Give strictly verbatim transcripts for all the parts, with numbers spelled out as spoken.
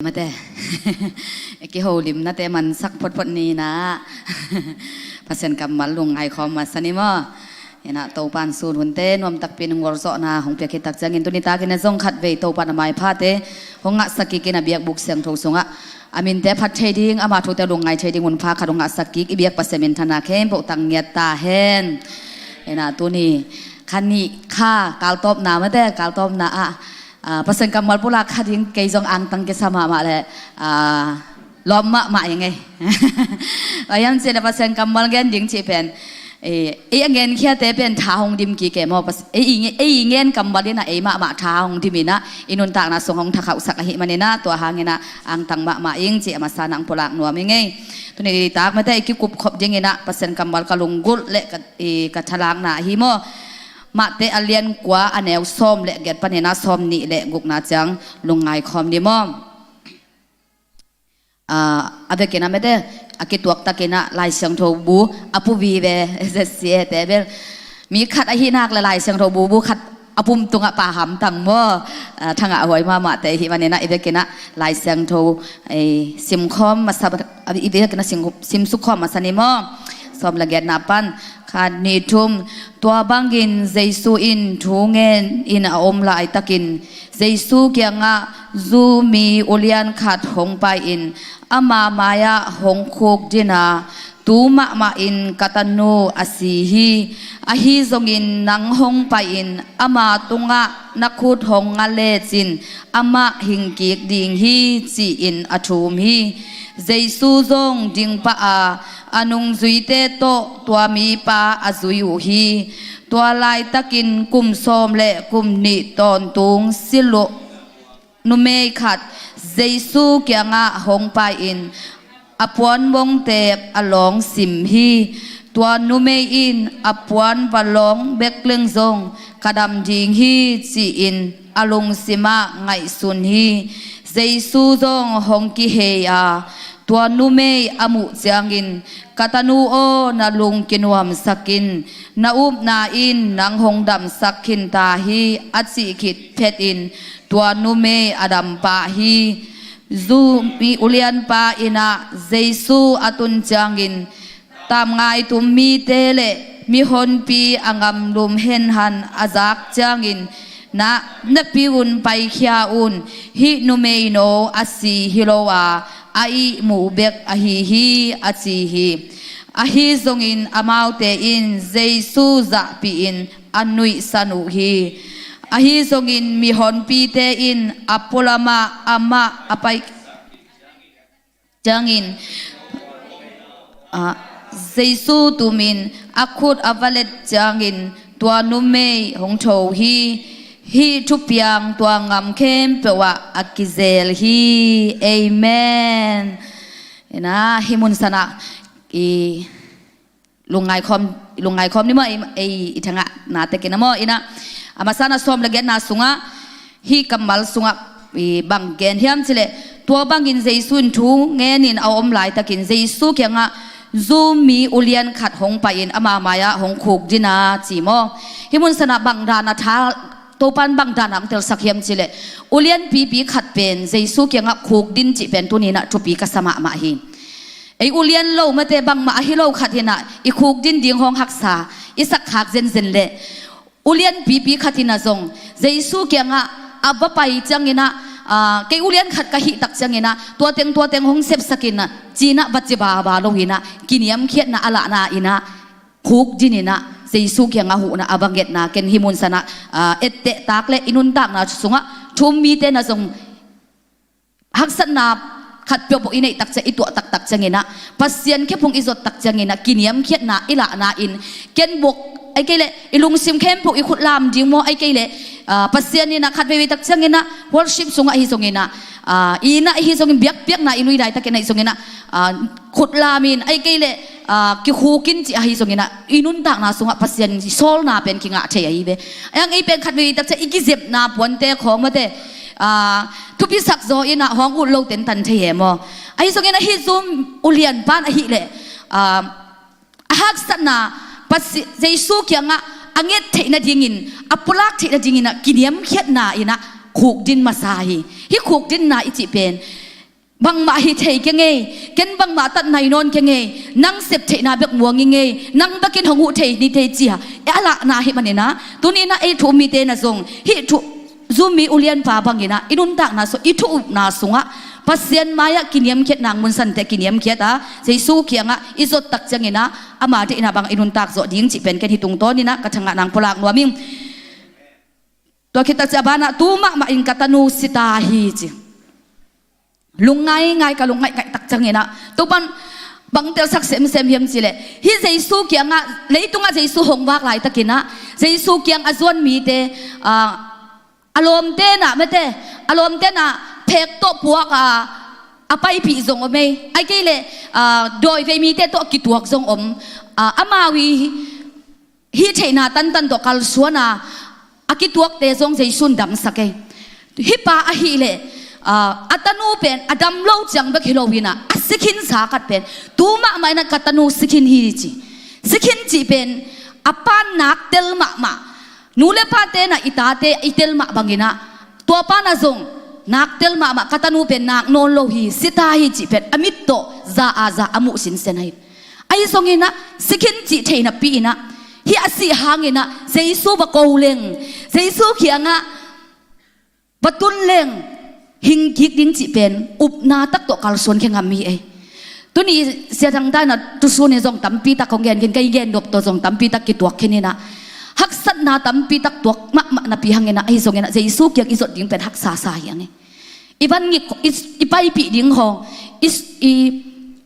Mate. Kiholimnate mansak photphot ni na. Pasian kammal lungngai khawm masa ni maw? Ina Topan sun hunte nuam takpi nung ngolzawhna hong piak hi tak ciangin tuni takin a zong khat vei Topan a maiphate hong ngahsak kik in a biakbuk siangtho sungah a minte phat thei ding, ama thute lungngai thei ding hun pha khat hong ngahsak kik i biak Pasian minthana khempeuh tang ngiat ta hen. Ina tuni kha nih kha kaltawpna mate, kaltawpna ah, ah, Pasian kammal pulak kha ding kei zong angtang kisa mahmah le, ah, lawm mahmah ing ei. Bang hiam cih le Pasian kammal gen ding cih pen, eh, ei a ngenkhiate pen tha hong dim kik e maw? Pas-, ei i nge-, ei i ngen kammal in ah ei mahmah tha hong dim in ah i nuntakna sung hong thakhauhsak ahih manin ah tua hangin ah angtang mahmah ing cih a masa in ah hong pulak nuam ing ei. Tuni tak mate i kikupkhop dingin ah Pasian kammal ka lunggulh le ka, i, ka thalakna ahi maw? Matthai a lian kua a neu sawm le giat panin ah sawm nih le gukna ciang lungngai khawm ni maw? Ah, a vekin ah mate, a kituak takin ah Lai Siangtho bu a pu vive, Z C A te bel. Mi khat ahih nak le Lai Siangtho bu, bu khat a pum tungah pha hamtang maw? Ah, thangah huai mahmahte ahih manin ah i vekin ah Lai Siangtho, eh, simkhawm masa, i vekin ah sim, simsuk khawm masa ni maw? Sawm le giatna pan, khat, nih, thum. Tua bangin Jesu in thu ngen in a om laitakin Jesu kiangah Jew mi ulian khat hong pai-in ama mai-ah hong khukdin a, tu mahmah in ka tanu a si hi. Ahi zongin nang hong pai-in ama tungah na khut hong nga lecin amah hingkik ding hi, ci-in a thum hi. Jesu zong dingpah a, a nungzuite tawh tua mipa a zui uh hi. Tua laitakin kum sawm le kum nih tawntung Siloam numei khat Jesu kiangah hong pai-in a puan mongteep a lawng sim hi. Tua numei in a puan va lawng bek leng zong ka dam ding hi, ci-in a lungsimah ngaihsun hi. Jesu zong hong kihei a, tua numei a muh ciangin, ka tanu aw, na lung kinuamsak in, na upna in nang hong damsak khinta hi, a cih khit phetin tua numei a dampah hi. Jew mi ulianpa inn ah Jesu a tun ciangin, tamngai tum mite le mihonpi a ngamlum henhan a zak ciangin, na, napi un paikhia un, hih numeino a si hi lo a, a ihmu bek ahi hi, a ci hi. Ahi zongin amaute in Jesu zahpih in a nuihsan uh hi. Ahi zongin mihonpite in a pualamah amah a pai ciangin, ah, Jesu tumin a khut a va let ciangin tua numei hong tho hi. Hih thupiang tua ngam khempeuh ah a kizel hi. Amen. Ina hih mun sanah i lungngai khawm, lungngai khawm ni maw, ei, ei i thangah na tekin a maw, ina a masa na sawm le giatna sungah hih kammal sungah i bang gen hiam cih leh, tua bangin Jesu in thu ngenin a om laitakin Jesu kiangah Jew mi ulian khat hong pai-in ama mai-ah hong khukdin a, ci maw? Hih mun sanah bang dan a tha, Topan bang dan a hong telsak hiam cih leh, ulian pipi khat pen Jesu kiangah khukdin cih pen tuni-in ah thupi ka sa mahmah hi. Ei ulian lo mate bangmah ahi lo khat in ah i khukdin ding hong haksa i sakkhak zenzen leh, ulian pipi khat in ah zong Jesu kiangah a va pai ciangin ah, ah, kei ulian khat ka hih tak ciangin ah tua teng tua teng hong sepsak in ah ci-in ah va ci baba lo-in ah kiniamkhiatna a lahna in ah khukdin in ah Jesu kiangah huhna a va ngetna ken hih mun sanah, ah, etteh tak le i nuntakna sungah thu-um mite na zong haksatna khat peuhpeuh i neih tak ciang, i tuah taktak ciangin ah, Pasian khephung i zot tak ciangin ah, kiniamkhiatna i lahna in, ken bok, ahih kei leh i lungsim khempeuh i khut lam ding maw, ahih kei leh, ah, Pasian in ah khat veivei tak ciangin ah, worship sungah ahi zongin ah, ah, i inn ah ahi zongin, biakpiakna i nui laitakin ahi zongin ah, ah, khut lam in, ahih kei leh, ah, kikhuk in cih ahi zongin ah, i nuntakna sungah Pasian sawlna pen kingah thei ahi ve. Ahi hang ei pen khat veivei tak ciang i kizepna puante khawng mate, ah, thupisak zaw in ah hong ut lo tentan thei he maw? Ahi zongin ah hih Jew ulian pan ahih leh, ah, a haksatna Pasi-, Jesu kiangah a nget theih nadingin, a pulak theih nadingin ah kiniamkhiatna in ah khukdin masa hi. Hih khukdinna i cih pen Bangmah hi thei keng ei, ken bangmah tat nai nawn keng ei, nang sep theihna bek muang ing ei, nang bekin hong huh thei ni thei ci a, e a lahna hi maninah, tuninah ei thu um mite na zong hih thu, Zoom mi ulianpa banginah i nuntakna sung, i thu upna sungah Pasian mai-ah kiniamkhiat, nang munsante kiniamkhiat a, Jesu kiangah i zot tak cianginah ama deihna bang i nuntak zawh ding cih pen ken hih tungtawninah ka thangah nang pulak nuam ing. Tua khit tak ciah banah tu mahmah in ka tanu si ta hi ci. Lungngai ngai ka lungngaih ngaih tak cianginah Topan bang telsak semsem hiam cileh, hih Jesu kiangah, leitungah Jesu hong vak laitakinah Jesu kiang a zuan mite, ah, a lawmte nah mete, a lawmte nah phek tawh puak a, a paipih zong om ei. Ai kei leh, ah, dawivei mite tawh a kituak zong om. Ah, amau i hih theihna tantan tawh kalsuan a, a kituakte zong Jesu'n damsak ei. Hih pa ahih leh, ah, a tanu pen a dam lo ciang bek hi loinah a si khinsa khat pen tu mahmah inah ka tanu si khin hi ci. Si khin cih pen a pa'n nak tel mahmah. Nu le pate nah i tate i tel mah banginah tua pa nah zong nak tel mahmah, ka tanu pen nak nawn lo hi, si ta hi cih pen a mit tawh za a za a muh sinsen ahi. Ahi zonginah si khin cih thei napi inah hih a sih hanginah Jesu va ko leng, Jesu kiangah va tun leng hing kik ding cih pen upna tak tawh kalsuan khe ngam hi ei. Tuni Sia Thang ta inah tusun in zong tampi tak hong gen khin, kei gen nop tawh zong tampi tak kituak khin inah haksatna tampi tak tuak mahmah napi hanginah ahi zonginah Jesu kiang i zot ding pen haksa sa hi ang ei. I van ngik, i, i paipih ding hong, i, i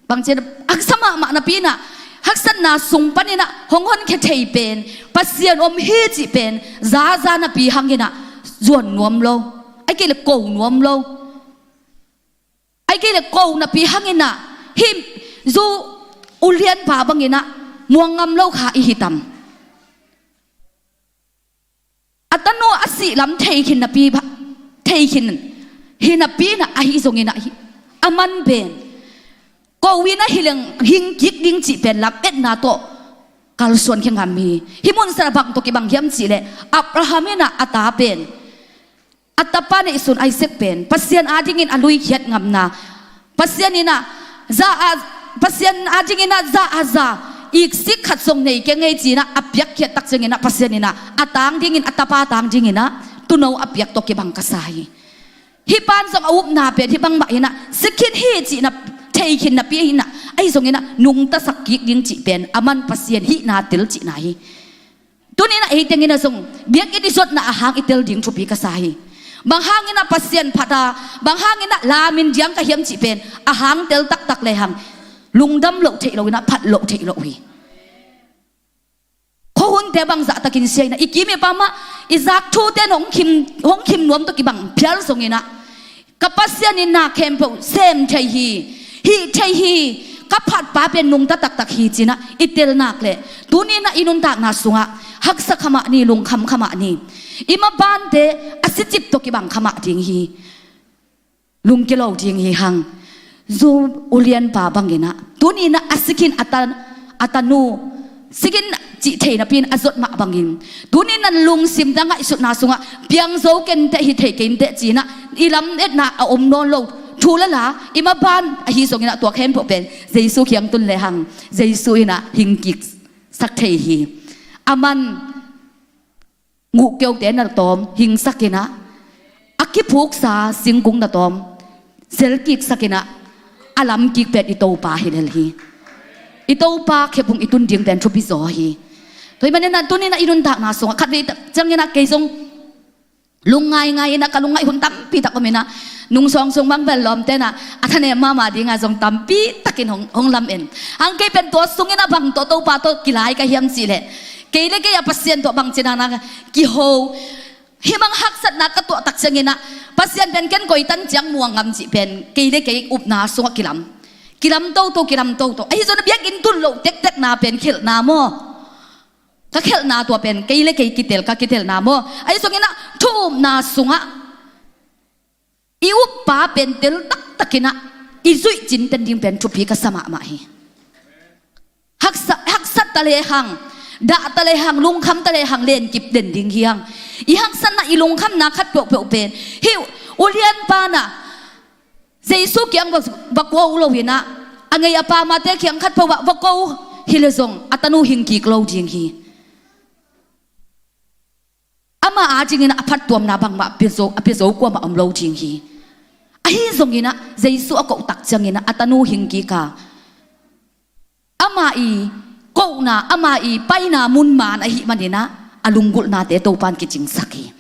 bangci a haksa mahmah napi inah haksatna sung paninah hong honkhia thei pen Pasian om hi cih pen zaza napi hanginah zuan nuam lo. Ai kei leh ko nuam lo. Ai kei leh ko napi hanginah hih zu ulianpa banginah muang ngam lo kha i hi tam. A tanu a sih lam thei khin napi, thei khin hi napi inah ahi zonginah hi, a man pen ko inah hi leng hing kik ding cih pen lam etna tawh kalsuan khe ngam hi. Hih munsanah bang tawh kibang hiam cihleh Abraham inah a ta pen, a tapa neihsun Isaac pen Pasian adingin a luikhiat ngamna, Pasian inah za a, Pasian adinginah za a za iksik khat zong nei keng ei ci-inah a piakkhiat tak cianginah Pasian inah a tang dingin, a tapa tang dinginah tuuno a piak tawh kibang ka sa hi. Hih pa'n zong a upna pen hih bangmah inah si khin hi cihna thei khin napi inah ahi zonginah nungtasak kik ding cih pen a man Pasian hihna tel cihna hi. Tuninah ei tenginah zong biakinn i zotna ahang i tel ding thupi ka sa hi. Bang hanginah Pasian phat a, bang hanginah lamin diang ka hiam cih pen ahang tel taktak lehang lungdam loh theih loinah phat loh theih loh hi. Khuahunte bang zahtakin sia inah i kim i pam ah i zak thute in hong khim, hong khim nuam tawh kibang phial zonginah ka Pasian in na khempeuh sem thei hi, hih thei hi, ka phatpa pen nungta taktak hi cinah i tel nak leh tuninah i nuntakna sungah haksa khamah ni, lungkham khamah ni. I mabante a sicip tawh kibang khamah ding hi. Lungkilo ding hi hang. Zu ulianpa banginah tuninah a si khin a ta, a tanu si khin cih thei napi-in a zot mah bangin tuninah lungsim tawh ngaihsutna sungah piang zo kenteh, hi thei kenteh cinah i lametna a om nawn lo. Thu le la i maban ahi zonginah tua khempeuh pen Jesu kiang tun lehang Jesu inah hing kiksak thei hi. A man nguh keute na tawm hingsak inah a kiphuksa singkung na tawm selkiksak inah a lamkik pen i Topa hi lel hi. I Topa khephung i tun ding pen thupi zaw hi. Tua ahih maninah tuninah i nuntakna sungah khatvei cianginah kei zong lungngaingai inah ka lungngaih hun tampi tak om inah nungsawng sung bang bel lawmte nah a thanem mahmah dingah zong tampi takin hong, hong lamen. Hang kei pen tua sungin a bang tawh Topa tawh kilai ka hiam cihleh kei le kei a Pasian tawh bang cinah na kiho hih bang haksatna ka tuah tak cianginah Pasian pen ken koitan ciang muang ngam cih pen kei le kei upna sungah kilam. Kilam toto, kilam toto. Ahi zonginah biakinn tun loh tektekna pen khelhna maw? Ka khelhna tua pen kei le kei kitel, ka kitelna maw? Ahi zonginah thu upna sungah i uppa pen tel taktakinah i zuih cinten ding pen thupi ka sa mahmah hi. Haksa, haksat ta lehang, dah ta lehang, lungkham ta lehang lenkip den ding hi hang. I haksatna, i lungkhamna khat peuhpeuh pen hih ulianpa nah Jesu kiang va, va ko uh lo inah, a ngei a pamate kiang khat peuh ah va ko uh hi leh zong a tanu hing kik lo ding hi. Ama adingin a phattuamna bangmah a pia zo, a pia zo kuamah om lo ding hi. Ahi zonginah Jesu a koh tak cianginah a tanu hing kik a, ama i kohna, ama i paina mun man ahih maninah a lunggulhnate Topan kicingsak hi.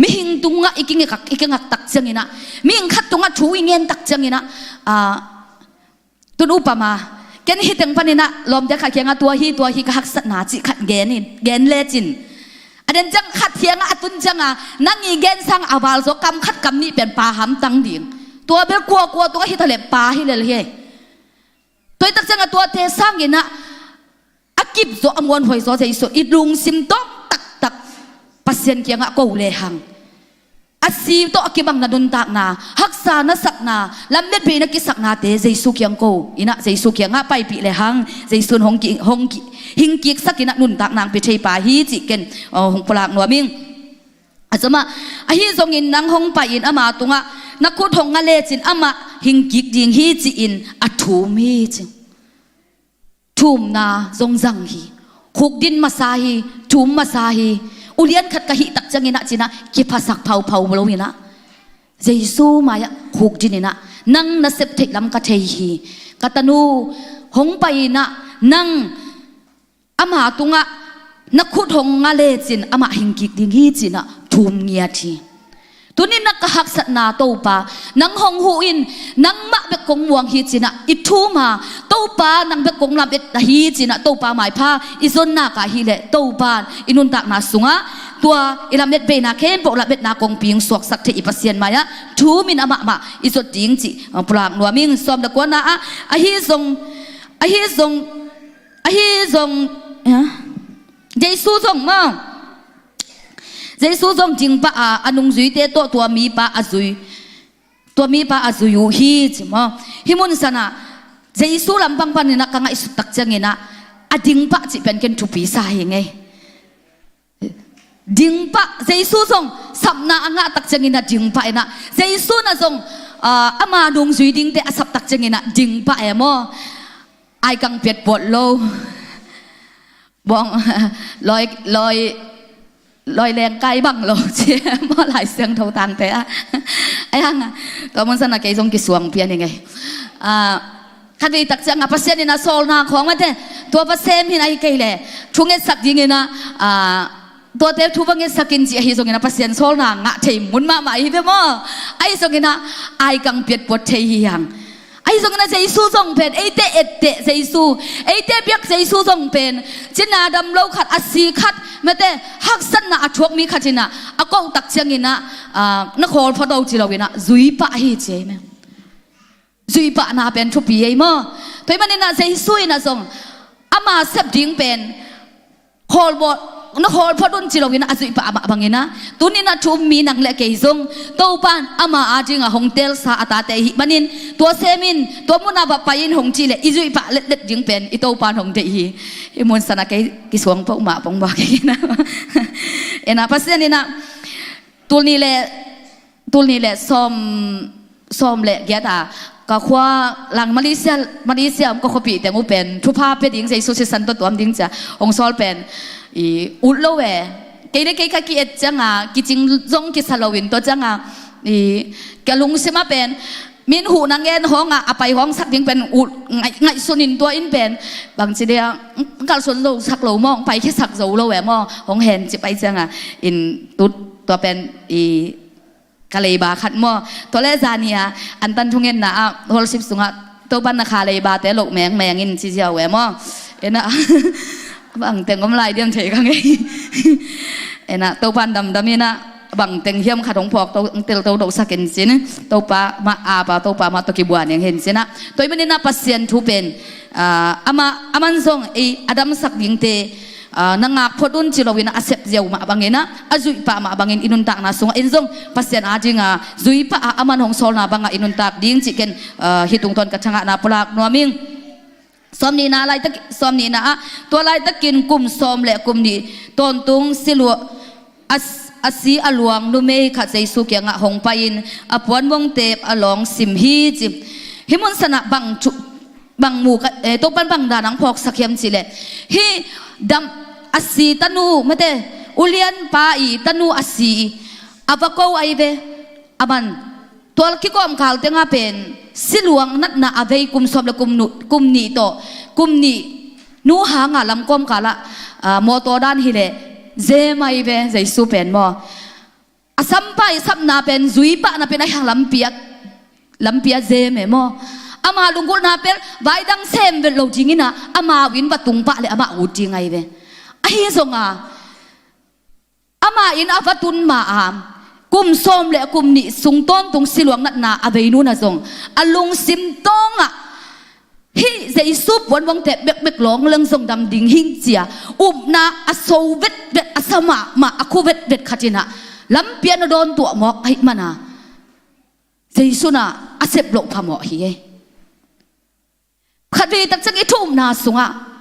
Mihing tungah i kingak, i kingak tak cianginah, mihing khat tungah thu i ngen tak cianginah, ah, tun upama, ken hih teng paninah lawmte khat kiangah tua hi, tua hi ka haksatna cih khat gen in, gen lecin, a den ciang khat kiangah a tun cianga, nang i gen sang a val zaw kam khat kam nih pen pa hamtang ding. Tua bel kuakua tungah hi taleh pa hi lel hi. Tua hi tak ciangah tuate sanginah a kip zaw, a muanhuai zaw Jesu i lungsim tawh taktak Pasian kiangah ko lehang, a si tawh a kibang na nuntakna, haksa na sakna, lametbei na kisaknate Jesu kiang ko inah, Jesu kiangah paipih lehang Jesu in hong ki, hong ki, hing kiksak inah nuntakna hong pia thei pa hi cih ken, aw, hong pulak nuam ing. A zomah, ahi zongin nang hong pai-in ama tungah na khut hong nga lecin amah hing kik ding hi ci-in a thum hi ci. Thumna zong zang hi. Khukdin masa hi, thum masa hi. Ulian khat ka hih tak cianginah cinah kiphasak phauphau lo inah, Jesu mai-ah khukdin inah, nang na sep theih lam ka thei hi. Ka tanu hong pai inah nang ama tungah na khut hong nga lecin amah hing kik ding hi cinah thum ngiat hi. Tuninah ka haksatna Topa, nang hong huh in, nangmah bek kong muang hi cinah i thum a, Topa nang bek kong lamet ahi cinah Topa maipha i zon nak ahih leh Topa i nuntakna sungah tua i lametbeina khempeuh lametna kongpi hong suaksak thei i Pasian mai-ah thumin amah mah i zot ding cih, ah, pulak nuam ing. Sawm le kuana ah, ahi zong, ahi zong, ahi zong, ah, Jesu zong maw, Jesu zong dingpah a, a nungzuite tawh tua mipa a zui, tua mipa a zui uh hi ci maw. Hih mun sanah Jesu lampang paninah ka ngaihsut tak cianginah a dingpah cih pen ken thupi sa hi ngei. Dingpah, Jesu zong sapna a ngah tak cianginah dingpah inah, Jesu na zong, ah, ama nungzui dingte a sap tak cianginah dingpah e maw. Aikang piatpuat lo. Bawng, lawi, lawi, lawi lengkai bang lo ci maw, Lai Siangtho tangte ah. Ai hang, tua mun sanah kei zong kisuang pian i ngei. Ah, khatvei tak ciangah Pasian inah sawlna khawng mate, tua va sem hi inah, ahi kei leh thungetsak dinginah, ah, tuate thu va ngetsak in ci, ahi zonginah Pasian sawlna ngah thei mun mahmah hi ve maw. Ahi zonginah aikang piatpuat thei hi hang. Ahi zonginah Jesu zong pen eite etteh Jesu, eite biak Jesu zong pen cina dam lo khat, a si khat, mate haksatna a thuak mi khat inah a koh tak cianginah, ah, na khawl phot o ci loinah zui pah hi ci ei maw. Zuih pahna pen thupi ei maw? Tua ahih maninah Jesu inah zong ama sep ding pen khawl bawl, na khawl phot un ci loinah a zuih pah mah banginah, tuninah thu um mi nang le kei zong Topa in ama adingah hong teelsa a tate ahih manin, tua sem in, tua munah va pai in hong cih leh i zuih pah letlet ding pen i Topa in hong deih hi. Hih mun sanah kei kisuang peuhmah pong bak kei inah. Inah Pasian inah tul nih le tul nih le sawm, sawm le giat a ka khua lang Malaysia, Malaysia om ka khuapih teng uh pen thupha pia ding, Jesu sisan tawh tuam ding cia hong sawl pen i ut lo e. Kei le kei ka ki-et cianga kicing zong kisa loin tua cianga i ka lungsim ah pen min huh na ngen hawngah a pai hawng sak ding pen ut ngaih, ngaihsun in tua in pen bangci dia kalsun lo sak lo maw, pai khia sak zo lo e maw, hong hen ci pai cianga in tut tua pen i ka leiba khat maw. Tua le zani a antan thungetna ah holsip sungah Topan na kha leibate loh mengmeng in ci ziau e maw. Ena bangteng om lai diam thei ka ngei. Ena Topan damdam inah bangteng hiam khat hong phawk to, hong tel to dohsak in cin Topa mah apa, Topa mah tawh kibuan eng hen cinah. Tua ahih maninah Pasian thu pen, ah, amah, aman zong ei a damsak dingte, ah, na ngak phot un ci loinah a sep ziau mah banginah, a zuih pah mah bangin i nuntakna sungah in zong Pasian adinga zuih pah a aman hong sawlna bangah i nuntak ding cih ken, ah, hih tungtawn ka thangahna pulak nuam ing. Sawm nihna laitak, sawm nihna ah, tua laitakin kum sawm le kum nih tawntung silua a s-, a si a luang numei khat Jesu kiangah hong pai-in a puanbuang teep a lawng sim hi ci. Hih mun sanah bang thu, bang mu ka, eh, Topan bang dan ang phawksak hiam cihleh, hih dam a si tanu, mate, ulianpa i tanu a si i a va ko ahi ve. A man, tua kikawmkal tengah pen siluang natna a vei kum sawm le kum nu-, kum nih tawh, kum nih nu hanga lam kawmkalah, ah, mawtaw dan hileh zem ahi ve, Jesu pen maw. A sampa i sapna pen zui pah napi-in a hiang lampi ah, lampi ah zem e maw. Ama lunggulhna pen vai dang sem vet lo dingin ah, amau inn va tung pah leh amah ut ding ahi ve. Ahi zongin amah inn a va tun ma-a kum sawm le kum nih sung tawntung siluang natna a vei nu na zong a lungsim tawngah hih Jesu puanbuang teep bekbek lawng leng zong dam ding hi ci-a upna a so vetvet, a sa mahmah, a khu vetvet khat in ah lampi ah na dawn tuah mawk ahih manin ah Jesu in ah a sep loh phamawh hi. Khatvei tak ciang i thu upna sungah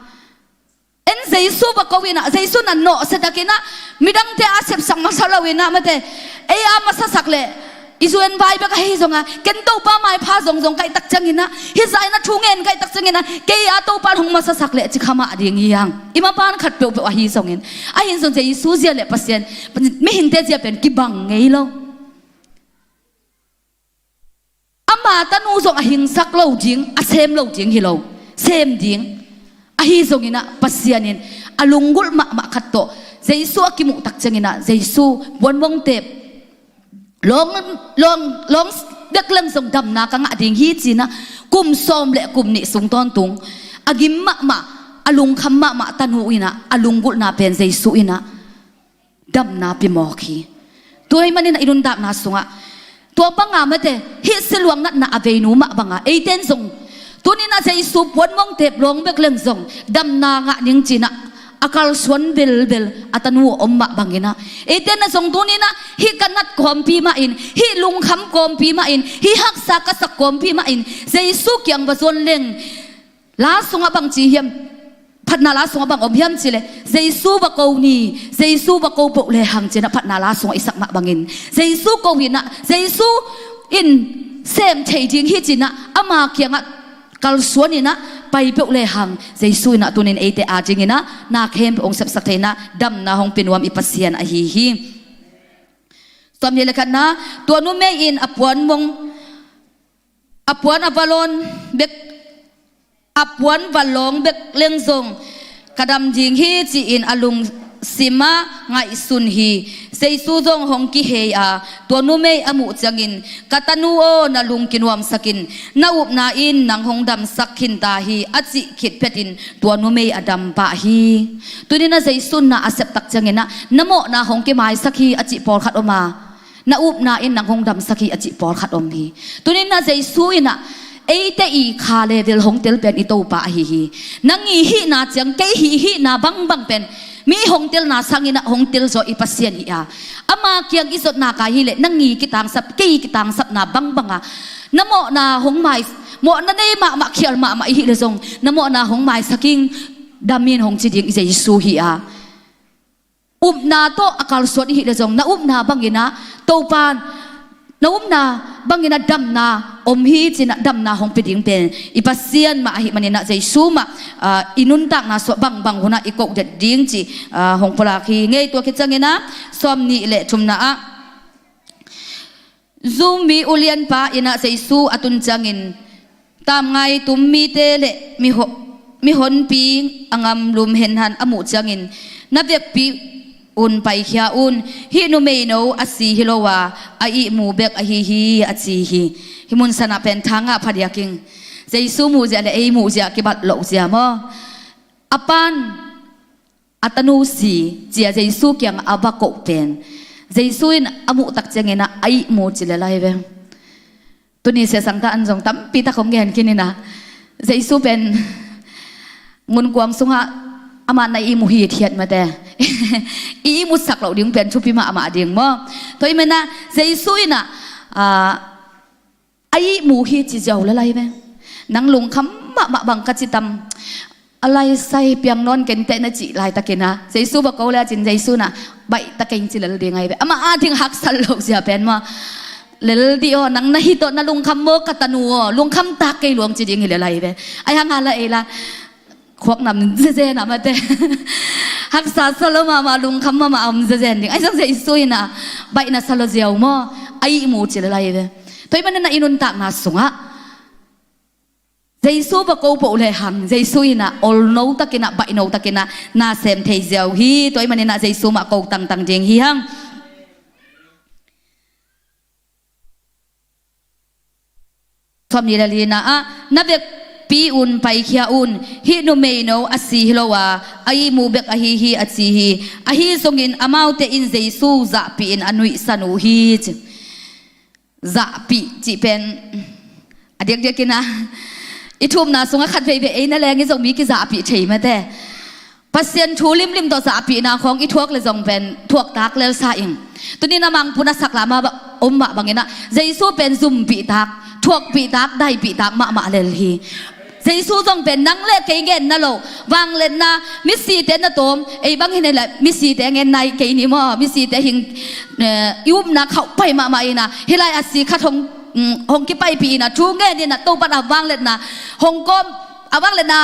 en Jesu va ko in ah, Jesu in ah nawhsia takin ah midangte a sepsak masa lo in ah, mate, ei a masasak leh i zu en vai bek ahi zongin, ken Topa maipha zongzong ka hih tak ciangin ah, hih zah in ah thu ngen ka hih tak ciangin ah, kei a Topa in hong masasak leh ci kha mah ding hi hang. I mapan khat peuhpeuh ahi zongin, ahi zong Jesu zia le Pasian, mihingte zia pen kibang ngei lo. Ama tanu zong a hingsak lo ding, a sem lo ding hi lo, sem ding. Ahi zongin ah Pasian in a lunggulh mahmah khat tawh Jesu a kimuh tak ciangin ah, Jesu puanbuang teep lawng, lawng, lawng dek leng zong damna ka ngah ding hi ci-in ah kum sawm le kum nih sung tawntung a gim mahmah, a lungkham mahmah tanu in ah a lunggulhna pen Jesu in ah damna pia mawk hi. Tua ahih manin ah i nuntakna sungah tua banga, mate, hih siluang natna a vei nu mah banga eite in zong tuni-in ah Jesu puanbuang teep lawng bek leng zong damna ngah ning ci-in ah a kalsuan belbel a tanu a om mah bangin ah, eite in ah zong tuni-in ah hih ka nat kawmpi mahin, hih lungkham kawmpi mahin, hih haksa ka sak kawmpi mahin Jesu kiang va zuan leng, la sungah bang ci hiam, phatna la sungah bang om hiam cihleh, Jesu va ko ni, Jesu va ko peuh lehang ci-in ah phatna la sungah i sak mah bangin, Jesu ko in ah, Jesu in sem thei ding hi ci-in ah ama kiangah kalsuan in ah pai peuh lehang, Jesu in ah tuni-in eite a dingin ah na khempeuh hong sepsak thei-in ah damna hong pia nuam i Pasian ahi hi. Sawmnih le khatna, tua numei in a puanbuang, a puan a va lawng bek, a puan va lawng bek leng zong ka dam ding hi ci-in a lungsim ah ngaihsun hi. Jesu zong hong kihei a, tua numei a muh ciangin, "Ka tanu aw, na lung kinuamsak in, na upna in nang hong damsak khin ta hi," a cih khit phetin tua numei a dam pah hi. Tuni-in ah Jesu in na a sep tak ciangin ah, "Na mawhna hong kimaisak hi," a cih pawlkhat om a, "Na upna in nang hong damsak hi," a cih pawlkhat om hi. Tuni-in ah Jesu in ah eite i kha level hong tel pen i Topa ahi hi. Nang i hihna ciang, kei hih hihna bangbang pen mi hong telna sangin ah hong tel zaw i Pasian hi a, ama kiang i zot nak a hileh, nang i kitangsap, kei kitangsapna bangbang ah na mawhna hong mai, mawhna nei mahmah, khial mahmah i hih leh zong, "Na mawhna hong maisak ing, dam in," hong ci ding i Jesu hi a, upna tawh a kalsuan i hih leh zong, na upna bangin ah Topa, na upna bangin ah damna om hi ci-in ah damna hong pia ding pen i Pasian mah ahih manin ah Jesu mah, ah, i nuntakna sungah bangbang hun ah i koh det ding cih, ah, hong pulak hi. Ngei, tua khit ciangin ah sawmnih le thumna ah, Zu mi ulianpa inn ah Jesu a tun ciangin, "Tamngai tum mite le miho-, mihonpi a ngamlum henhan a muh ciangin, na vekpi un paikhia un. Hih numeino a si hi lo a, a ihmu bek ahi hi," a ci hi. Hih mun sanah pen tha ngah phadiak ing. Jesu muhzia le ei muhzia kibat loh zia maw? A pan a tanu si, ci-a Jesu kiangah a va koh pen, Jesu in a muh tak ciangin ah a ihmu ci lel ahi ve. Tuni siasangte in zong tampi tak hong gen khin in ah, Jesu pen ngunkuang sungah amah na ihmu hithiat mate. I ihmutsak loh ding pen thupi mahmah ding maw? Tua ahih manin ah Jesu in ah, ah, a ihmu hi ci ziau lel ahi ve. Nang lungkham mahmah bang ka ci tam. A laisai piang nawn kenteh na cih laitakin ah, Jesu va ko le a cin Jesu in ah, baih ta keng ci lel ding ahi ve. Amah a ding haksat loh zia pen maw. Lel dih aw, nang na hi tawh na lungkham maw ka tanu aw, lungkham tak kei luang ci ding hi lel ahi ve. Ahi hang a la ei la, khuak nam zeze na mate. Haksa sa lo mahmah, lungkham mahmah a om zezen ding. Ahi zong Jesu in ah, baih na sa lo ziau maw, a ihmu ci lel ahi ve. Tua ahih manin ah i nuntakna sungah Jesu va ko poh le hang, Jesu in ah olno takin ah, baihno takin ah na sem thei ziau hi. Tua ahih manin ah Jesu mah ko tangtang ding hi hang. Sawm nih le lina ah, na vekpi un paikhia un, hih numeino a si hi lo a, a ihmu bek ahi hi a ci hi. Ahi zongin amaute in Jesu zahpih in a nuihsan uh hi ci. Zahpih cih pen a diakdiakin ah i thu upna sungah khat veivei ei na leng i zong mi kizahpih thei mate. Pasian thu limlim tawh zahpihna khawng i thuak le zong pen thuak tak lel sa ing. Tuni na mangpun a sak lam ah ba-, om mah bangin ah Jesu pen zumpih tak, thuakpih tak, daipih tak mahmah lel hi. Jesu zong pen nang le kei ngen na lo, vangliatna, misite na tawm, ei bang hi na le misite ngen nai kei ni maw, misite hing, eh, i upna khauh pai mahmah in ah, hih lai a si khat hong, mm, hong kipaipih in ah, thu ngen in ah, Topa in ah vangliatna hong kawm, a vangliatna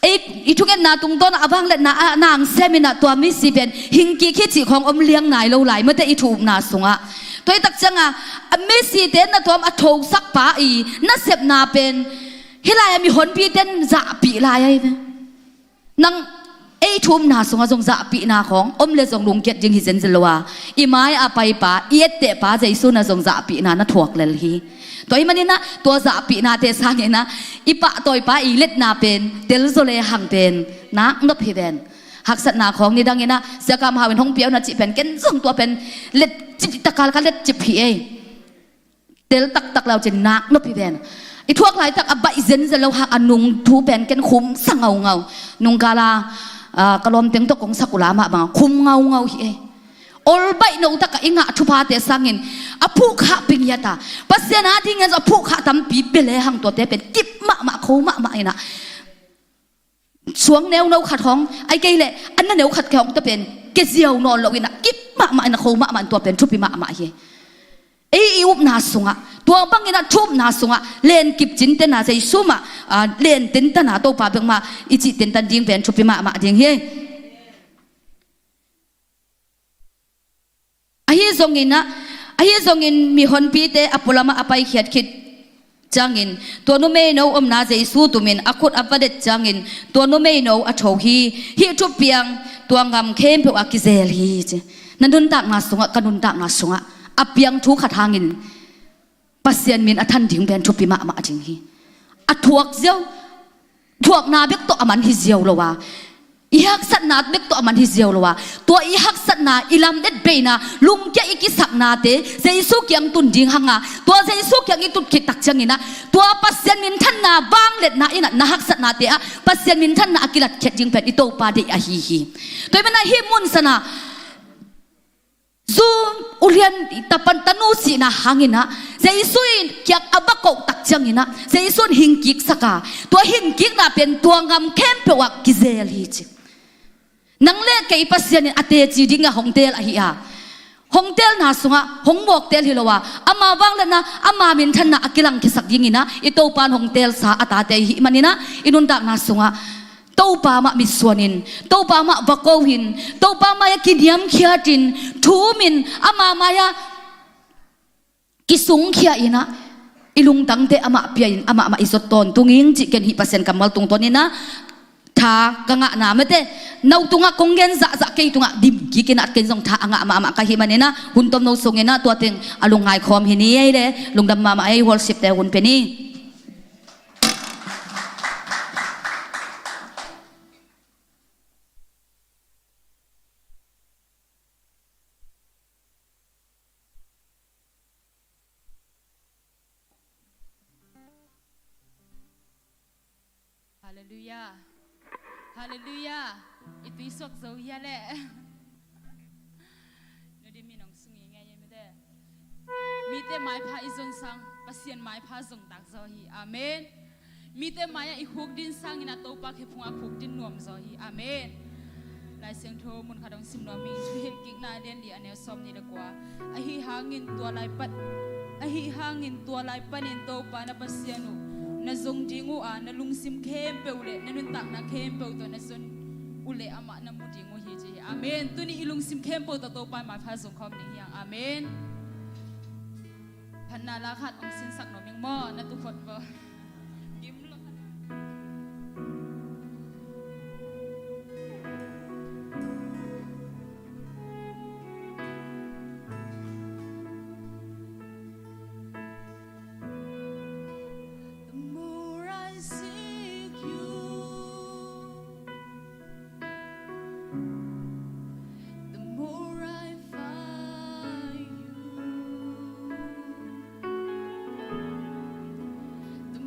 ei, i thungetna tungtawn ah a vangliatna a nang sem in ah, tua misi pen hing kik hi cih khawng om liang nai lo lai mate i thu upna sungah. Tua hi tak ciangah, a misite na tawm a thosak pa i nasepna pen hih lai a mihonpite in zahpih lai ahi ve. Nang ei thu upna sungah zong zahpihna khawng om le zong lungkiat ding hi zenzen lo a, i mai a paipa, i ettehpa Jesu in ah zong zahpihna na thuak lel hi. Tua ahih manin ah tua zahpihnate sangin ah i pahtawipa i letna pen telzaw le hang pen naknop hi ven. Haksatna khawng nidangin ah Sia Kam Hau in hong pia un a cih pen ken zong tua pen letcip, takal ka letcip hi ei. Tel taktak le uh cin naknop hi ven. I thuak laitak a baih zenzen lo hang a nung thu pen ken khum sa ngaungau. Nungkal a, ah, ka lawmteng tawh kong sak uh la mah bang a khum ngaungau hi ei. Ol baihno tak a i ngah thuphate sangin a phuhkhah pinghiat a, Pasian a dingin a phuhkhah tampi pia le hang tuate pen kip mahmah, kho mahmah in ah suang neuno khat hong, ahih kei leh a na neu khat kei hong tua pen kia ziau nawn lo in ah kip mahmah in ah kho mahmah in tua pen thupi mahmah hi. Ei i upna sungah tua bangin ah thu upna sungah len kip cin tena Jesu mah, ah, len tentana Topa bek mah i cih tentan ding pen thupi mahmah ding hi. Ahi zongin ah, ahi zongin mihonpite a pualamah a paikhiat khit ciangin tua numeino omna Jesu tumin a khut a va det ciangin tua numeino a tho hi. Hih thupiang tua gam khempeuh ah kizel hi ci. Na nuntakna sungah, ka nuntakna sungah a piang thu khat hangin Pasian min a than ding pen thupi mahmah ding hi. A thuak ziau, thuakna bek tawh a man hi ziau lo a, i haksatna bek tawh a man hi ziau lo a, tua i haksatna, i lam et beina, lungkia i kisaknate Jesu kiang tun ding hang a, tua Jesu kiang i tut khit tak ciangin ah tua Pasian minthanna vangliatna i natna haksatnate ah Pasian minthanna a kilatkhiat ding pen i Topa deih ahi hi. Tua ahih manin ah hih mun san ah Zu ulian tapan tanu sihna hangin ah Jesu in kiang a va koh tak ciangin ah Jesu in hing kiksak a, tua hing kikna pen tua gam khempeuh ah kizel hi ci. Nang le kei Pasian in a teci dingin hong teel ahi a, hong teelna sungah hong mawk teel hi lo a, ama vangliatna, ama minthanna a kilangkhiasak dingin ah i Topa in hong teelsa a tate ahih manin ah i nuntakna sungah Topa mah mitsuanin, Topa mah va ko-in, Topa mai-ah kiniamkhiatin, thu umin, ama mai-ah kisungkhia in ah i lungtangte amah pia-in amah mah i zot tawntung ing cih ken hih Pasian kammal tungtawnin ah tha ka ngahna mate, no tungah kong gen zahzah kei tungah dim kik in ah ken zong tha a ngah mahmah ka hih manin ah hun tomno sungin ah tua teng a lungngai khawm hi ni ei le, lungdam mahmah ei, worship-te hun pia ni. Halleluiah. Halleluiah. I tui suak zo hia leh. Nu ding mi nong sung i ngei mite. Mite maipha i zon sang Pasian maipha zong tak zaw hi. Amen. Mite mai-ah i khukdin sangin a Topa khe phungah khukdin nuam zaw hi. Amen. Lai Siangtho mun khat hong sim nuam ing. Thuhilhkikna a lian li, a neu sawm nih le kua. Ahi hangin tua lai pan, ahi hangin tua lai panin Topa na Pasian uh na zong ding uh a, na lungsim khempeuh le na nuntakna khempeuh tawh na zon uh le amah na mu ding uh hi ci hi. Amen. Tuni i lungsim khempeuh tawh Topa in maipha zong khawm ding hi hang. Amen. Phatna la khat hong sinsak nuam ing maw, na tukhot maw? Gim lo. The more I seek you, the more I find you. The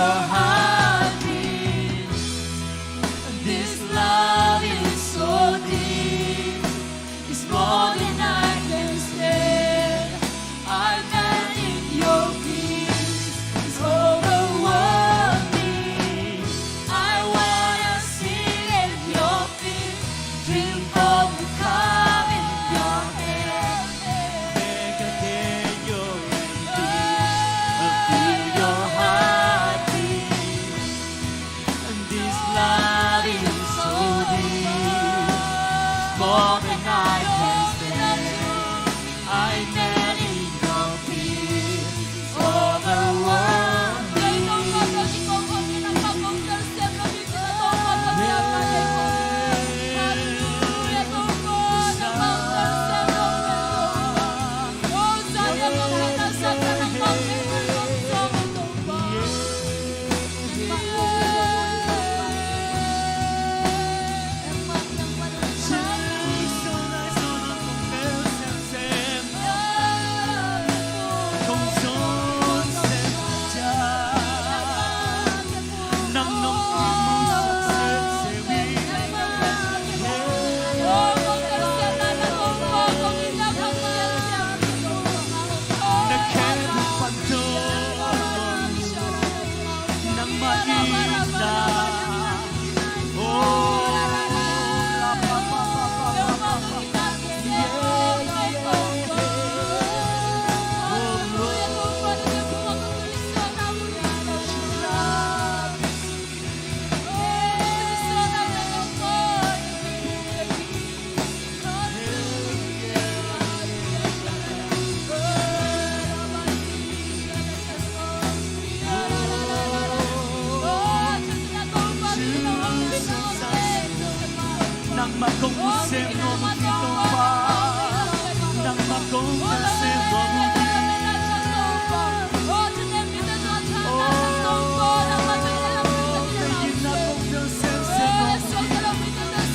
Your heartbeat. This love is so deep. It's more than I can stand. I melt in your peace. It's overwhelming. I wanna sing at your feet. Dream of coming your hand. 내가 되어 feel your heartbeat. And this love is so deep, more than I can stand. I melt in your peace, overwhelming. Nangmah kong sem nuam hi Topa. Nangmah kong sem nuam hi.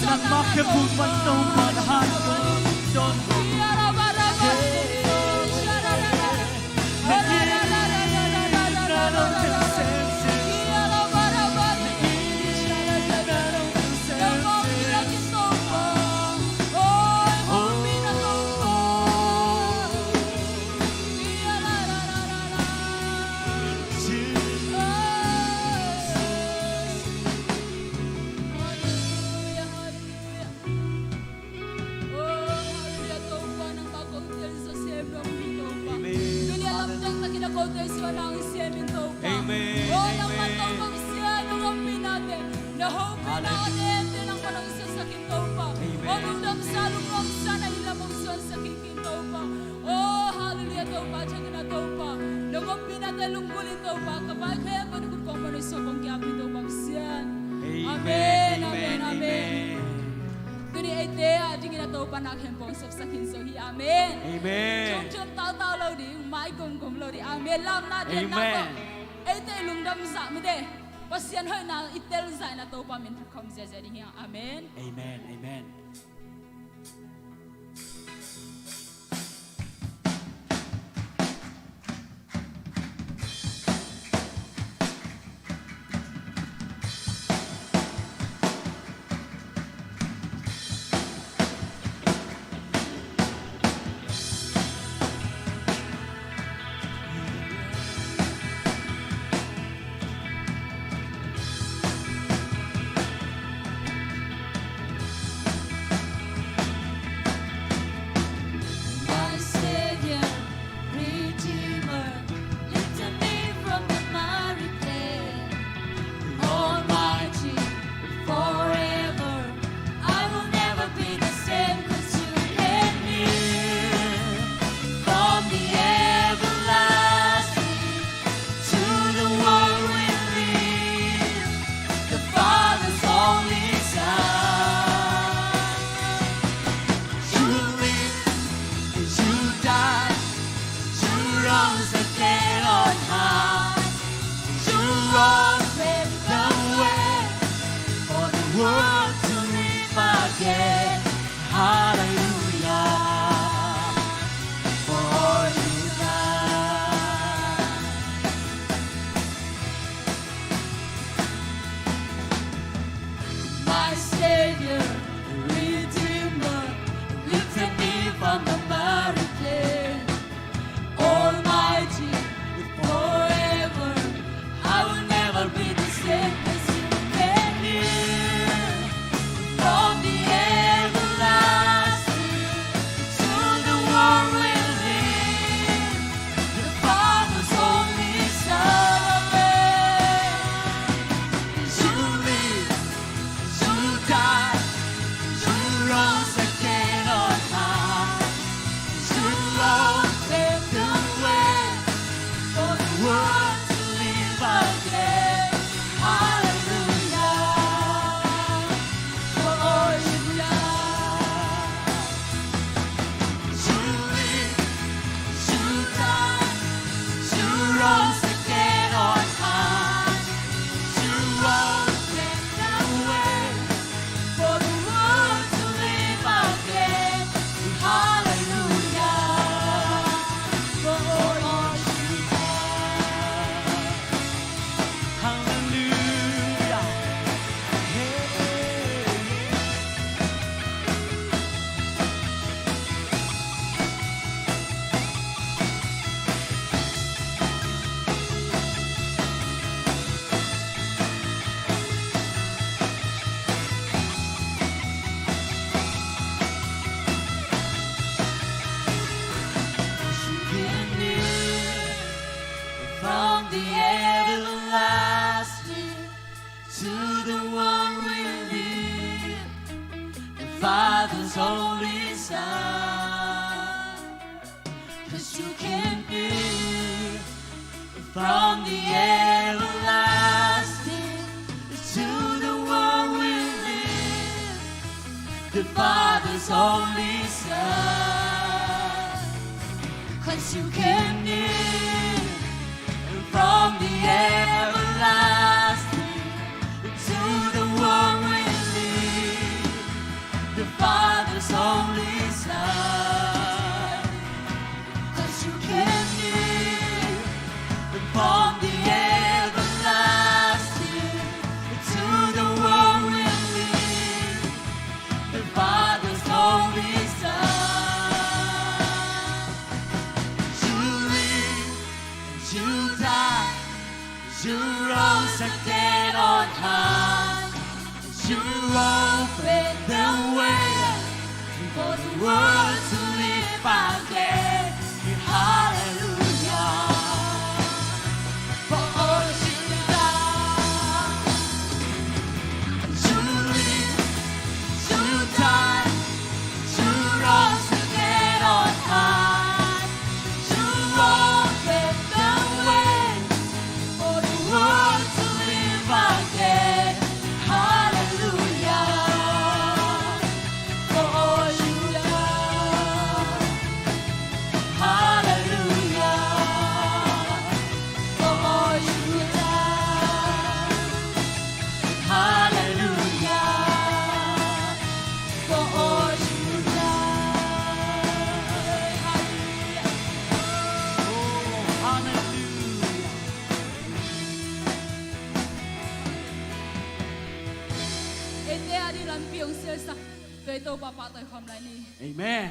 Nangmah khe pun pan Topa na han kong don. Amen. Amen. Amen. Amen. Amen. Amen. Tuni eite a dingin a Topa na khempeuh sopsak khin zo hi. Amen. Amen. Chomchom tautau lo ding, mai gomgom lo ding. Amen. Lamna dianna ko. Amen. Eite lungdam zah mite. Pasian hoihna i tel zah in a Topa min phat khawm ziazia ding hi hang. Amen. Amen. Amen. From the everlasting to the world we live, the Father's only Son. 'Cause you came near, and from the everlasting to the world we live, the Father's only Son. 'Cause you came near, and from the everlasting to the world we live, the Father's only Son. You live, you die, you rose again on high. You open the way for the world to live again. Hallelujah. For all you done. You live, you die, you rose again on high. You open the way for the world to live again. Hallelujah. For all you done. Hallelujah. For all you done. Hallelujah. For all you done. Hallelujah. Oh, hallelujah. Eite a ding lampi hong sialsak tua Topa pahtawi khawm lai ni. Amen.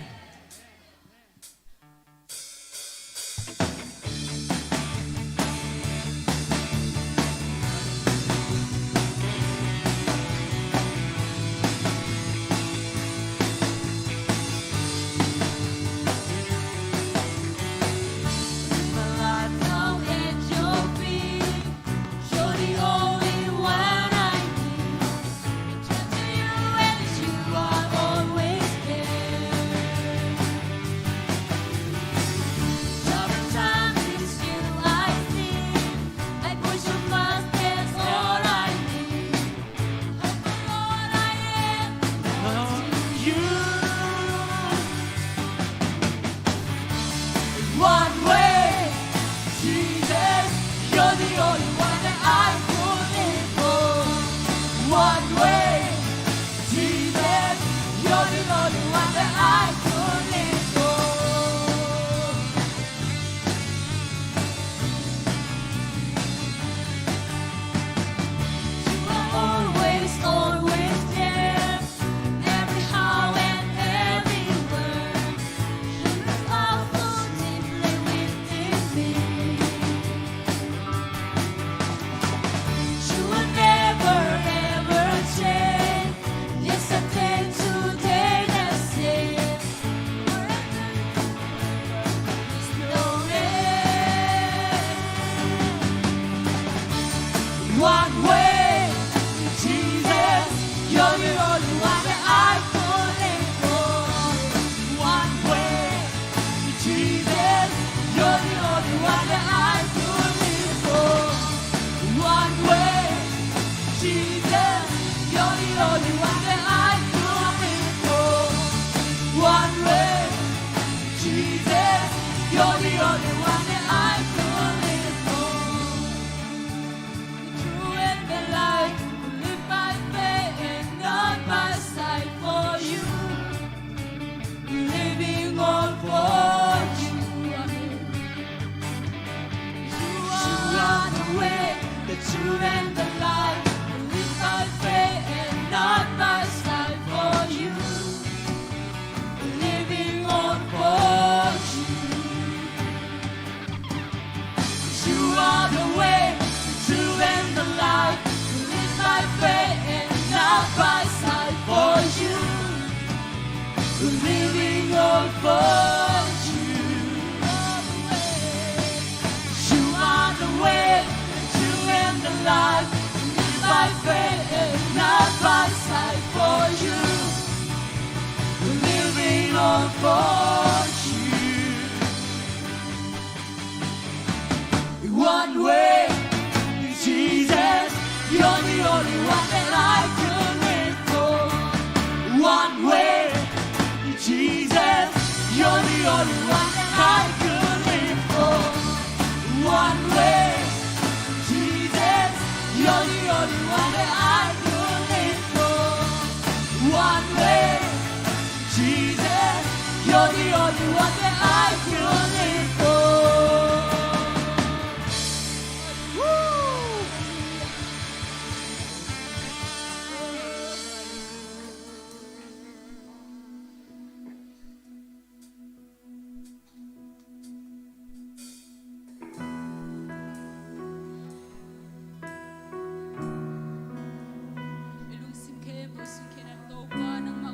My life now at your feet. You're the only one I need. I turn to you and you are always there. Every time it's you I see. I push you past, that's all I need. All I am, all to you. One way, Jesus, you're the only one that I could live for. One way, Jesus, you're the only one that I could live for. You are always, always there. Every how and everywhere. You love so deeply within me. You will never, ever change. Yesterday, today, the same. Forever, forever is your name. One way, Jesus, you're the only one that I could live for. One way, Jesus, you're the only one that I could live for. One way, Jesus, you're the only one that I could live for. One way, Jesus, you're the only one that I could live for. The truth and the light, we live by faith and not by sight. For you, living on for you. You are the way, the truth and the light. We live by faith and not by sight. For you, living on for you. You are the way, the truth and the light. We live by faith and not by sight. For you, living on for you. You are the way, the truth and the life. We live by faith and not by sight. For you, living on for you. One Only one way I can live for. One way, Jesus. You're the only one way I can live for. Woo! I lungsim khempeuh sung khen a Topa nangmah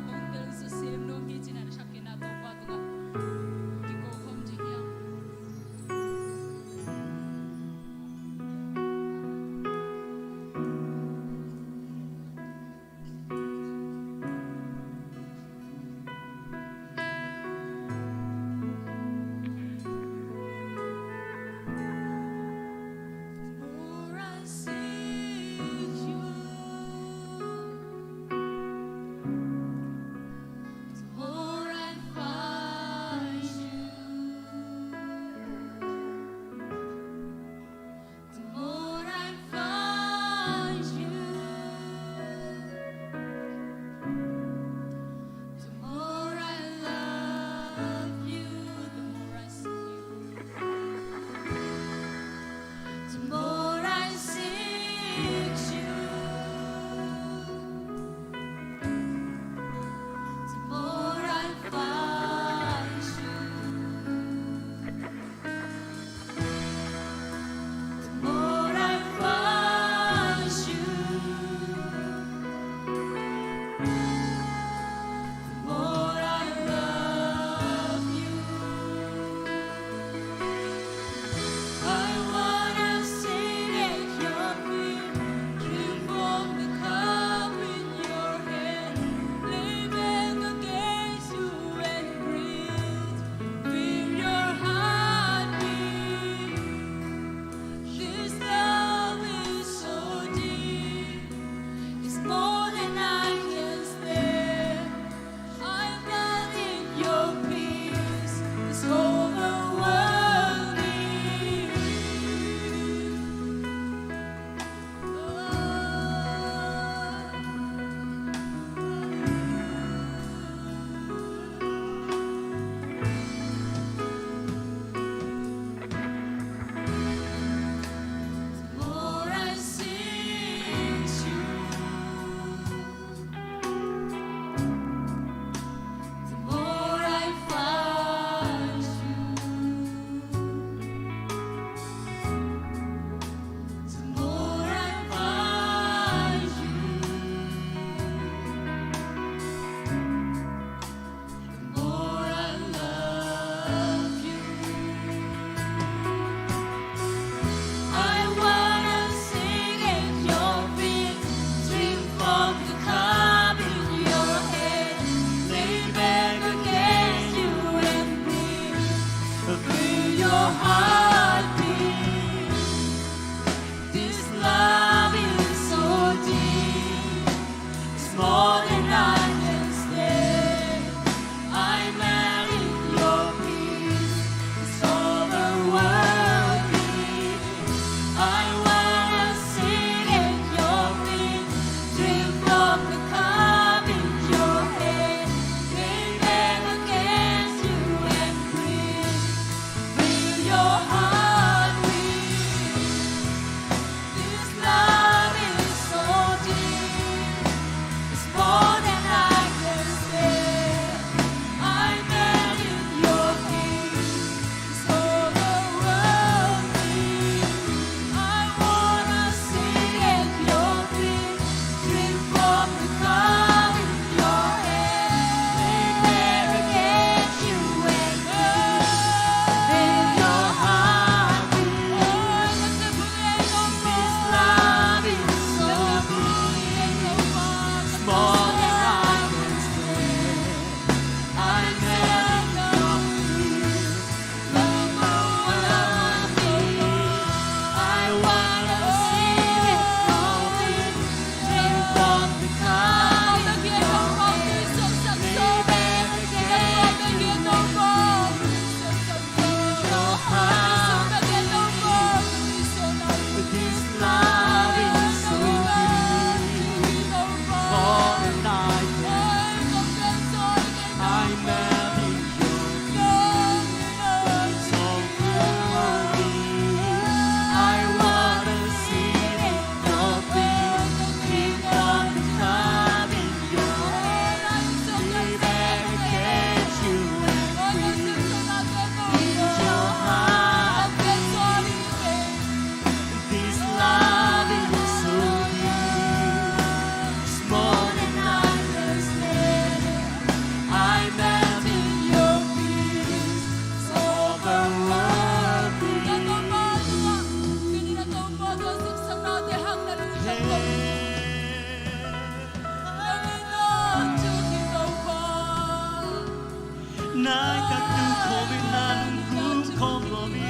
Laitak tungkhawm in na lungkhum khawm nuam in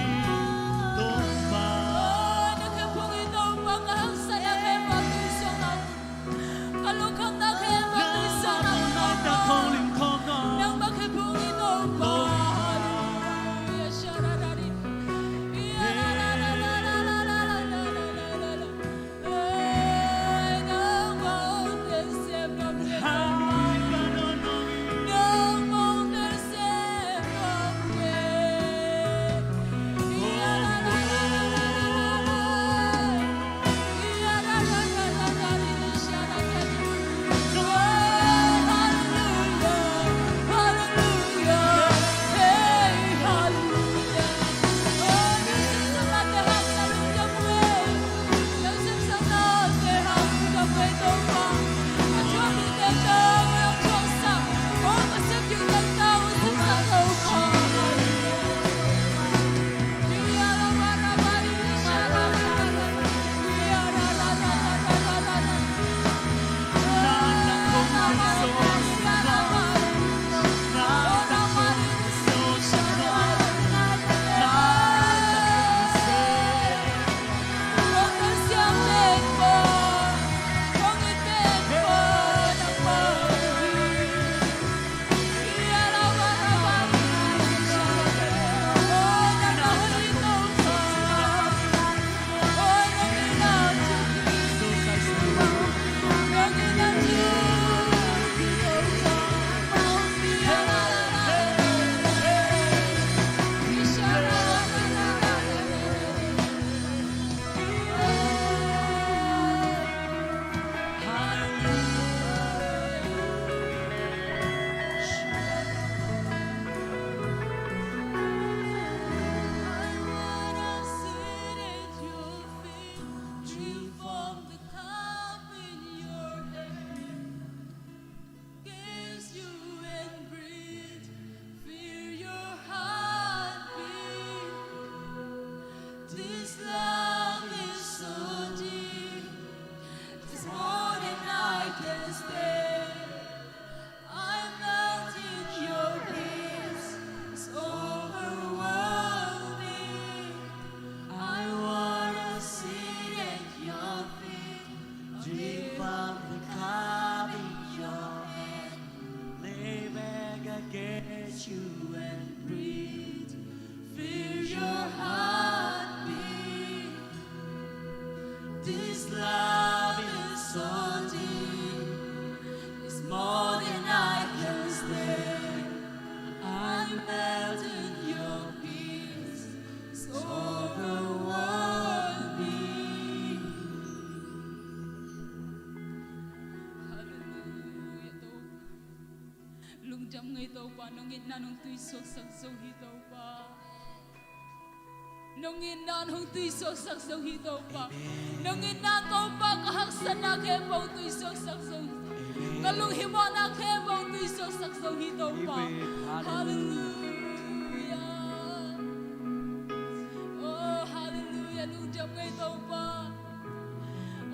Topa. Oi, na khephung hi Topa, ka haksatna khempeuh tui suak nuam. Ka lungkhamna khempeuh tui suak nuam. Laitak hong lim khawm nuam. Nangmah khephung hi Topa. Topa. Hallelujah. Sha-ra-ra-ri. Kiss you and breathe, feel your heartbeat. This love is so deep, it's more than I can stand. I melt in your kiss, it's overwhelming. I wanna sit at your feet, drink from the cup in your hand, lay back against you and breathe. Feel your heartbeat. This love is so deep, it's more than I can stand. I melt in your peace, it's overwhelming. Hallelujah, Topa. Lungdam ngei Topa, nong itna nong tuisuaksak zo hi Topa. Nong itna nong tuisuaksak zo hi Topa. Amen. Nong itna Topa, ka haksatna khempeuh tuisuaksak zo hi. Amen. Ka lunghimawhna khempeuh tuisuaksak zo hi Topa. Amen. Hallelujah. Hallelujah. Oh, hallelujah. Lungdam ngei Topa.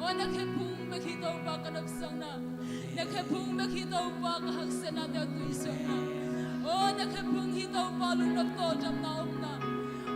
Oh, na khephung bek hi Topa ka nopsakna. Na khephung bek hi Topa ka haksatnate tuisuakna. Oh, na khephung hi Topa lungdam tawldamna omna.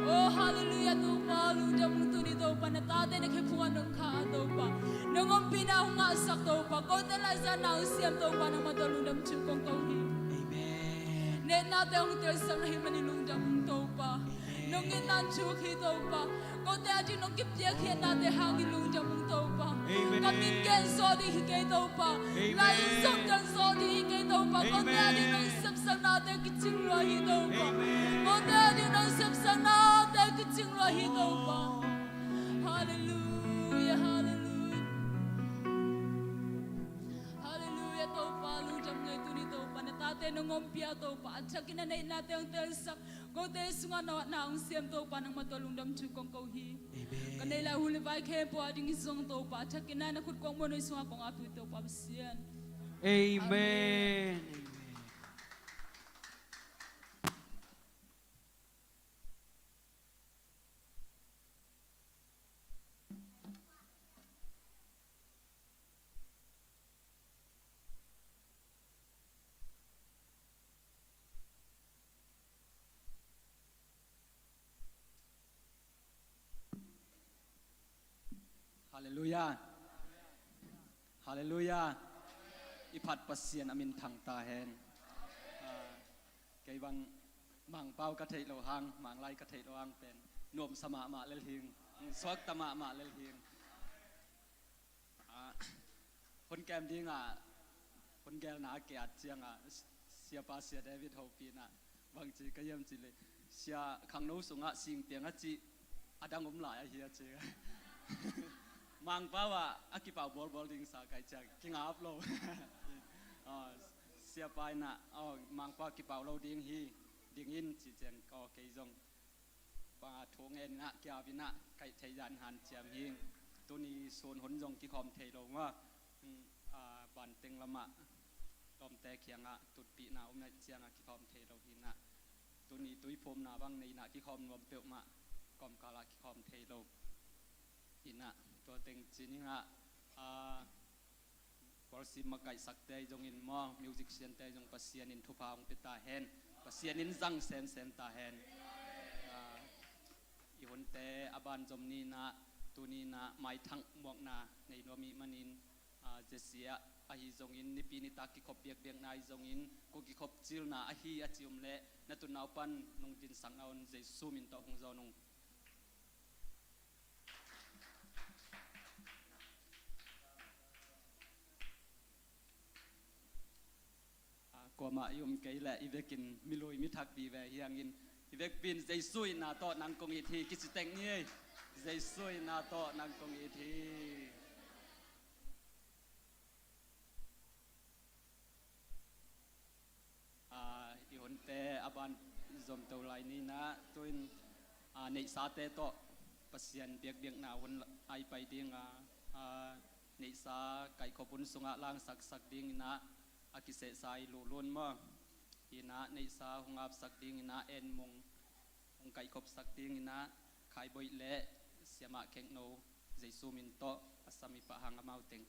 Oh, hallelujah Topa, lungdam hong tun hi Topa, na tate na khephung ah nong kha a Topa. Nong ompihna hong ngahsak Topa. Kote laizang na hong siam Topa, nangmah tawh lungdam thu kong ko hi. Amen. Na itnate hong telsak na hih manin lungdam hong Topa. Amen. Nong itna thuk hi Topa. Kote ading nong kipia khiatnate hangin lungdam hong Topa. Amen. Ka min gen zo ding hi kei Topa. Amen. Lai-in zong gen zo ding hi kei Topa. Kote ading nong sepsaknate kicing lua hi Topa. Amen. Kote ading nong sepsaknate kicing lua hi Topa. Hallelujah, hallelujah. Hallelujah Topa, lungdam ngei tuni Topa. Na tate nong ompih a Topa, a thakin na itnate hong telsak. Kote sungah na hong siam Topa, nangmah tawh lungdam thu kong ko hi. Amen. Ka neih lai hun le vai khempeuh adingin zong Topa, a thakin na khut kong muan uh sungah kong ap hi Topa Pasian. Amen. Amen. Halleluiah. Halleluiah. I phat Pasian a min thang ta hen. Ah, kei bang Mangpau ka theih loh hang, Manglai ka theih loh hang pen nuamsa mahmah lel hing, suakta mahmah lel hing. Ah, hun kem dingah hun gelna a kiat ciangah Siapa Sia David hopih inah bangci ka hiam cih leh, Sia, khangno sungah singpiang a cih a dang om lai ahi a ci. Mangpau ah a kipau bawlbawl ding sa kaih ciang kingap lo. Ah, Siapa inah, oh, Mangpau ah kipau lo ding hi, ding in ci ciang, oh, kei zong pa thu ngen inah kiap inah kaih thei zan hanciam hi. Tuni sun hun zong kikhawm thei lo maw. Hmm, ah, banteng lamah lawmte kiangah tutpihna om naih ciangah kikhawm thei lo hi inah, tuni tuiphumna bang nei inah kikhawm nuam peuhmah, kawmkalah kikhawm thei lo hi inah, tua teng ci ning ah, ah, worship makaihsakte ahi zongin maw, musiciante ahi zong Pasian in thupha hong pia ta hen. Pasian in zang semsem ta hen. Ah, i hunte a ban zom ni inah, tuni inah maithang muakna nei nuam ih manin, ah, Jesse ah ahi zongin nipi nitak kikhop biakbiakna ahi zongin, ko kikhop cilna ahi a ci om leh na tunna uh pan nong dinsakna un Jesu min tawh hong zawn ung. Ah, kuamah i om kei leh i vekin milui mithak dih ve hi hangin, i vekpi in Jesu itna tawh nang kong it hi kici tek ni. Jesu itna tawh nang kong it hi. Ah, i hunte a ban zomto lai ni inah, tu-in, ah, neihsate tawh Pasian biakbiakna hun ai pai ding a, ah, neihsa kaihkhop hun sungah langsaksak ding inah, a kisehsa i luhlun maw. Inah neihsa hong apsak ding inah, En Mung hong kaihkhopsak ding inah, Khai Boih le Siamah Khekno Jesu min tawh a sam i pah hang amau teng.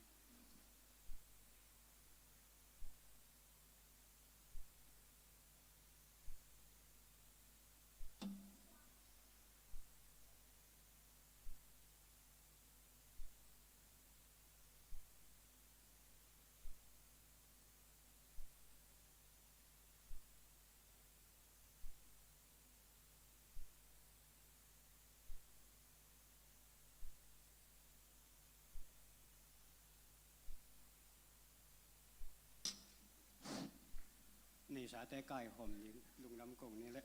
Neihsate kaikhawm ding lungdam ko ni leh.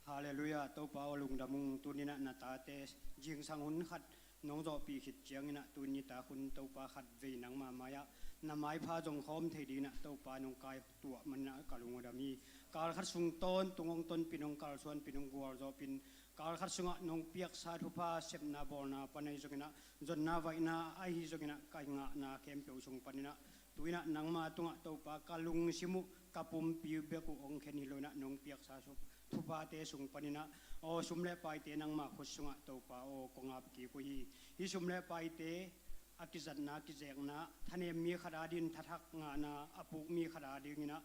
Halleluiah, Topa aw lungdam ung, tuni inah na tate zingsang hun khat nong zawhpih khit ciang inah tuni tak hun Topa khatvei nangma mai-ah na maipha zong khawm thei ding inah Topa nong kaituah man inah ka lung aw dam hi. Kal khat sung tawntung hong tonpih, nong kalsuanpih, nong gualzawhpih, kal khat sungah nong piaksa thupha sepna bawlna pan ahi zong inah, zonna vaihna ahi zong inah, ka ngahna khempeuh sung pan inah, tu inah nangma tungah Topa ka lungsim uh, ka pumpi uh bek uh hong khen hi lo inah, nong piaksa su-, thuphate sung pan inah, aw, sum le paite nangma khut sungah Topa aw kong ap kik uh hi. Hih sum le paite a kizatna, kizekna, thanem mi khat adingin thathak ngahna a puk mi khat ading inah,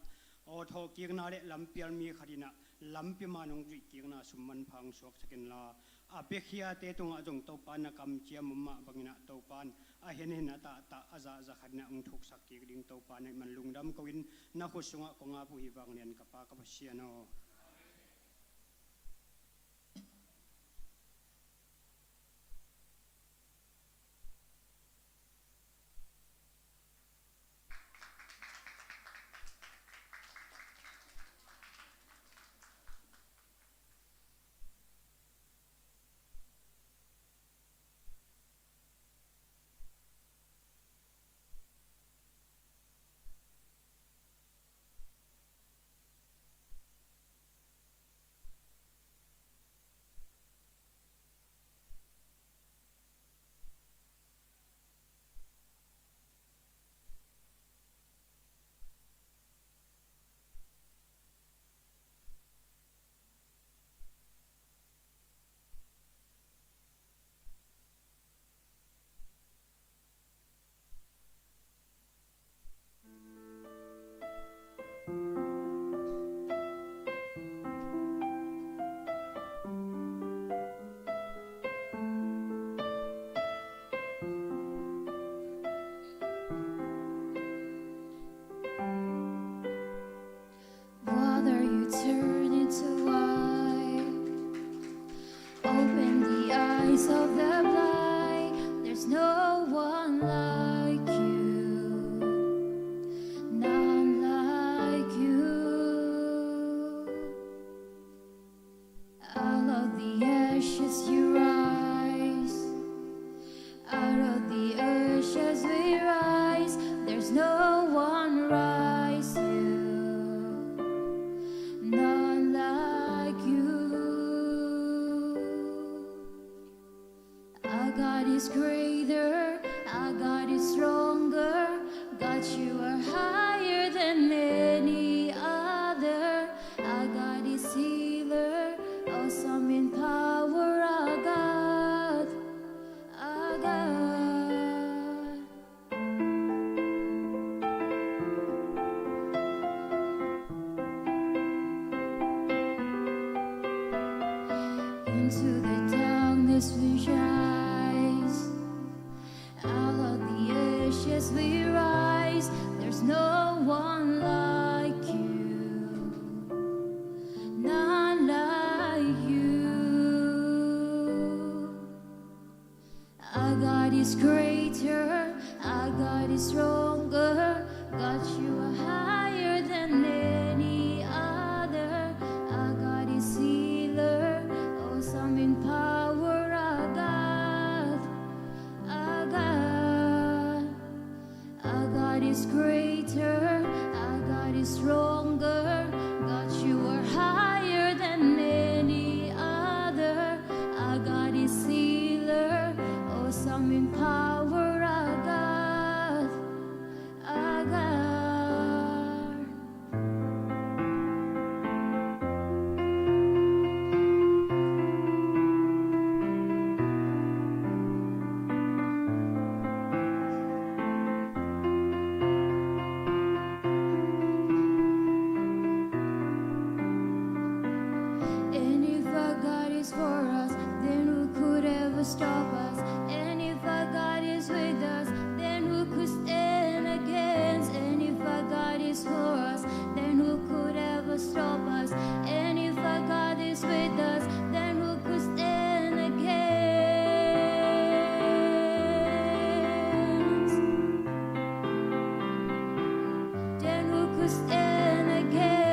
aw, thawhkikna le lampial mi khat inah lampi mah nong zuihkikna sum manpha hong suaksak inla, a biakhiate tungah zong Topa na kamciam om mah bang inah Topa in a henhen a tahtah a zahzah khat inah hong thuksak kik ding Topa na hih man lungdam ko in, na khut sungah kong ap uh hi, vanglian ka Pa ka Pasian aw. To the darkness we rise. Out of the ashes we rise. There's no one like you. None like you. Our God is greater, our God is stronger. God, you are higher than any other. Our God is healer, awesome in power. Our God, our God. Our God is greater, our God is stronger. God, you are higher than any other. Our God is healer, awesome in power. Our God, our God. And if our God is for us, then who could ever stop us? And if our God is with us, then who could stand against? And if our God is for us, then who could ever stop us? And if our God is with us, then who could stand against? Then who could stand against?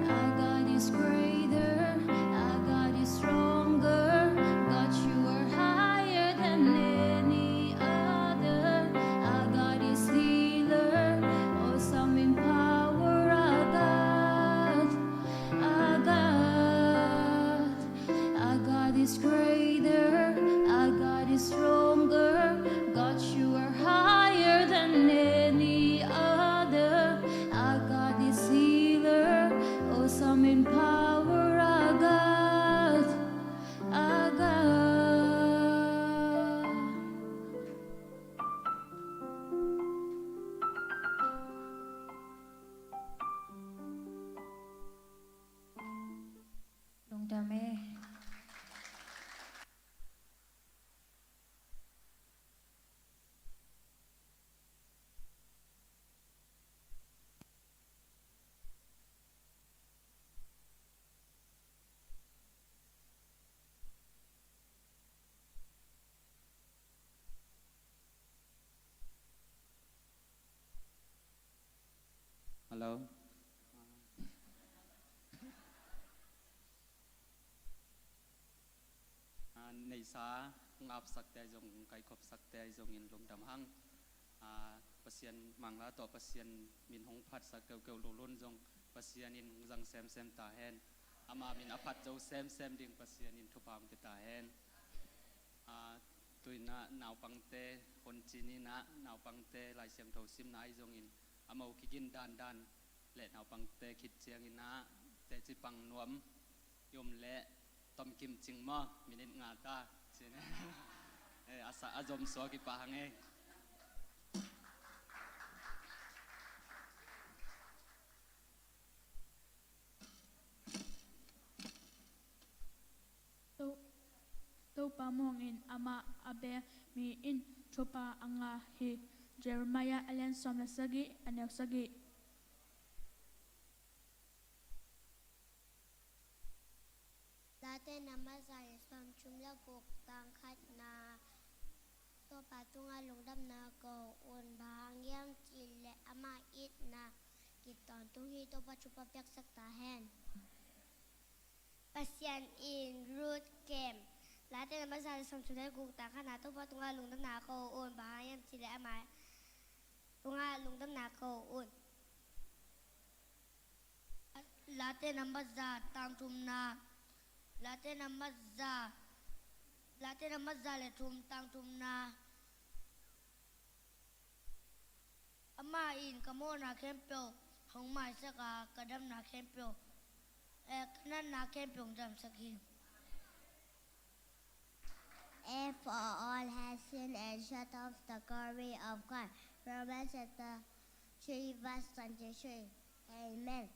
Our God is greater, our God is stronger. God, you are higher than any other. Our God is healer, awesome in power. Our God, our God. Our God is greater, our God is stronger. God, you are higher than any other. Our God is healer, awesome in power. Our God, our God. Lungdam e. Hello. Ah, neihsa hong apsakte ahi zong, hong kaikhopsakte ahi zongin lungdam hang. Ah, Pasian Mangla tawh Pasian min hong phatsak keukeu lulun zong Pasian in hong zang semsem ta hen. Ama min a phat zo semsem ding Pasian in thupha hong pia ta hen. Ah, tuinah naupangte, Hon Cin inah naupangte Lai Siangtho simna ahi zongin a mo kigin dandan le naupangte khit cianginah teci pang nuam i om leh tomkim cing maw, minit nga ta cin. Eh, a sa a zom suak i pah hang e. To-, Topa muangin amah a bel mi in thupha a ngah hi. Jeremiah a lian sawm le sagih, a neu sagih. Late nambat za le sawmthum le guk, tang khatna. Topa tungah lungdamna ko un, bang hang hiam cih leh ama itna kitawntung hi. Topa thupha piaksak ta hen. Pasian in Ruth kem. Late nambat za le sawmthum le guk, tang khatna. Topa tungah lungdamna ko un, bang hang hiam cih leh ama tungah lungdamna ko un. Late nambat za, tang thumna. Late nambat za. Late nambat za le thum, tang thumna. Amah in ka mawhna khempeuh hong maisak a, ka damna khempeuh, eh, ka natna khempeuh hong damsak hi. Eh, for all have sinned and short of the glory of God. Proverbs chapter three, verse twenty-three. Amen.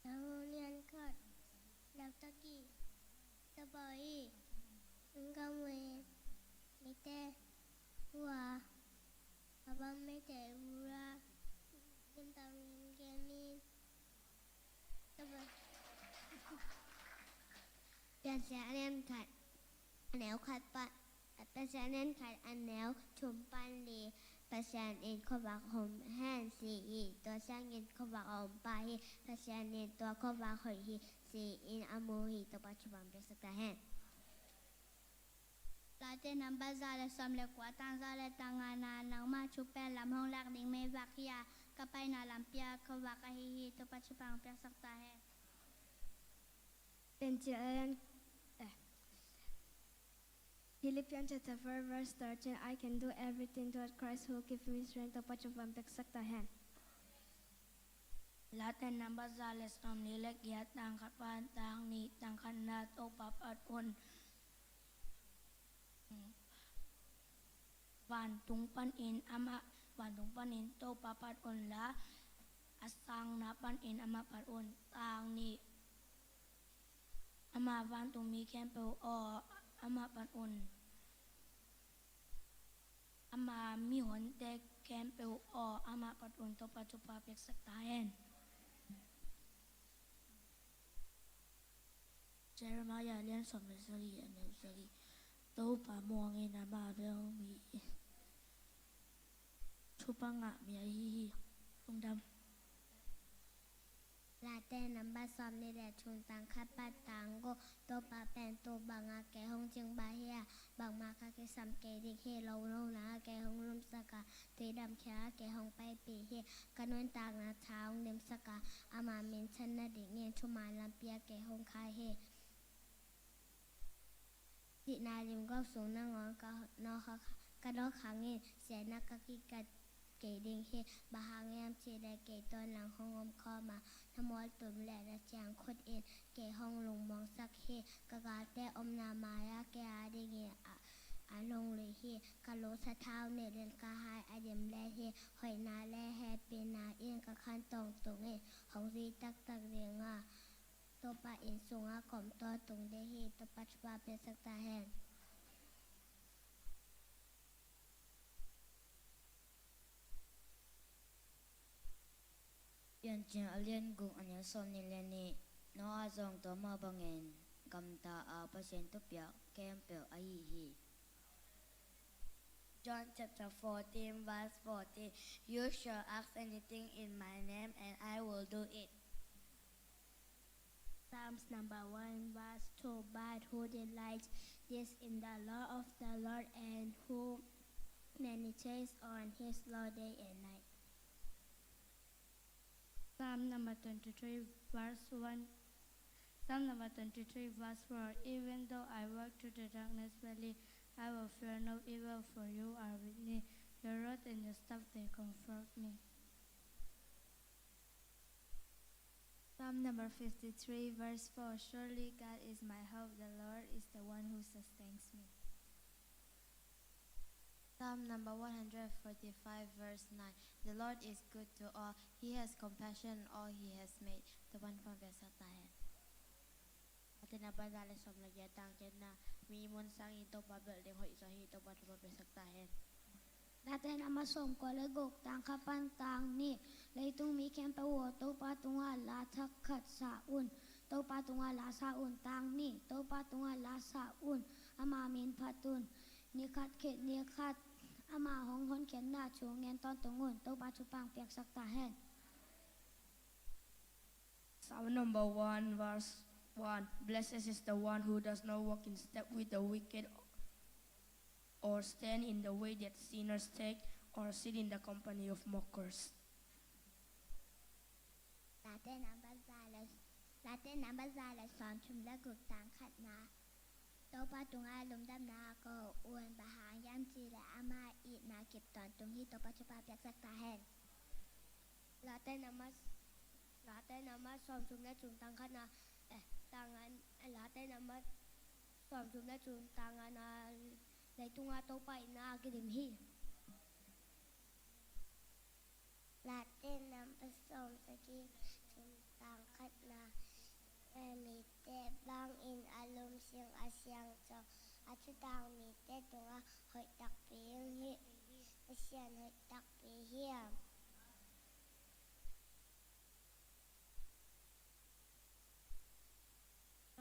Nang lian khat, nang taki, tabai, nang kamwe, mite, hua, abang mite, ura, gentang gemi, tabai. Piancil a lian khat, a neu khat pan, Piancil a lian khat a neu thum pan li, Pasian in khuavak hong om hen ci hi. Tua ciangin khuavak a om pa hi, Pasian in tua khuavak hoih hi ci-in a mu hi. Topa thupha piaksak ta hen. Late namba za le sawm le kua, tang za le tang ngana, nangma thu pen lam hong lak ding meivak hi a, ka paina lampi ah khuavak ahi hi. Topa thupha piaksak ta hen. Piancil a lian, eh. Philippians chapter four, verse thirteen, "I can do everything through Christ who gives me strength." Topa thupha piaksak ta hen. Late namba za le sawm li le giat, tang khat pan tang nih, tang khatna, Topa pat un. Vantung panin amah, vantung panin Topa pat un la, a sangna panin amah pat un. Tang nih, ama vantungmi khempeuh aw, amah pat un. Ama mihonte khempeuh aw, amah pat un. Topa thupha piaksak ta hen. Jeremiah lian sawm le sagih, a neu sagih. Topa muangin ama bel mi thupha ngah mi ahi hi. Lungdam. Late namba sawm nih le thum, tang khat pan tang guk. Topa pen tuu banga kei hong cingba hi a, bangmah ka kisam kei ding hi. Lawng lawngna ah kei hong lumsak a, tui damkhia ah kei hong paipih hi. Ka nuntakna tha hong dimsak a, ama minthan nadingin thuman lampi ah kei hong khai hi. Sihna limguk sung nangawn ka nawk, ka nawk hangin siatna ka kikat kei ding hi. Bang hang hiam cih leh kei tawh nang hong omkhawm a, na mawltum le na ciangkhut in kei hong lungmuangsak hi. Ka galte omna mai-ah kei a dingin a, a lungluih hi. Ka lu sathau nih le ka hai a dim lel hi. Hoihna le hehpihna in ka khan tawntung in hong zui taktak ding a, Topa inn sungah ka om tawntung ding hi. Topa thupha piaksak ta hen. Piancil a lian guk, a neu sawm nih le nih. Noah zong tua mah bangin gamta a, Pasian thupiak khempeuh a hih hi. John chapter fourteen, verse fourteen. "You shall ask anything in my name, and I will do it." Psalms number one, verse two. But who delights this in the law of the Lord, and who meditates on his law day and night? Psalm number twenty-three, verse one. Psalm number twenty-three, verse four. Even though I walk through the darkness valley, I will fear no evil, for you are with me. Your rod and your staff, they comfort me. Psalm number fifty-three, verse four. Surely God is my help, the Lord is the one who sustains me. Psalm number one hundred forty-five, verse nine. The Lord is good to all. He has compassion on all he has made. Topa thupha piaksak ta hen. Late namba za le sawm le giat, tang giatna. Mi mun sangin Topa belh ding hoih zaw hi. Topa thupha piaksak ta hen. Late namba sawm kua le guk, tang khat pan tang nih. Leitung mi khempeuh aw, Topa tungah la thak khat sa un. Topa tungah la sa un. Tang nih, Topa tungah la sa un. Ama min phat un. Ni khat khit ni khat ama hong honkhiatna thu ngen tawntung un. Topa thupha piaksak ta hen. Psalm number one, verse one. Blessed is the one who does not walk in step with the wicked, or stand in the way that sinners take, or sit in the company of mockers. Late namba za le, Late namba za le sawmthum le guk, tang khatna. Topa tungah lungdamna ko un, bang hang hiam cih leh ama itna kip tawntung hi. Topa thupha piaksak ta hen. Late namba, Late nambat sawmthum le thum tang khatna, eh, tang nga, Late nambat sawmthum le thum tang ngana, leitunga Topa itna a kidim hi. Late nambat sawmsagih, thum tang khatna, mite bangin a lungsim a siangtho, a thudang mite tungah hoih takpi hi, Pasian hoih takpi hi.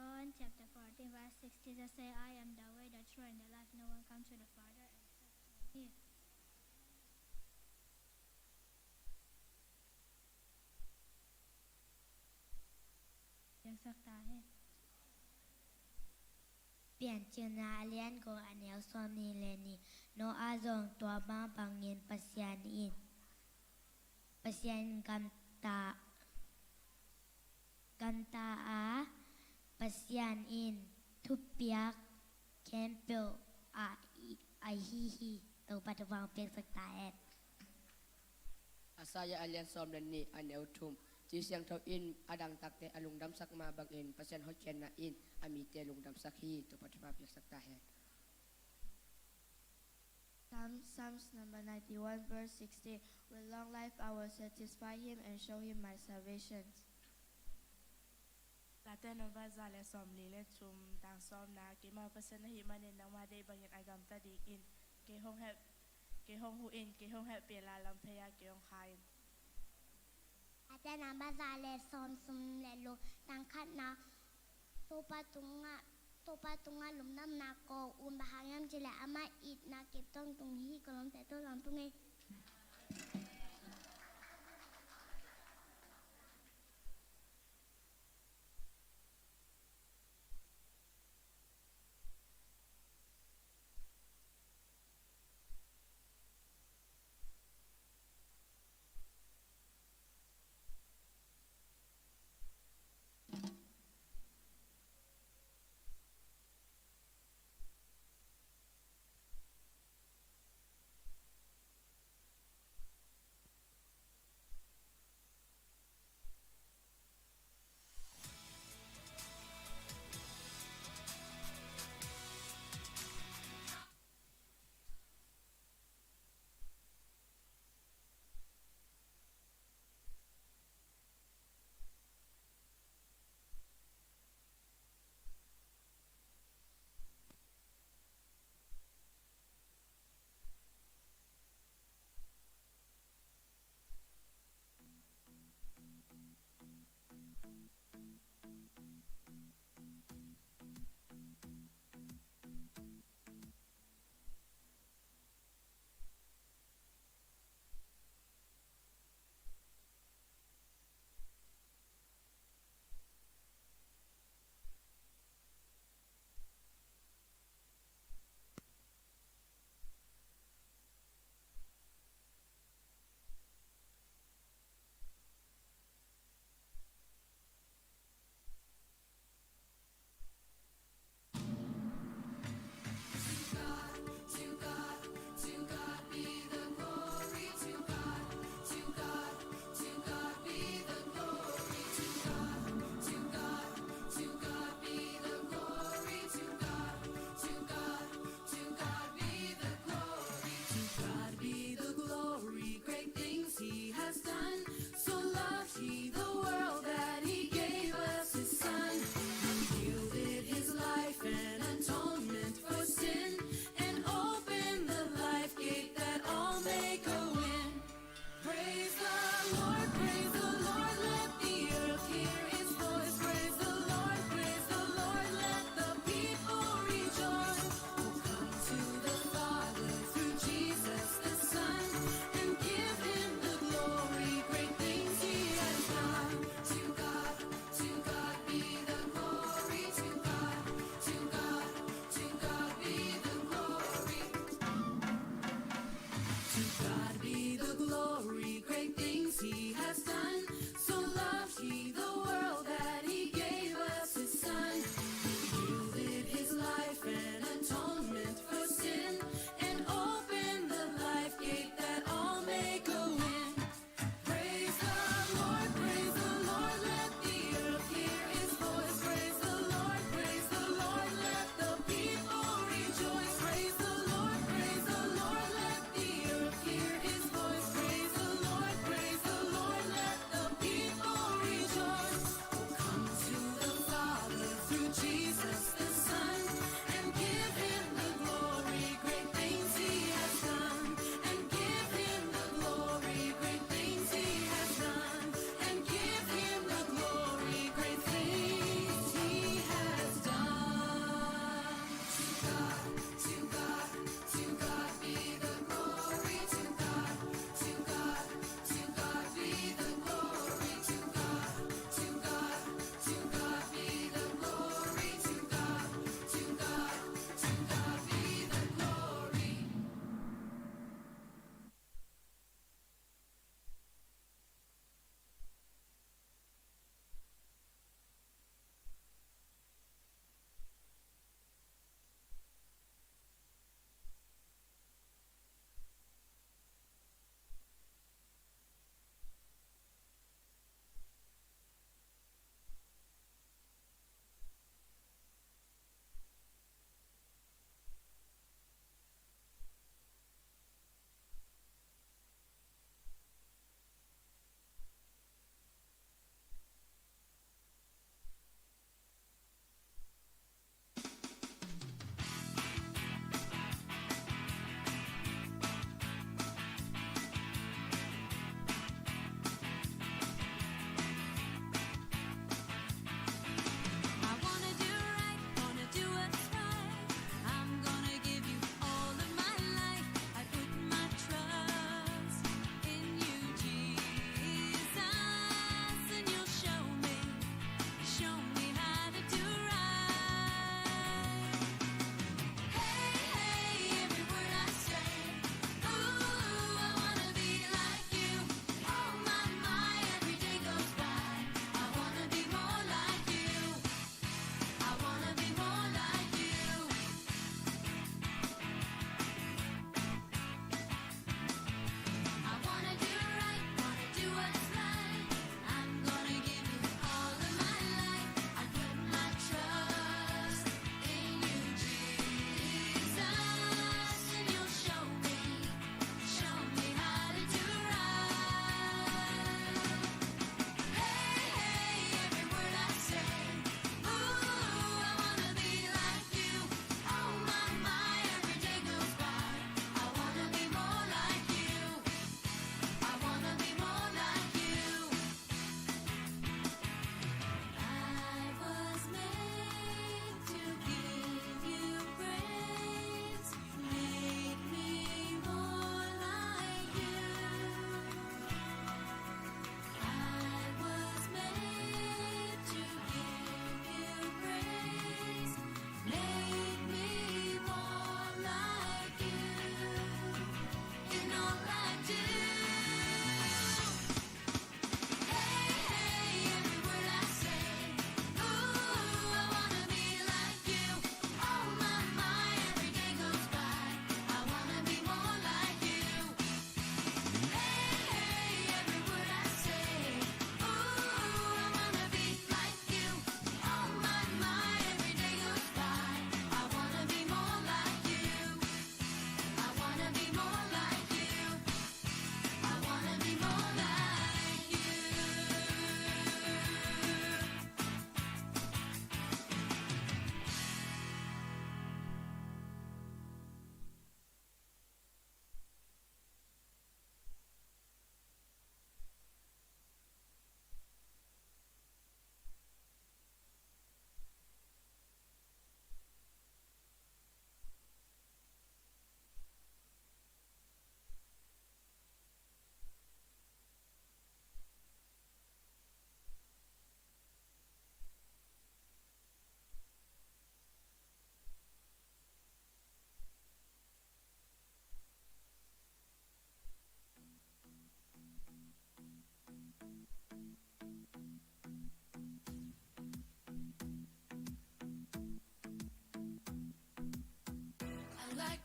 John chapter fourteen, verse six, Jesus say, "I am the way, the truth, and the life. No one comes to the Father except through me." Piaksak ta hen. Piancilna a lian guk, a neu sawmnih le nih. Noah zong tua mah bangin Pasian in, Pasian in gamta, gamta a, Pasian in thupiak khempeuh a, ahi hi. Topa thupha piaksak ta hen. Isaiah a lian sawm le nih, a neu thum. Ci Siangtho in a dangtakte a lungdamsak mah bangin Pasian hotkhiatna in a mite lungdamsak hi. Topa thupha piaksak ta hen. Psalm, Psalms number ninety-one, verse sixteen. With long life I will satisfy him and show him my salvation. Late nambat za le sawmli le thum tang sawmna, keimah Pasian ahih manin nangmah deih bangin a gamta dingin kei hong heh, kei hong huh in, kei hong hehpih a, lamphei-ah kei hong kha in. Late nambat za le sawmthum le thum tang khatna, Topa tungah, Topa tungah lungdamna ko un, bang hang hiam cih leh amah itna kip tawntung hi. Ko lawmte tawh lam tung ei.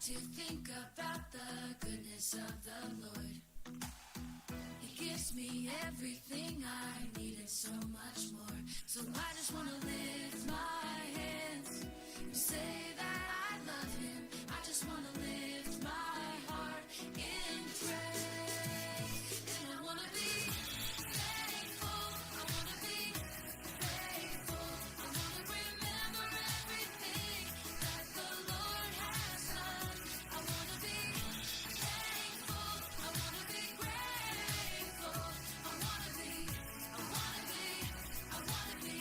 To think about the goodness of the Lord. He gives me everything I need and so much more. So I just want to lift my hands and say that I love him. I just want to lift my heart in praise. And I want to be thankful. I want to be grateful. I want to remember everything that the Lord has done. I want to be thankful. I want to be grateful. I want to be, I want to be, I want to be.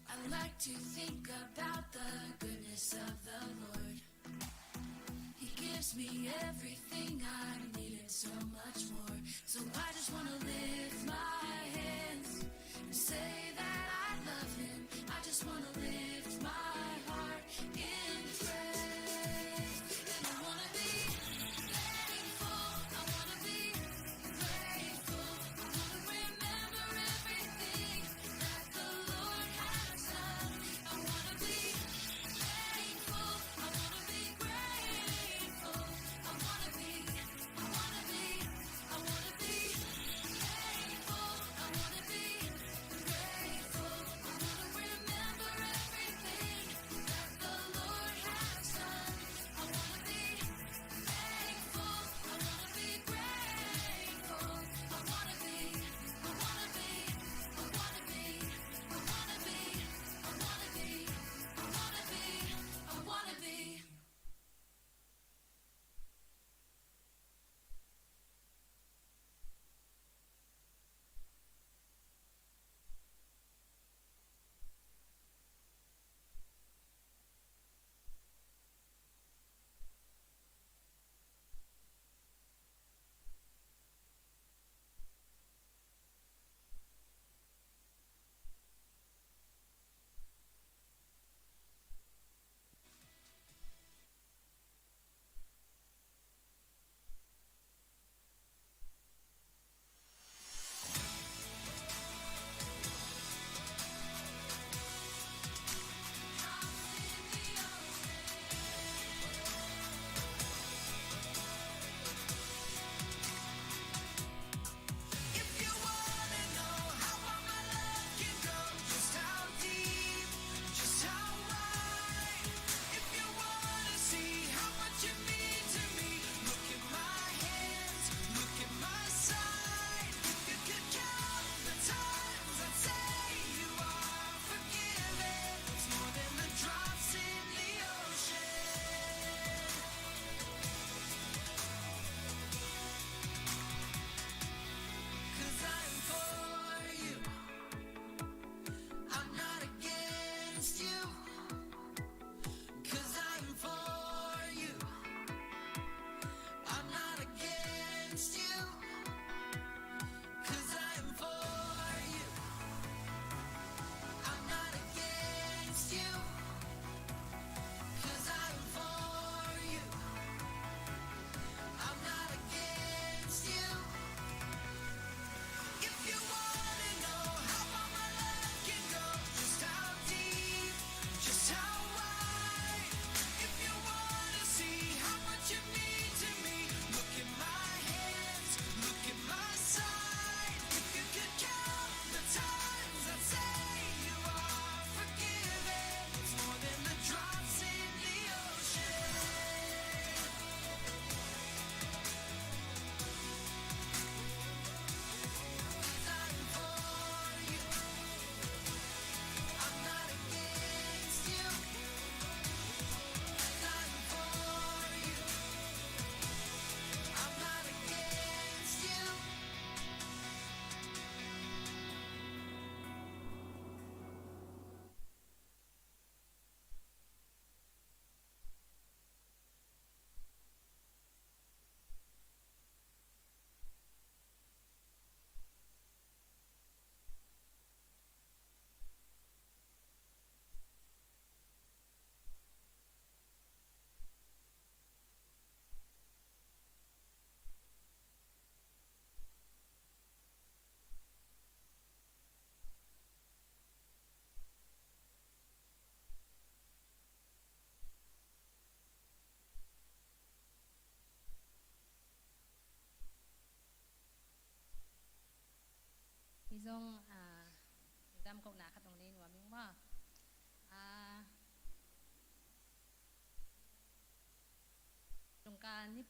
I like to think about the goodness of the Lord. He gives me everything I need and so much more. So I just want to lift my hands and say that I love him. I just want to lift my heart in praise. And I want to be thankful. I want to be grateful. I want to remember everything that the Lord has done. I want to be thankful. I want to be grateful. I want to be, I want to be, I want to be thankful. I want to be grateful.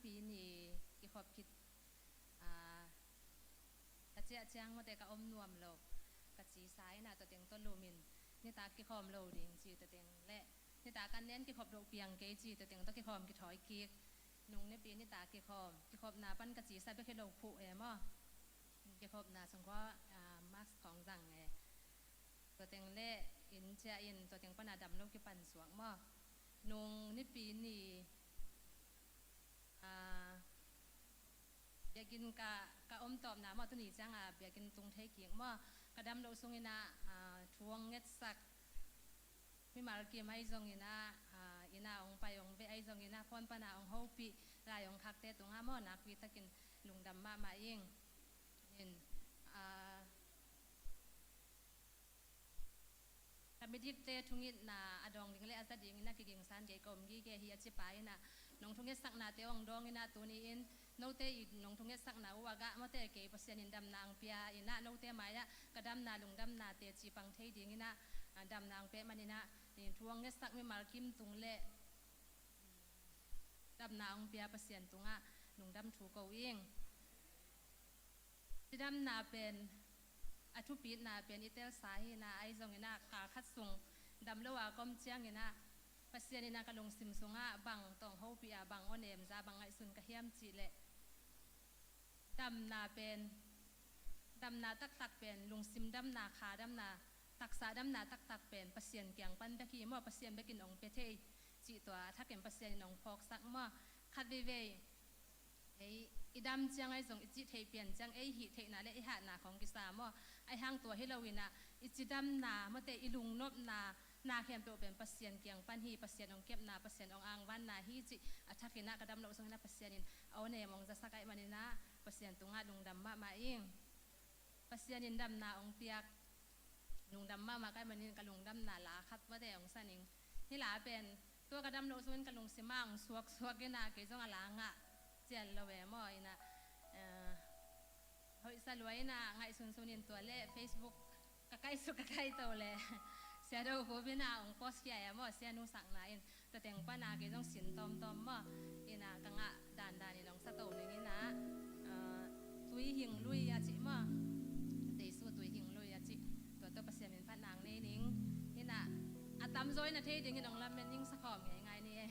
Pi ni kikhop khit, ah, ka ciah ciang mawte ka om nuam lo, ka ci sa in ah, tua teng tawh lum in nitak kikhawm lo ding ci, tua teng le nitak an nen kikhop loh piang kei ci, tua teng tawh kikhawm kithawi kik. Nung nipi nitak kikhawm, kikhopna pan ka ci sa bek hi lo phuh e maw. Kikhopna sung khua, ah, mask khawng zang e. Tua teng le inn ciah in, tua teng pan a dam lo kipan suak maw. Nung nipi ni, ah, biakinn ka, ka om tawpna maw, tuni ciang a biakinn tung thei kik maw. Ka dam loh sung in ah, ah, thu hong ngetsak mimal kim ahi zong in ah, ah, inn ah hong pai hong veh ahi zong in ah, phone pan a hong hopih, lai hong khakte tungah maw, nakpi takin lungdam mahmah ing. In, ah, ka midikte thungetna a dawng ding le a za ding in ah kigingsan kei ka om gige hi, a ci pa in ah, nong thungetsaknate hong dawng in ah, tuni in note i nong thungetsakna uh a gah mawte kei Pasian in damna hong pia in ah, note mai-ah ka damna lungdamna teci pang thei ding in ah, ah, damna hong pia man in ah, in thu hong ngetsak mimal kim tung le damna hong pia Pasian tungah lungdam thu ko ing. Cidamna pen, a thupitna pen i telsa hi in ah, ahi zong in ah kal khat sung dam lo a ka om ciang in ah, Pasian in ah ka lungsim sungah bang tawh hong hopih a, bang awnem za, bang ngaihsun ka hiam cih leh, damna pen, damna taktak pen, lungsim damna, kha damna, taksa damna taktak pen Pasian kiang pan bek hi maw, Pasian bekin hong pia thei cih tua a thakin Pasian in hong phawksak maw. Khat veivei ei i dam ciang ahi zong, i cih theih pian ciang ei hih theihna le i hatna khawng kisa maw. Ahi hang tua hi lo in ah, i cidamna mawte, i lungnopna, na khempeuh pen Pasian kiang pan hi, Pasian hong kepna, Pasian hong angvanna hi cih a thakin ah, ka dam loh sung in ah Pasian in a awnem hong zasak ahih man in ah, Pasian tungah lungdam mahmah ing. Pasian in damna hong piak, lungdam mahmah ka hih man in ka lungdamna la khat mawte hong san ing. Hih la pen tua ka dam loh sung in ka lungsim ah hong suaksuak in ah, kei zong a la ngah cian lo e maw in ah, eh, hoih sa lua in ah, ngaihsunsun in tua le Facebook ka kaisuk ka kaito le Sia Do Khup in ah hong post khia e maw, Sia Nu sakna in. Tua teng pan a kei zong sin tawmtawm maw, in ah ka ngah dandan in hong sa to ning in ah, ah, Tui Hing Lui a cih maw, Tesu Tui Hing Lui a cih, tua tawh Pasian min phat nang nei ning. In ah a tamzaw in a thei dingin hong lamen ning, sa khawm ngeingai ni e.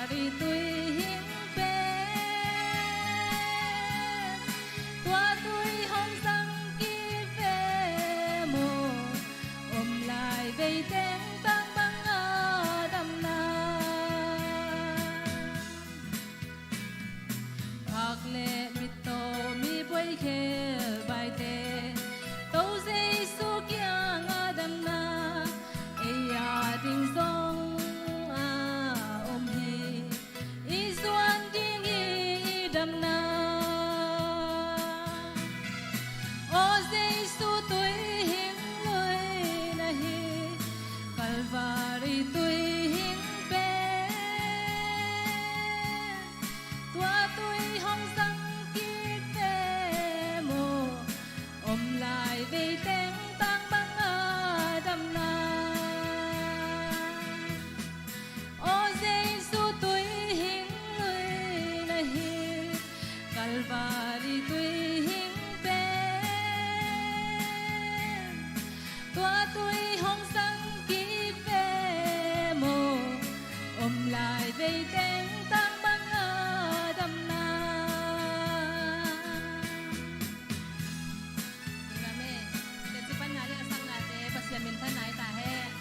Tui hing pen, tua tui hong zang kik ve maw, om lai vei teng tang bang a damna. Phak le mittaw mi buai khel baite, To Jesu kiang a damna, ei a ding zong a om hi. I zuan ding i damna. Aw Jesu tui hing lui na hi, Kalvari tui hing pen. Tua tui hong zang kik ve maw, om lai vei teng tang bang a damna. Aw Jesu tui hing lui na hi, Kalvari tui hing pen. Tua tui hong zang kik ve maw, om lai vei teng tang bang a damna. Amen. Teci panna le a sangnate Pasian minthanna hi ta hen.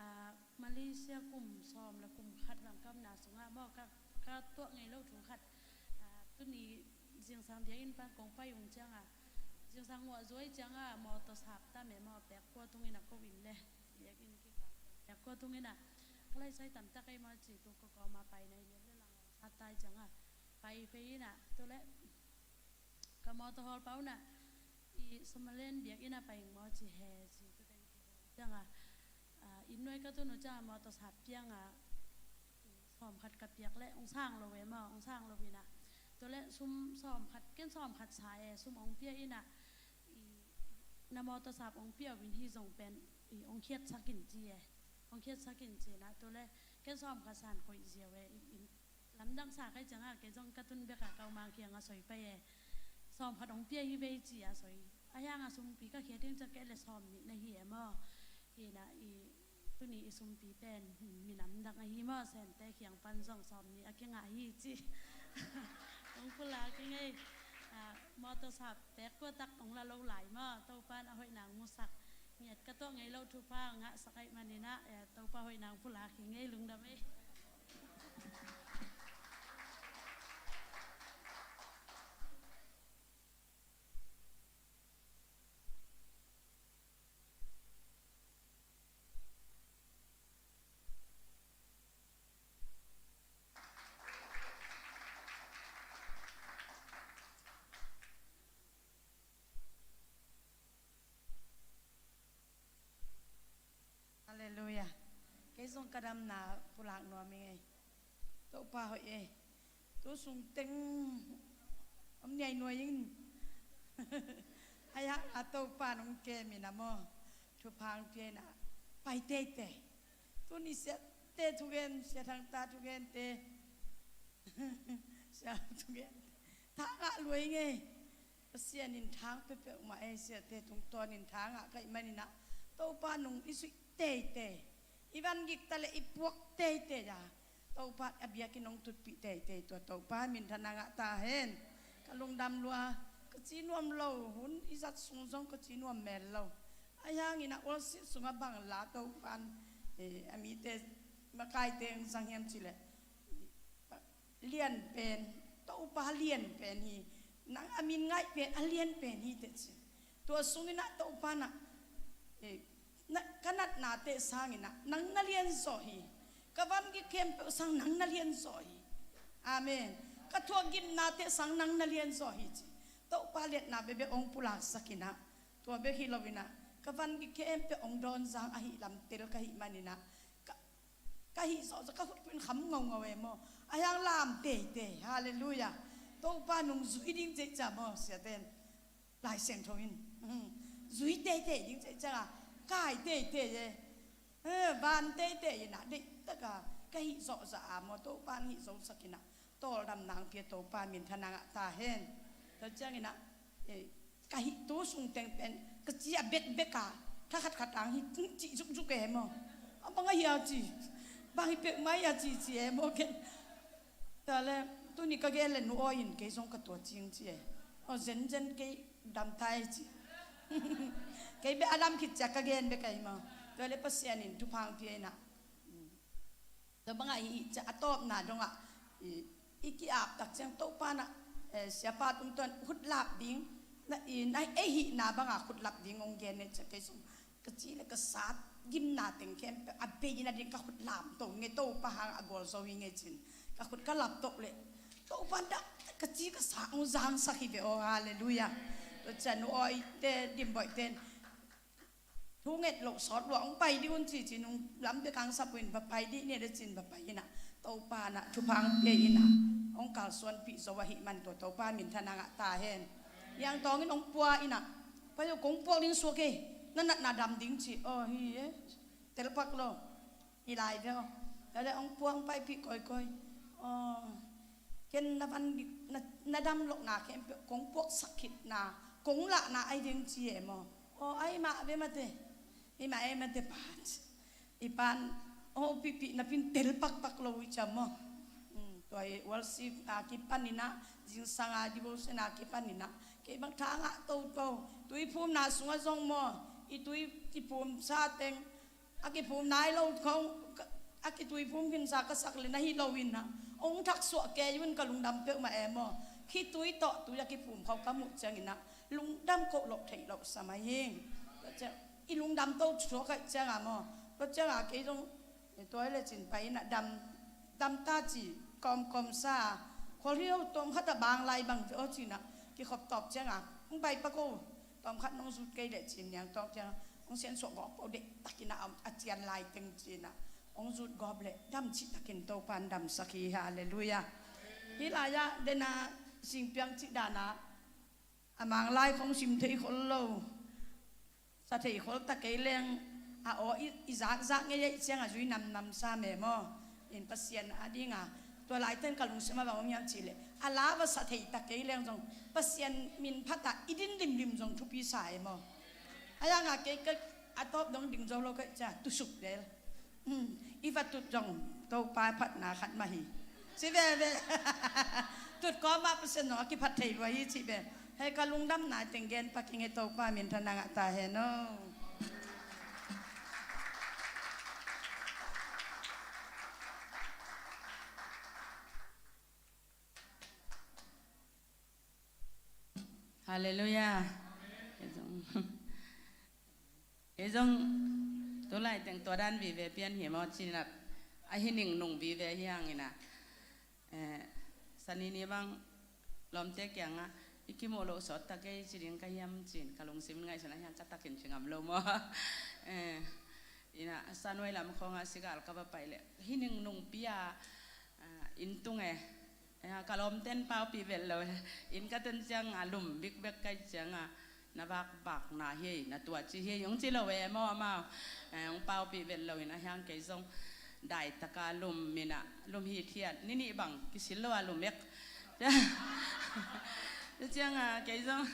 Ah, Malaysia kum sawm le kum khat lamkamna sungah maw, ka, ka tuah ngei lo thu khat. Ah, tuni zingsang biakinn pan kong pai ung ciangah, zingsang nguah zuai ciangah mawtaw sap tam e maw, pek kua tungin a ko in le biakinn kikal pek kua tungin a ka laisai tamtak ei maw ci tu ka kawma pai nai lian le lang sa tai ciangah pai pei in a tu le ka mawtaw hawl pau na i Somalian biakinn a pai ing maw ci he ci tu teng kidong ciangah, ah, inn nuai ka tun uh ciangah mawtaw sap piangah sawm khat ka piak le ong sang lo e maw, ong sang lo in a. Tua le sum sawm khat, ken sawm khat sa e, sum ong pia in a, i, na mawtaw sap ong pia uh in hi zong pen, i, ong khiatsak in ci e, ong khiatsak in ci in a. Tua le ken sawm khat san koih ziau e, i, i, lamdang sa kai ciangah kei zong ka tun bek a ka umang kiangah soi pai e. Sawm khat ong pia hi vei ci a soi. A hiangah sumpi ka khiat ding ciang kei le sawm nih na hi e maw. Hi na i tuni i sumpi pen minam dang ahi maw, Sente kiang pan zong sawm nih a kingah hi ci. Hong pulak hi ngei. Ah, mawtaw sap pek kua tak hong la lo lai maw, Topan a hoihna hong musak. Ngiat ka tuah ngei lo thupha ngahsak ahih manin ah, eh, Topa hoihna hong pulak hi ngei, lungdam ei. Halleluiah. Kei zong ka damna pulak nuam ing ei. Topa hoih ei. Tu sung teng om niai nuai in. Ai hang a Topa nong kem in a maw, thupha hong pia in a pai teitei. Tuni siate thugen, Sia Thangta thugente, Sia thugente tha ngah lua ing ei. Pasian in tha hong pia peuhmah ei, siate tungtawnin tha ngah ka hih manin ah Topa nung i zuih teitei, i van gik ta leh i puak teitei a, Topa a biakinn hong tutpih teitei, tua Topa minthanna ngah ta hen. Ka lungdam lua, ka ci nuam lo, hun i zat sung zong ka ci nuam mel lo. Ahi hangin a worship sungah bang la Topan, eh, a mite makaite hong zang hiam cih leh, lian pen, Topa lian pen hi. Nang a min ngaih pen a lian pen hi teh ci. Tua sungin ah Topa na, eh, na, ka natnate sangin ah nang na lian zaw hi. Ka van gik khempeuh sang nang na lian zaw hi. Amen. Ka thuakgimnate sang nang na lian zaw hi ci. Topa liatna bekbek hong pulaksak in ah, tua bek hi lo in ah, ka van gik khempeuh hong dawn zang ahih lam tel ka hih manin ah, ka, ka hih zawh zawh ka khut khuin kham ngaungau e maw. Ahi hang lam teitei. Halleluiah. Topa nung zuih ding ceih cia maw, siaten. Lai Siangtho in, hmm, Zui teitei ding cih ciangah, kai teitei e. Eh, van teitei inah, deih takah ka hih zawhzah a maw, Topa'n hih zosak inah, tawldamna hong pia Topa minthanna ngah ta hen. Tua ciang inah, eh, ka hih tu sung teng pen, ka ci a bekbek a, thakhat khat ang hi, cih zukzuk e maw. A bang a hia ci, bang hi pek mai a ci ci e maw ken. Tua le, tuni ka gen le nu aw in kei zong ka tua cing ci e. Aw, zenzen kei dam thai ci. Kei bek a dam khit ciah ka gen bek ahi maw. Tua le Pasian in thupha hong pia inah. Tua bangah i, i, a tawpna dongah i, i ki-ap tak ciang Topa nah, eh, siapa tungtawn hutlap ding, na, i, na, ei hihna bangah hutlap ding hong gen ne ciang kei zong ka ci le ka sat gimna teng khempeuh a bei na ding ka khut lamto nge Topa hang a gualzo hi nge cin ka khut ka laptoh le Topa dah ka ci ka sa hong zangsak hi ve aw, halleluiah. Tua ciang nu awi te dimboih ten thu nget loh sawt luah hong pai dih un ci cin hong lam bek hong sap uh in va pai dih ni a de cin va pai inah Topa nah thupha hong pia inah hong kalsuanpih zo ahih man tua Topa minthanna ngah ta hen. Niangtawng in hong pua inah pai uh kong puak ding suak e, na natna dam ding ci aw hi e. Telpak lo hi lai ve aw. Tua le hong puak hong paipih kawikawi aw. Ken na van na, na dam lohna khempeuh kong puaksak khitna kong lahna ahi ding ci e maw. Aw ahi mah ve mate. Hi mah e mate pan. I pan aw pihpih napin tel pakpak lo i ciam maw. Tua i worship na kipan inah zingsang a devotion na kipan inah kei bang tha ngah toto. Tui phumna sungah zong maw, i tui kiphum sa teng a kiphum nai lo khong a kitui phum khinsa ka sak le na hi lo inah hong thaksuah kei un ka lungdam peuhmah e maw. Khitui tawh tui a kiphum khau ka muh ciang inah lungdam koh loh theih loh sa mai hing. Tua ciang i lungdam to suak aih cianga maw. Tua cianga kei zong tua le cin pai inah dam, dam ta ci kawmkawm sa. Khual hi lo tawm khat a bang lai bang ve aw cinah kikhop tawp cianga hong pai pak o. Tawm khat nong zut kei leh cin niangtawng cianga hong siansuah gawp o, deih takinah a cian lai teng cinah hong zut gawp leh dam cih takin Topan damsak hi. Halleluiah. Hih lai-ah dena singpiang cih danah a mang lai khong sim thei khol lo. Sa thei khol ta kei leng a aw i, i zakzak ngei a i ciang a zui namnam sa me maw. In Pasian a dinga tua laiten ka lungsim a bang om hiam cihleh a la va sa thei ta kei leng zong Pasian min phatah i din limlim zong thupi sa e maw. A yanga kei ka a tawp dong ding zo lo ka i cia tusuk del. I va tut zong Topa phatna khat mah hi. Ci veve. Tut kawmah Pasian zong a kiphat thei lua hi cih ve. Hei ka lungdamna teng gen paking e, Topa minthanna ngah ta hen aw. Halleluiah. Kei zong, kei zong tulai teng tua dan vive pian hi maw cinat a hi ning nung vive hi hangina. Eh, sanini bang lawmte kiangah i kimuh loh sawt ta kei ci ding ka hiam cin ka lungsim in ngaihsun a hiang ka takin ci ngam lo maw. Eh, ina sanuai lam khawngah sigal ka va pai leh hi ning nungpi a, ah, inn tung e. Ka lawmten paupih vet lo e. Inn ka tun cianga lum bikbek kai cianga na vakvakna hi ei, na tuah ci hi ei hong ci lo e maw amau. Hong paupih vet lo in a hiang kei zong daitaka lum minah lum hithiat ni nih bang kisil lo a lum ek. Tua cianga kei zong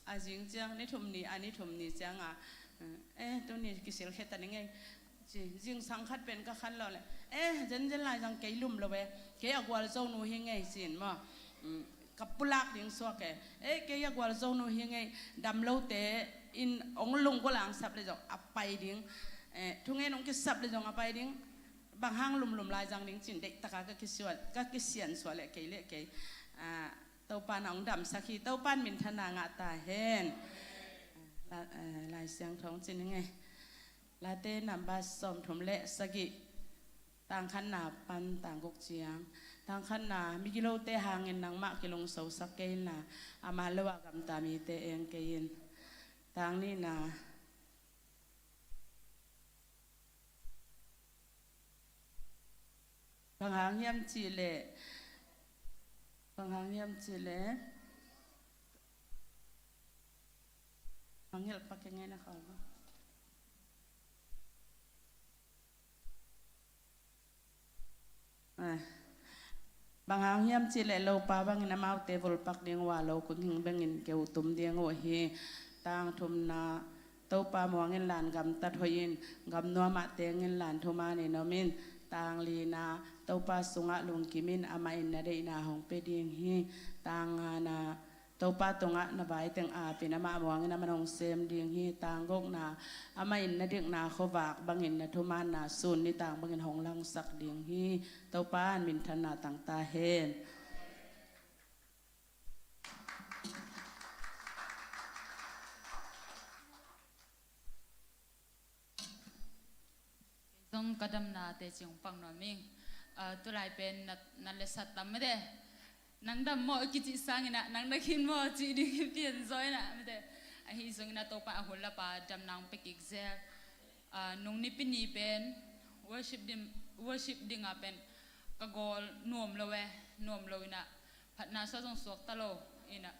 a zing ciang ni thum ni a ni thum ni cianga eh tuni kisil kheta ni ngei. Ci, zingsang khat pen ka khan lo le. Eh, zenzen lai zang kei lum lo e. Kei a gualzo nu hi ngei cin maw. Ka pulak ding suak e. Eh, kei a gualzo nu hi ngei. Dam lote in ong lungkua lang sap le zong a pai ding. Eh, thungen ong kisap le zong a pai ding. Bang hang lumlum lai zang ding cin deih taka ka kisian suah le kei le kei. Topan a ong damsak hi, Topan minthanna ngah ta hen. Lai Siangtho ong cin hi ngei. Late namba sawmthum le sagih, tangkhatna pan tangkuk ciang. Tangkhatna, migilote hangin nangmah kilungsosak kei inla, a man lo a gamta mite eng kei in. Tangnihna, bang hang hiam cihleh, bang hang hiam cihleh, Ngelh pak ing e na kha. Ah, bang hang hiam cih leh Lopa bangin amaute vulpak ding uh a, lo kung hing bengin keu tum ding uh hi. Tang thumna, Topa muang inla gamtat hoih in, gam nuamah teng inla thuman in om in. Tang lina, Topa sungah lungkim in, amah in na deihna hong pia ding hi. Tang ngana, Topa tungah na vai teng apin, amah muangin a man hong sem ding hi. Tang gukna, amah in na dikna khuavak bangin na thumanna sun nitang bangin hong langsak ding hi. Topa in minthanna tang ta hen. Kei zong ka damna teci hong pang nuam ing. Ah, tulai pen na, na letsat tam mate. Nang dam maw kicih sangin ah, nang na khin maw cih ding hi pian zaw in ah mate. Ahi zongin ah Topa a hun lapa damna hong pia kik zel. Ah, nung nipi ni pen worship ding, worship ding ah pen ka gawl nuam lo e, nuam lo in ah phatna suak zong suak ta lo in ah,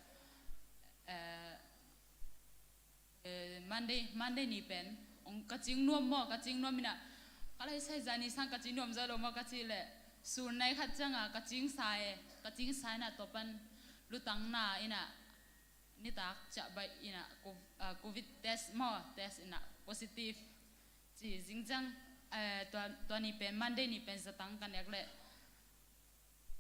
eh, Eh, Monday, Monday ni pen, ong ka cing nuam maw, ka cing nuam in ah, ka lai sai zani sang ka cing nuam zaw lo maw ka cih leh, sun nai khat ciang a ka cing sa e, ka cing sa in ah tua pan lutang na in ah, nitak ciah baih in ah, co-, ah, covid test maw, test in ah positive. Ci zing ciang, eh, tua, tua ni pen, Monday ni pen zatang ka nek leh,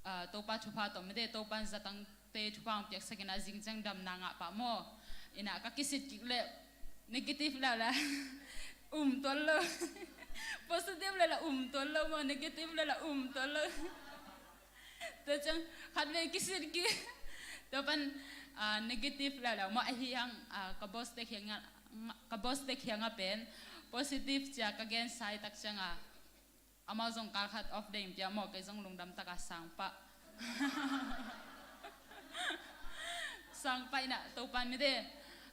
ah, Topa thupha tawh mite, Topa in zatangte thupha hong piaksak in ah zing ciang damna ngah pah maw. In ah ka kisit kik leh negative leh leh um tuan lo. Positive leh leh um tuan lo maw, negative leh leh um tuan lo. Tua ciang khat vei kisit kik. Tua pan, ah, negative leh leh maw ahi hang, ah, ka boss te kiang ah, ka boss te kiang ah pen positive ci a ka gen sa i tak ciang a, amau zong kal khat off day in pia maw, kei zong lungdam tak a sang pah. Sang pah in ah Topa in mite,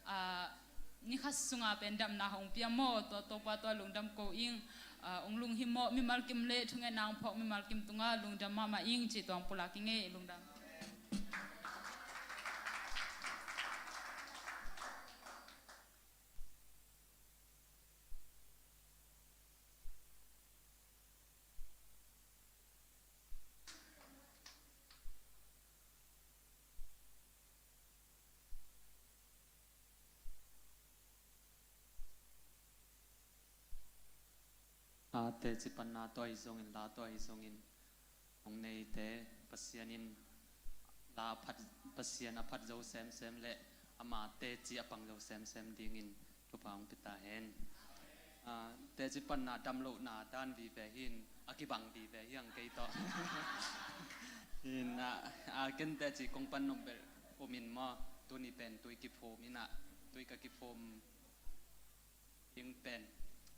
ah, ni khat sung a pen damna hong pia maw, tua Topa tua lungdam ko ing, ah, ong lunghimawh mimal kim leh thungetna hong phawk mimal kim tungah lungdam mahmah ing cih tua hong pulak ing e, lungdam. A, teci panna tua hi zongin, la tua hi zongin, hong neite Pasian in la a phat, Pasian a phat zo semsem leh ama teci a pang zo semsem dingin thupha hong pia ta hen. A, teci panna damlohna dan vive hi in, a kibang vive hi ang kei tawh. Hi in, a, a, ken teci kong pan nop bel om in maw, tuni pen tui kiphum in ah, tui ka kiphum ding pen,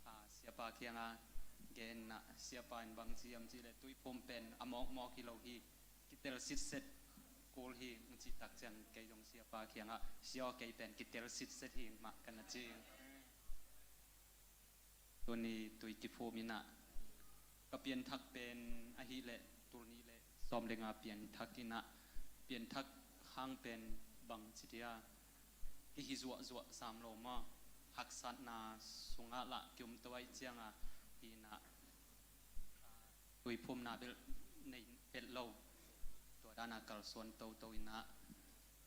a, siapa kiangah gen in ah, siapa in bang ci hiam cih leh tui phum pen a mawkmawk hi lo hi, kitel sitset kul hi, hong cih tak ciang kei zong siapa kiangah, sia aw, kei pen kitel sitset hi mah ka na ci. Tuni tui kiphum in ah, ka pianthak pen ahih leh tul nih leh sawm le nga pianthak in ah, pianthak hang pen bang ci dia, kihih zuahzuah sam lo maw, haksatna sungah lah kium to ahih ciangah, hi in ah, tui phumna bel nei het lo. Tua dan a kalsuan toto in ah,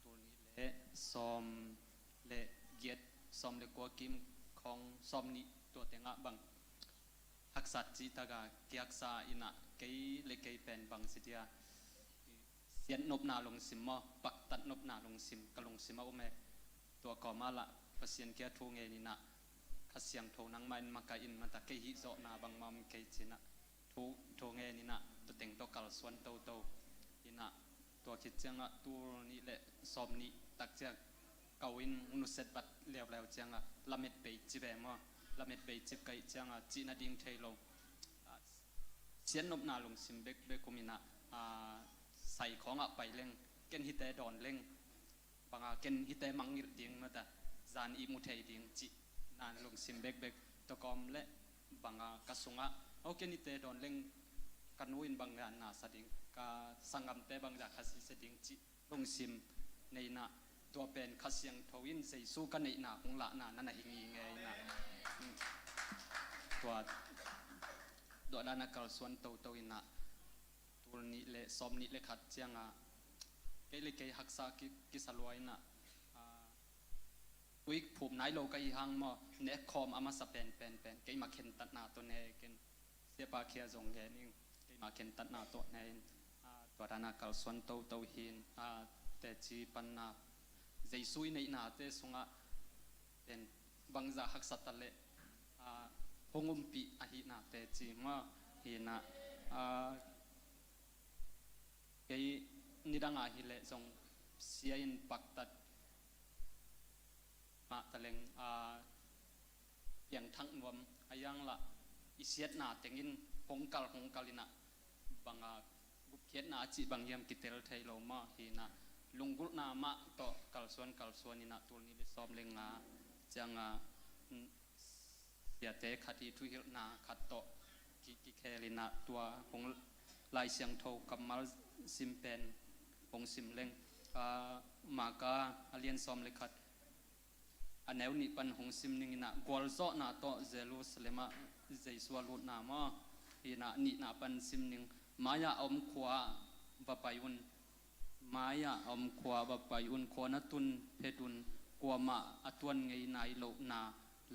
tul nih leh sawm le giat, sawm le kua kim khawng, sawm nih tua tengah bang haksat cih tak a kihaksa in ah, kei le kei pen bang ci dia, siatnopna lungsim maw, paktatnopna lungsim ka lungsim ah om e. Tua kawmah lah Pasian kiang thu ngen in ah, Kha Siangtho nangmah in makaih in, mata kei hih zawhna bangmah om kei ci in ah, thu, thu ngen in ah, tua teng tawh kalsuan toto in ah, tua khit ciangah tul nih leh sawm nih tak ciang ka u in hong nusiat vat leuleu ciangah, lamet bei ci ve maw, lamet bei ci ka hih ciangah cih nading thei lo. A, siatnopna lungsim bekbek om in ah, a, sai khawngah pai leng, ken hihte dawn leng, bang a ken hihte mangngilh ding, mata zan ihmu thei ding cihna lungsim bekbek. Tua kawm leh bang a ka sungah, aw, ken hihte dawn leng ka nu in bang zah na sa ding, ka sanggamte bang zah kha sise ding cih lungsim nei in ah, Tua pen Kha Siangtho in Jesu ka neihna hong lahna na na hi ngingei inah, tua tuah dan a kalsuan toto inah, tul nih le sawm nih le khat ciangah kei le kei haksa ki, kisa lua inah, a, tui phum nai lo ka hi hang maw, nekkhawm a masa pen pen pen keima khentatna tawh ne ken, siapa khia zong ngen ing, keima khentatna tawh ne in, a, tua dan a kalsuan toto hin, a, teci panna Jesu i neihnate sungah pen bangzah haksa ta leh, a, hong umpih ahihna teci maw, hinah, a, kei nidang a hileh zong sia in paktat mah taleng, a, piangthak nuam a, iang lah i siatna tengin hong kal hong kal inah, banga gupkhiatna a cih bang hiam kitel thei lo maw, hinah lunggulhna mah tawh kalsuan kalsuan inah tul nih le sawm le nga ciangah, mm, siate khat hi thuhilhna khat tawh ki, kikhel inah tua hong, Lai Siangtho kammal sim pen hong sim leng, a, Marka a lian sawm le khat a neu nih pan hong sim ning inah, gualzawhna tawh Jerusalem ah Jesu a lutna maw, hinah nihna pan sim ning, mai-ah a om khua va pai un, mai-ah a om khua va pai un, khua na tun phet un, kuamah a tuan ngei nai lohna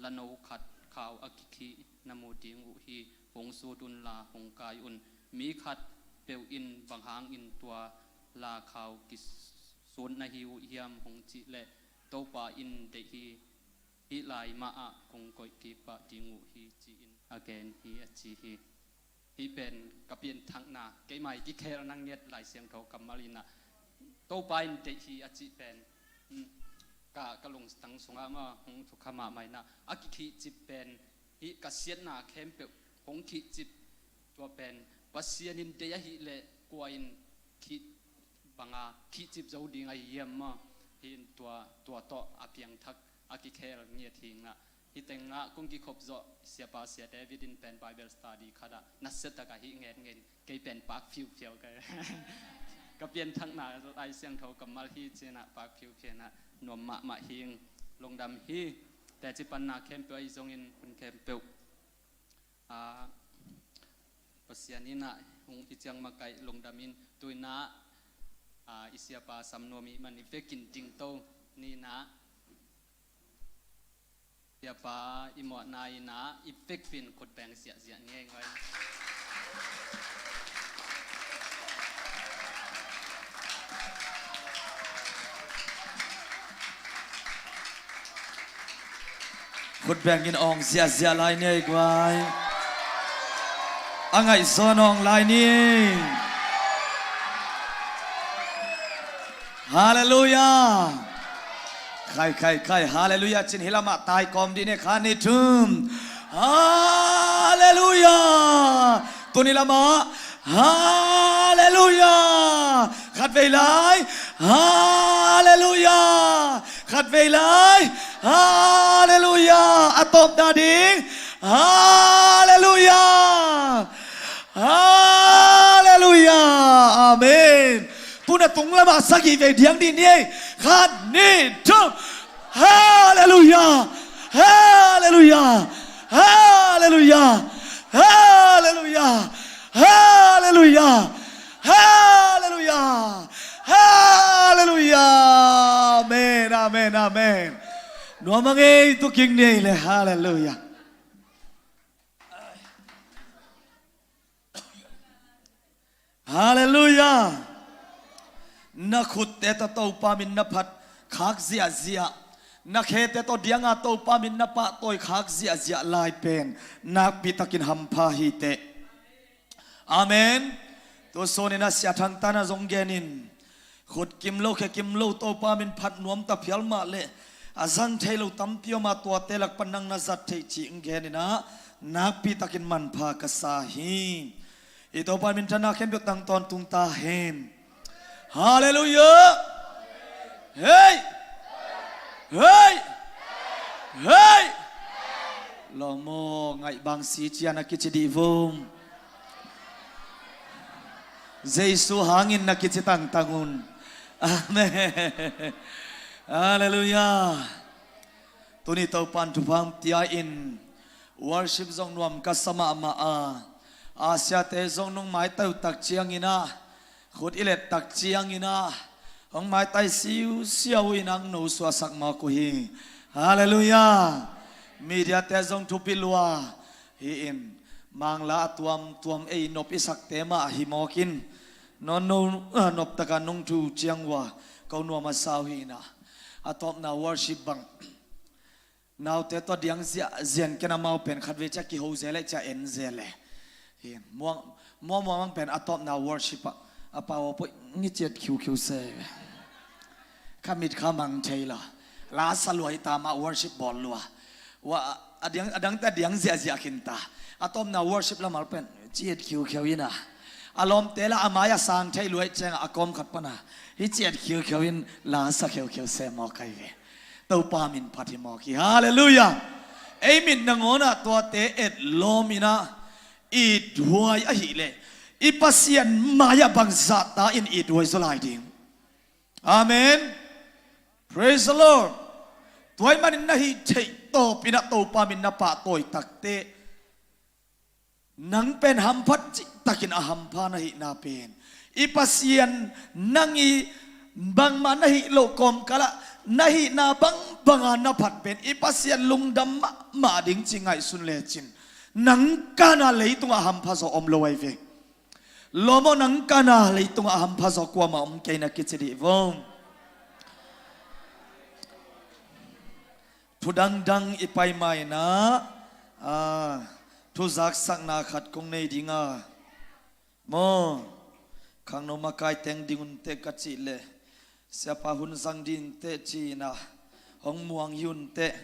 lano khat khau a kikhih na mu ding uh hi, hong sut unla hong kai un, mi khat peuh in bang hangin tua la khau kisut na hi uh hiam hong cih leh, Topa in deih hi, hih lai mah ah kong koih kik pah ding uh hi, ci-in a gen hi, a ci hi. Hih pen ka pianthakna, keima i kikhelna nget Lai Siangtho kammal inah, Topa in deih hi a cih pen, mm, ka, ka lungtang sungah mah hong thukha mahmah inah, a kikhihcip pen, hih ka siatna khempeuh hong khihcip, tua pen Pasian in deih ahih leh kua in khih banga khihcip zo ding ahi hiam maw? Hih in tua, tua tawh a piangthak a kikhel ngiat hi ngah. Hih tengah kong kikhop zawh siapa Sia David in pen Bible study khatah nasia takah hih ngen ngen, kei pen pak phiuphiau ka, ka pianthakna Lai Siangtho kammal hi ci-inah pak phiuphiau inah nuam mahmah hing, lungdam hi. Teci panna khempeuh ahi zongin hun khempeuh, a, Pasian inah hong hi ciang makaih lungdam in, tu inah, a, i siapa sam nuam ih man i vekin dingto ni inah, siapa i mawhna inah i vekpin khutbeng ziahziah ni ei ngoi. Khutbeng in awng ziahziah lai ni ei guai. A ngaihzawn awng lai ni. Halleluiah. Khai, khai, khai. Halleluiah cin hi lamah tai kawm dih ni, khat, nih, thum. Halleluiah. Tuni lamah Halleluiah. Khat vei lai. Halleluiah. Khat vei lai. Halleluiah. A tawpna ding. Halleluiah. Halleluiah. Amen. Tuna tung lamah sagih vei diang dih ni ei. Khat, nih, thum. Halleluiah. Halleluiah. Halleluiah. Halleluiah. Halleluiah. Halleluiah. Amen, amen, amen. Nuam a ngei tu king ni ei le. Halleluiah. Halleluiah. Na khutte tawh Topa min na phat khak ziahziah, na khete tawh dianga Topa min na pahtawi khak ziahziah lai pen nakpi takin hampha hi teh. Amen. Tu sunin a sia thangtana zong genin, khut kim lo khe kim lo Topa min phat nuam ta phial mah leh a zang thei lo tampi om a, tuate lak pan nang na zat theih cih hong genin ah nakpi takin manpha ka sa hi. I Topa min thana khempeuh tang tawntung ta hen. Halleluiah. Hei. Hei. Hei. Lawm aw, ngaih bang si cian a kici dih vum. Jesu hangin na kici tangtang un. Amen. Halleluiah. Tuni Topan thupha pia in, worship zong nuam ka sa mahmah a, Asia te zong nong maitai uh tak ciangin ah, khut i let tak ciangin ah, hong maitai siusiau in ang no suahsak mawk uh hi. Halleluiah. Media te zong thupi lua hi in, Mangla a tuamtuam ei nop i sakte mah hi mawk in, non no, ah, nop taka nong thu ciang uh a, ko nuam a sau hi in ah, a tawpna worship bang naute tawh diang ziahziah in ken amau pen khatvei ciah kiho zel le ciah en zel le. Hi, muang, muang muang pen a tawpna worship ah, a pau a poih ngi ciat khiukhiu se. Kha mit kha mang thei lo. La sa luai ta mah worship bawl lua. Wa, a diang, a dangte diang ziahziah khin ta. A tawpna worship lamal pen ciat khiukhiu in ah, a lawmte la a mai a sang thei luai ciang a kawm khat pan ah, hi ciat khiukhiu in la sa khiukhiu se mawk kai ve. Topa min phat hi mawk hi. Halleluiah. Ei mit nangawn ah tuate et lawm in ah, ithuai ahih leh i Pasian mai ah bang zahta in ithuai zaw lai ding? Amen. Praise the Lord. Tua ahih manin na hih theih tawpin ah Topa min na pahtawi takteh, nang pen hamphat cihtakin a hampha na hihna pen, i Pasian nang i bangmah na hih loh kawmkal ah na hihna bangbang a na phat pen i Pasian lungdam mahmah ding ci ngaihsun lecin, nang kana leitungah hampha zaw om lo ahi ve. Lawm aw, nang kana leitungah hampha zaw kuamah om kei na kici dih vong. Thu dangdang i pai ma in ah, ah, thu zaksakna khat kong nei ding a, maw, khangno makai teng ding un teh ka cih leh, siapa hun zang ding teh ci in ah, hong muang hi un teh,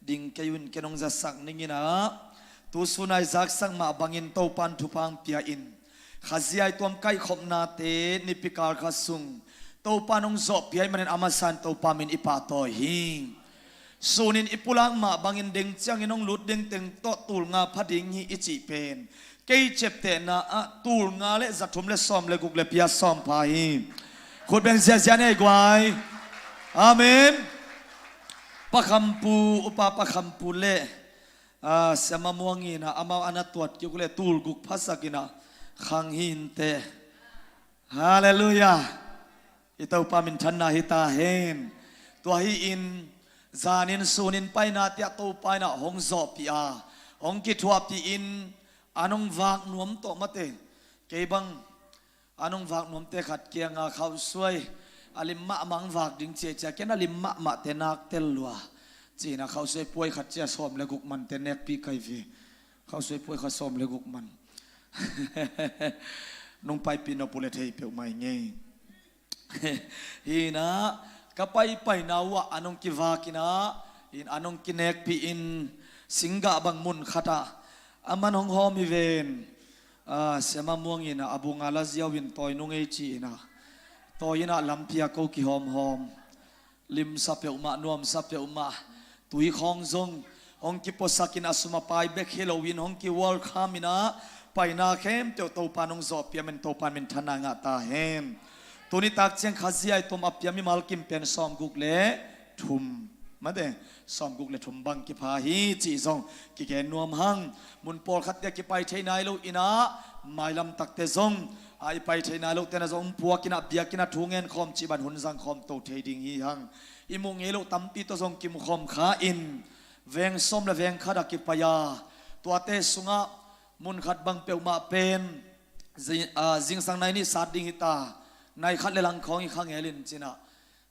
ding kei un, ken hong zasak ning in ah, tu sun a i zaksak mah bangin Topan thupha pia in, Khazih a i tuam kaihkhopnate nipi kal khat sung Topan hong zawhpih ahih manin a masa in Topa min i pahtawi hi. Sunin i pulak mah bangin deng ciangin hong lut ding teng tawh tul nga pha ding hi i cih pen, kei ciaptehna ah tul nga le za thum le sawm le guk le pia sawm pha hi. Khut beng ziahziah ni ei guai. Amen. Pa Kham Pu, Upa Pa Kham Pu le, ah, Siama Muang in ah amau a na tuat kik uh leh tul guk phasak in ah khang hi in teh. Halleluiah. I Topa minthanna hi ta hen. Tua hi in, zanin sunin paina tiah Topa in ah hong zawhpih a, hong kithuahpih in, an hong vak nuam tawh mate. Kei bang an hong vak nuamte khat kianga khauhsuai a lim mahmah hong vak ding ciacia, ken a lim mahmahte nak tel lua, ci in ah khauhsuai puai khat cia sawm le guk mante nekpih kai ve. Khauhsuai puai khat sawm le guk man. Nong paipih nop uh le thei peuhmah i ngei. Hi in ah, ka paipaina uh ah an hong kivak in ah, in an hong kinekpih in, singgah bang mun khat ah a man hong hawm hi ven. Ah, Siama Muang in ah a bung a la ziau in tawi nung ei ci in ah, tawi in ah lampi ah ko kihawmhawm. Limsa peuhmah, nuamsa peuhmah. Tui khawng zong hong kipuasak in a sum a pai bek hi loin hong ki-welcome in ah, paina khempeuh Topa in hong zawhpih a, min Topa in minthanna ngah ta hen. Tuni tak ciang Khazih a i tuam a pia mimal kim pen sawmguk le thum, mate, sawmguk le thum bang kipha hi cih zong kigen nuam hang. Mun pawlkhat te a kipai thei nai lo in ah, mailam takte zong a i pai thei nai lo tena zong puak in ah, biakinn ah thu ngen khawm cih bang hun zang khawm to thei ding hi hang. I muh ngei loh tampi tawh zong kimu khawm kha in, veng sawm le veng khat a kipai a, tuate sungah mun khat bang peuhmah pen zi-, ah, zingsang nai nih sat ding hi ta, nai khat le lang khawng hi kha ngel in ci in ah,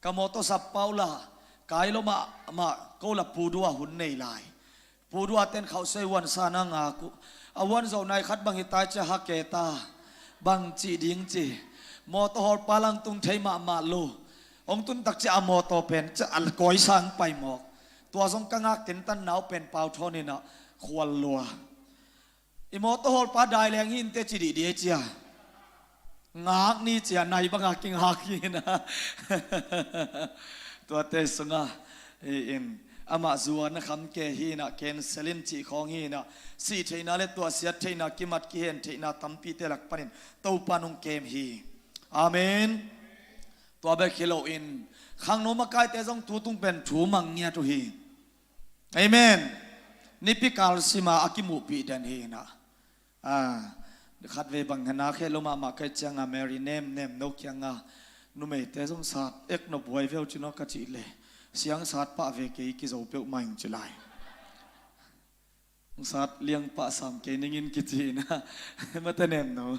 ka mawtaw sap pau la, kai lo mahmah ko la Pu Dua hun nei lai. Pu Dua ten khauhsuai huan sa na ngak uh. A huan zo nai khat bang hi tai cia ha ke ta, bang cih ding ci. Mawtaw hawlpa lang tung thei mahmah lo. Hong tun tak cia a mawtaw pen cia a kawi sang pai mawk. Tua zong ka ngak tentan nau pen pau thawn in ah khual lua. I mawtaw hawlpa dai leng hi in teh ci dih dih ei cia. Ngak ni cia nai banga kingak hi in ah. Tuate sungah hi in, amah zuan a kham ke hi in ah, cancel in cih khawng hi in ah, sih theihna le tuahsiat theihna, kimat kihen theihna tampite lak panin Topa in hong kem hi. Amen. Tua bek hi loin, Khangno makaite zong tutung pen thu mang ngiat uh hi. Amen. Nipi kal sima a kimuhpih den hi inah. Ah, khatvei bang hena kheh lo mahmah kai cianga Mary nem nem no kianga numeite zong sat ek nop huai veu cin aw ka cih le siang sat pah ve kei kizo peuh mah ing ci lai. Sat liang pah sam kei ningin kici inah mate nem no.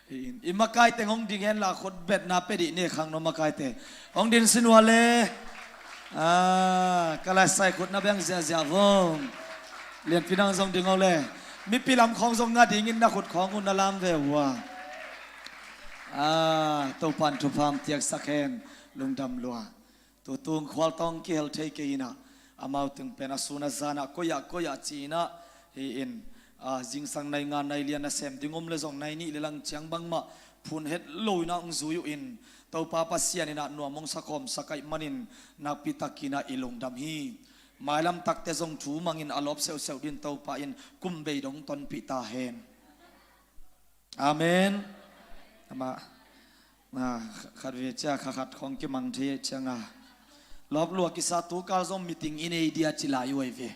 Hi in i makaiteng hong ding henla khut betna pe dih ne khangno makaite. Hong din sin ua le. Ah, ka laisai khut na beng ziahziah vong. Lianpi nang zong ding aw le. Mipi lam khawng zong nga dingin na khut khawng un na lam ve ua. Ah, Topan thupha hong piaksak hen. Lungdam lua. Tutung khualtawng kihel thei kei inah amau teng pen a sun a zanah koiah koiah ci inah hi in, ah, zingsang nai nga nai lian a sem ding om le zong nai nih le lang ciang bangmah phun het lo inah hong zui uh in Topa Pasian inah nuam hong sakhawm sakaih manin nakpi takinah i lungdam hi. Mailam takte zong thu mangin a lawp seuhseuh din Topa in kum bei dong tonpih ta hen. Amen. Amah, ah, khat ve cia kha khat khawng kimang thei cianga lawp lua kisa tukal zong meeting i nei dia ci lai uh ai ve.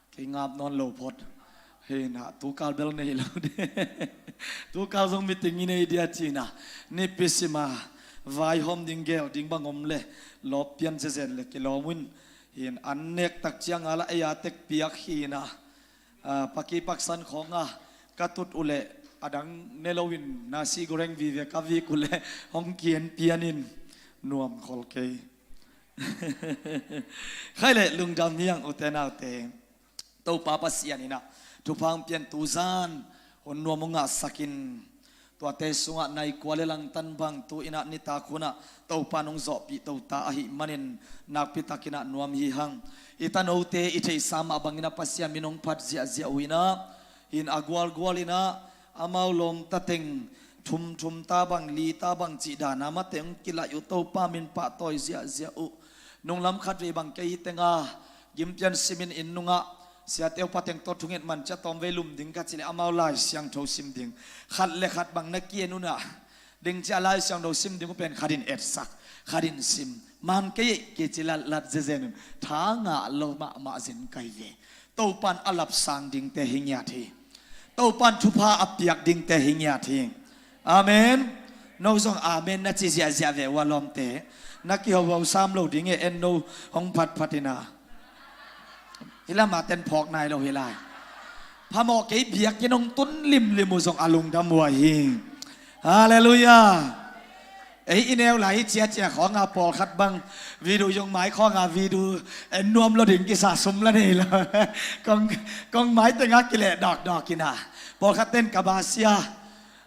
Kei ngap nawn lo phot. Hei na tukal bel nei lo de. Tukal zong meeting i nei dia cina nipi sima vaihawm ding gel ding bang om le lawp pian zezen le kilawm un. Hin an nek tak cianga la ei a tek piak hina. Ah, paki paksan khawng a ka tut uh leh a dang ne loin nasi goreng vive ka vik uh leh hong kian pianin nuam khol kei. Khai leh lungdam hiang ute naute. Topa Pasian inah thupha hong pian tuzan hun nuam hong ngahsakin tuate sungah nai kua le langtan bang tu inah nitak hunah Topa nong zawhpih tota ahih manin nakpi takinah nuam hi hang. I tanote i theihsa mah bangin a Pasian min hong phat ziahziah uh inah hin a gualgual inah amau lawmta teng thumthum ta bang li ta bang cih dana mate hong kilaih uh Topa min pahtawi ziahziah uh. Nunglam khat vei bang kei hi tenga gimpian simin inn nungah siate upa teng tawh thunget man cia tawm vei lum ding ka cileh amau Lai Siangtho sim ding khat le khat bang na kian unah ding cia Lai Siangtho sim ding uh pen khatin etsak khatin sim man kei kici latlat zezen un tha ngah lo mahmah zin kai ve. Topan a lapsang dingte hi ngiat hi. Topan thupha a piak dingte hi ngiat hi. Amen. No zong amen na ci ziahziah ve ua lawmte. Na kihoho sam lo ding e en no hong phatphat ina. Hi lama ten phawk nai lo hi lai. Phamawh kei biakinn hong tun limlim uh zong a lungdam ua hi. Halleluiah. Ei i neu lai hi ciacia khawnga pawlkhat bang video zong mai khawnga video en nuam lo ding kisa sum la nei lo. Kong, kong mai tenga kileh dawkdawk ina pawlkhat ten ka basia.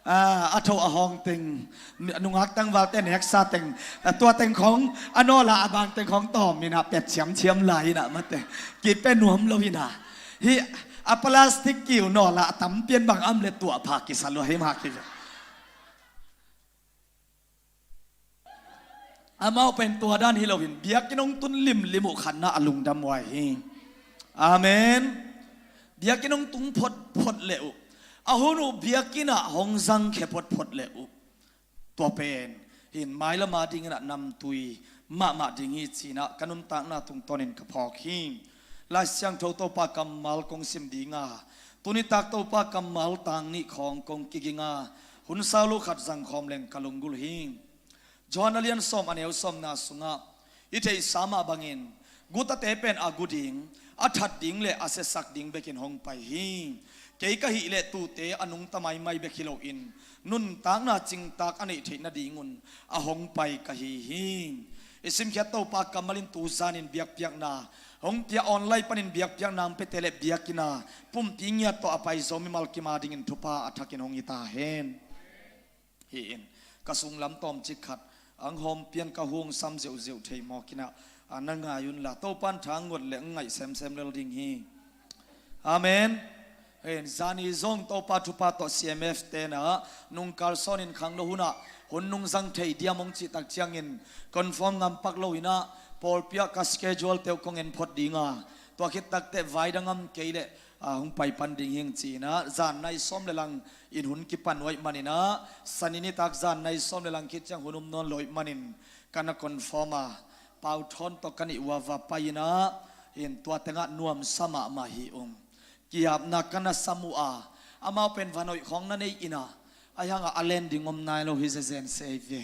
Ah, a tho a hawng teng nungak tangvalte neksa teng tua teng khawng a nawla a bang teng khawng tawm ina pet ciamciam lai ina mate kipe nuam lo ina hi a plastic kiu nawla a tampian bang am le tuah pha kisa lua hi mah kive. Amau pen tua dan hi loin biakinn hong tun limlim uh khatna a lungdam uh ahi hi. Amen. Biakinn hong tung photphot leh uh a hun uh biakinn ah hong zangkhia photphot leh uh tua pen hin mailama dingin ah namtui mahmah ding hi cinah ka nuntakna tungtawnin ka phawk hi. Lai Siangtho Topa kammal kong sim dinga tunitak Topa kammal tang nih khawng kong kiginga hun sau lo khat zangkhawm leng ka lunggulh hi. Johan a lian sawm a neu sawmna sungah i theihsa mah bangin gutate pen a gu ding a that ding le a siasak ding bekin hong pai hi. Kei ka hih leh tute a nungta maimai bek hi loin nuntakna cingtak a neih theih nadingun a hong pai ka hi hi. I simkhiat Topa kammalin tuzanin biakpiakna hong pia online panin biakpiakna hong piate le biakina pumpi ngiat tawh a pai zo mimal kima dingin thupha a thakin hong hi ta hen. Hi in ka sunglam tawmcik khat ang hawm pian ka hung sam zeuhzeuh thei mawk inah a na ngai unla Topan thang ngot le ang ngaih semsem lel ding hi. Amen. Hin zani zong Topa thupha tawh C M F tenah nungkal sawnin khangno hunah hun nungzang thei diam hong cihtak ciangin confirm ngampak lo inah pawlpiah ka schedule teuh kong en phot dinga tua khit takteh vaidang am kei leh a hong pai pan ding hing ci inah zan nai sawm le lang in hun kipan uaih maninah sani nitak zan nai sawm le lang khit ciang hun um nawn lo ih manin Ka na confirm a, Pau Thawn tawh ka nih uh a va pai in ah, in tua tengah nuamsa mahmah hi ung. Kiapna ka na sam uh a, amau pen vanoih khawng na nei in ah, ahi hangah a len ding om nai lo hi zezen se ei ve.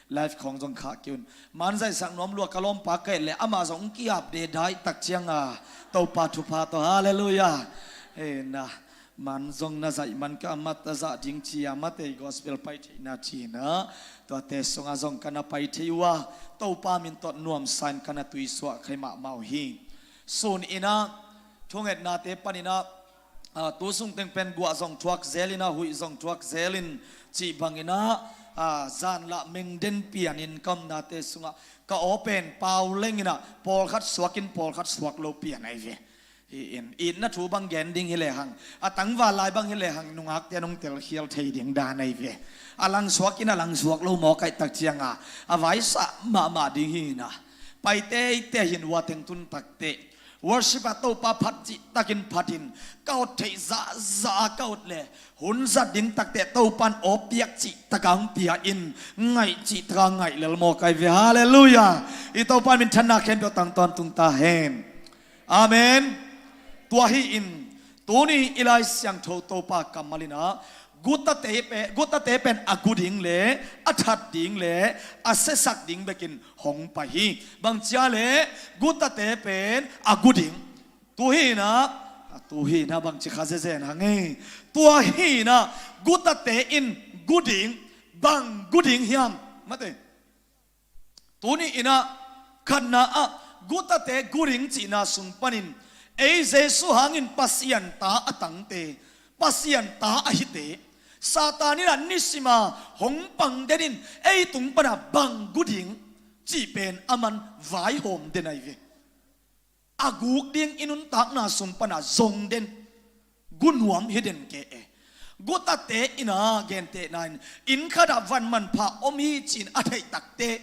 Live khawng zong khah kei un. Man zaihsak nuam lua ka lawmpa ka et leh amah zong kiap dedai tak ciang a, Topa thupha tawh, halleluiah. Ei na, man zong na zaih man ka, a mat a zah ding ci a, Matthai gospel pai theihna ci-in ah, tuate sungah zong ka na pai thei uh a, Topa min tawh nuamsa in ka na tuisuah khai mahmah uh hi. Sun in ah, thungetnate panin ah, a, tu sung teng pen guah zong thuak zel in ah, huih zong thuak zel in, cih bangin ah, a, zan lah mengden pianin ka omnate sungah ka aw pen pau leng in ah, pawlkhat suak in pawlkhat suak lo pian ahi ve. Hi in, itna thu bang gen ding hi lehang, a tangval lai bang hi lehang, nungakte nong telkhial thei ding dan ahi ve. A langsuak in a langsuak lo mawk ahih tak ciang a, a vaisah mahmah ding hi in ah. Pai teitei in, hua teng tun takteh worship ah Topa phat cihtakin phat in, ka ot theih zahzah a ka ot leh, hun zat ding takteh Topa in aw piak cihtak a hong pia in, ngaih cihtak a ngaih lel mawk ahi ve. Halleluiah. I Topa min thanna khempeuh tang tawntung ta hen. Amen. Tua hi in, tuni i Lai Siangtho Topa kammal in ah, gutate pe-, gutate pen a gu ding le, a that ding le, a siasak ding bekin hong pai hi. Bang ci a leh, gutate pen a gu ding. Tu hi in ah, a tu hi in ah bang ci kha zezen hang ei. Tua hi in ah, gutate in gu ding, bang gu ding hiam? Mate. Tuni in ah, khatna ah, gutate gu ding cihna sung panin, ei Jesu hangin Pasian ta a tangte, Pasian ta a hite, Satan in ah nisim a hong pang den in, ei tung pan a bang gu ding cih pen aman vaihawm den ahi ve. A guk ding i nuntakna sung pan a zong den, gu nuam hi den kei e. Gutate in ah, gentehna in, inn khat ah van manpha om hi ci-in a theih takteh,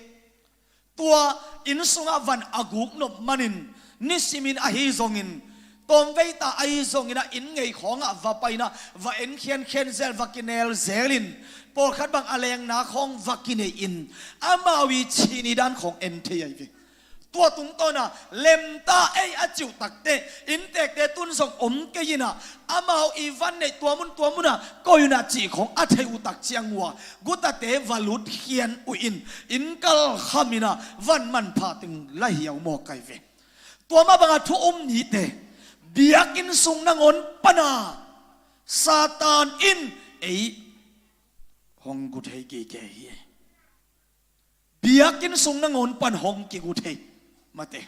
tua inn sungah van a guk nop manin, nisim in ahi zongin, tawmvei ta ahi zongin ah, inn ngei khawngah va pai in ah, va en khiankhian zel, va kinel zel in, pawlkhat bang a lengna khawng va kinei in, amau i cih ni dan khawng en thei ahi ve. Tua tungtawn a, lem ta ei a cih uh takteh, inntekte tun zong om kei in ah, amau i van neih tua mun tua mun ah koi un ah cih khawng a theih uh tak ciang uh a, gutate va lut khian uh in, inn kal kham in ah van manpha teng la hiau mawk ahi ve. Tua mah bang a thu um nite, biakinn sung nangawn pan a Satan in ei hong gu thei gige hi. Biakinn sung nangawn pan hong kigu thei. Mate.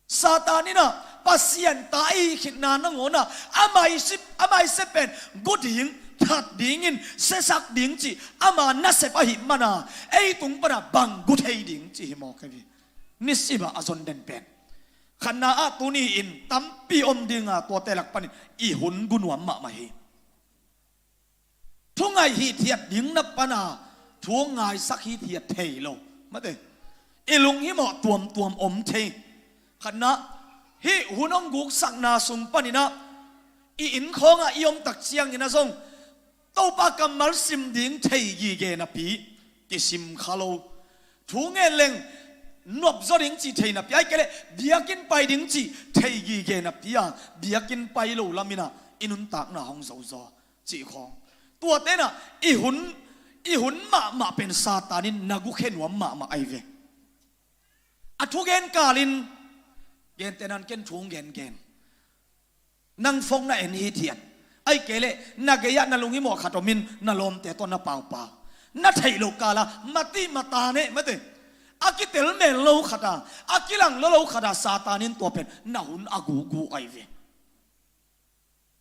Satan in ah Pasian ta i khitna nangawn ah, a maisip, a maisep pen gu ding, that ding in, siasak ding cih ama nasep ahih man a, ei tung pan a bang gu thei ding cih hi mawk ahi ve. Nisim a a zon den pen. Khatna ah, tuni in tampi om ding a, tuate lak panin i hun gu nuam mahmah hi. Thu ngaih hithiat ding na pan a, thu ngaisak hithiat thei lo. Mate. I lunghimawh tuamtuam om thei. Khatna, hih hun hong guksakna sung panin ah, i inn khawngah i om tak ciangin ah zong, Topa kammal sim ding thei gige napi, kisim kha lo. Thu ngen leng nopzaw ding cih thei napi, ahih kei leh biakinn pai ding cih thei gige napi a, biakinn pai lo lam in ah i nuntakna hong zozaw cih khawng. Tuate in ah i hun, i hun mahmah pen Satan in na gukhia nuam mahmah ahi ve. A thugen kalin, gentehna in ken thu hong gengen. Nang phone na en hithiat. Ahih kei leh na gei-ah na lunghimawh khat om in, na lawmte tawh na paupau. Na theih loh kal a, mati mata ne, mate. A kitel mel lo khat a, a kilang lua lo khat a, Satan in tua pen na hun a gugu ahi ve.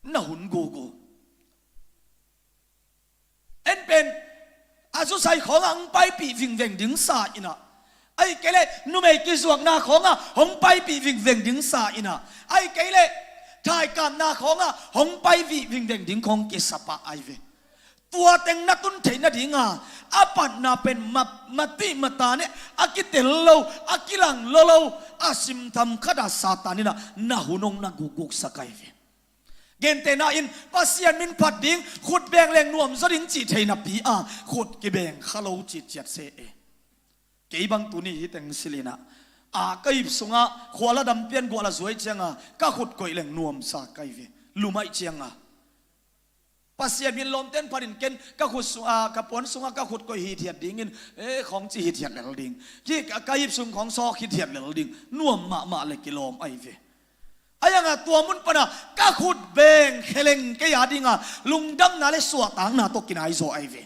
Na hun gugu. En pen, a zusai khawngah hong paipih vingveng ding sa in ah. Ahih kei leh numei kizuakna khawngah hong paipih vingveng ding sa in ah. Ahih kei leh thaikapna khawngah hong paipih vingveng ding khawng kisa pah ahi ve. Tua teng na tun theih nading a, a patna pen ma-, mati mata ne, a kitel lo, a kilang lua lo, a simtham khat a Satan in ah na hun hong na gukguksak ahi ve. Gentehna in, Pasian min phat ding, khut beng leng nuamzaw ding cih thei napi a, khut kibeng kha lo citciat se e. Kei bang tuni hi teng silina, a, ka ip sunga khuala dam pian guah la zuai cianga ka khut koih leng nuamsa kai ve. Lumai cianga Pasian min lawmten phatin ken ka khut sung, a, ka puan sunga ka khut koih hithiat dingin, e, khong ci hithiat lel ding. Ki, ka, ka ip sung khong sawk hithiat lel ding. Nuam mahmah le kilawm ai ve. Ai anga tua mun pana ka khut beng kheleng kei a dinga lungdamna le suahtakna tawh kinai zaw ai ve.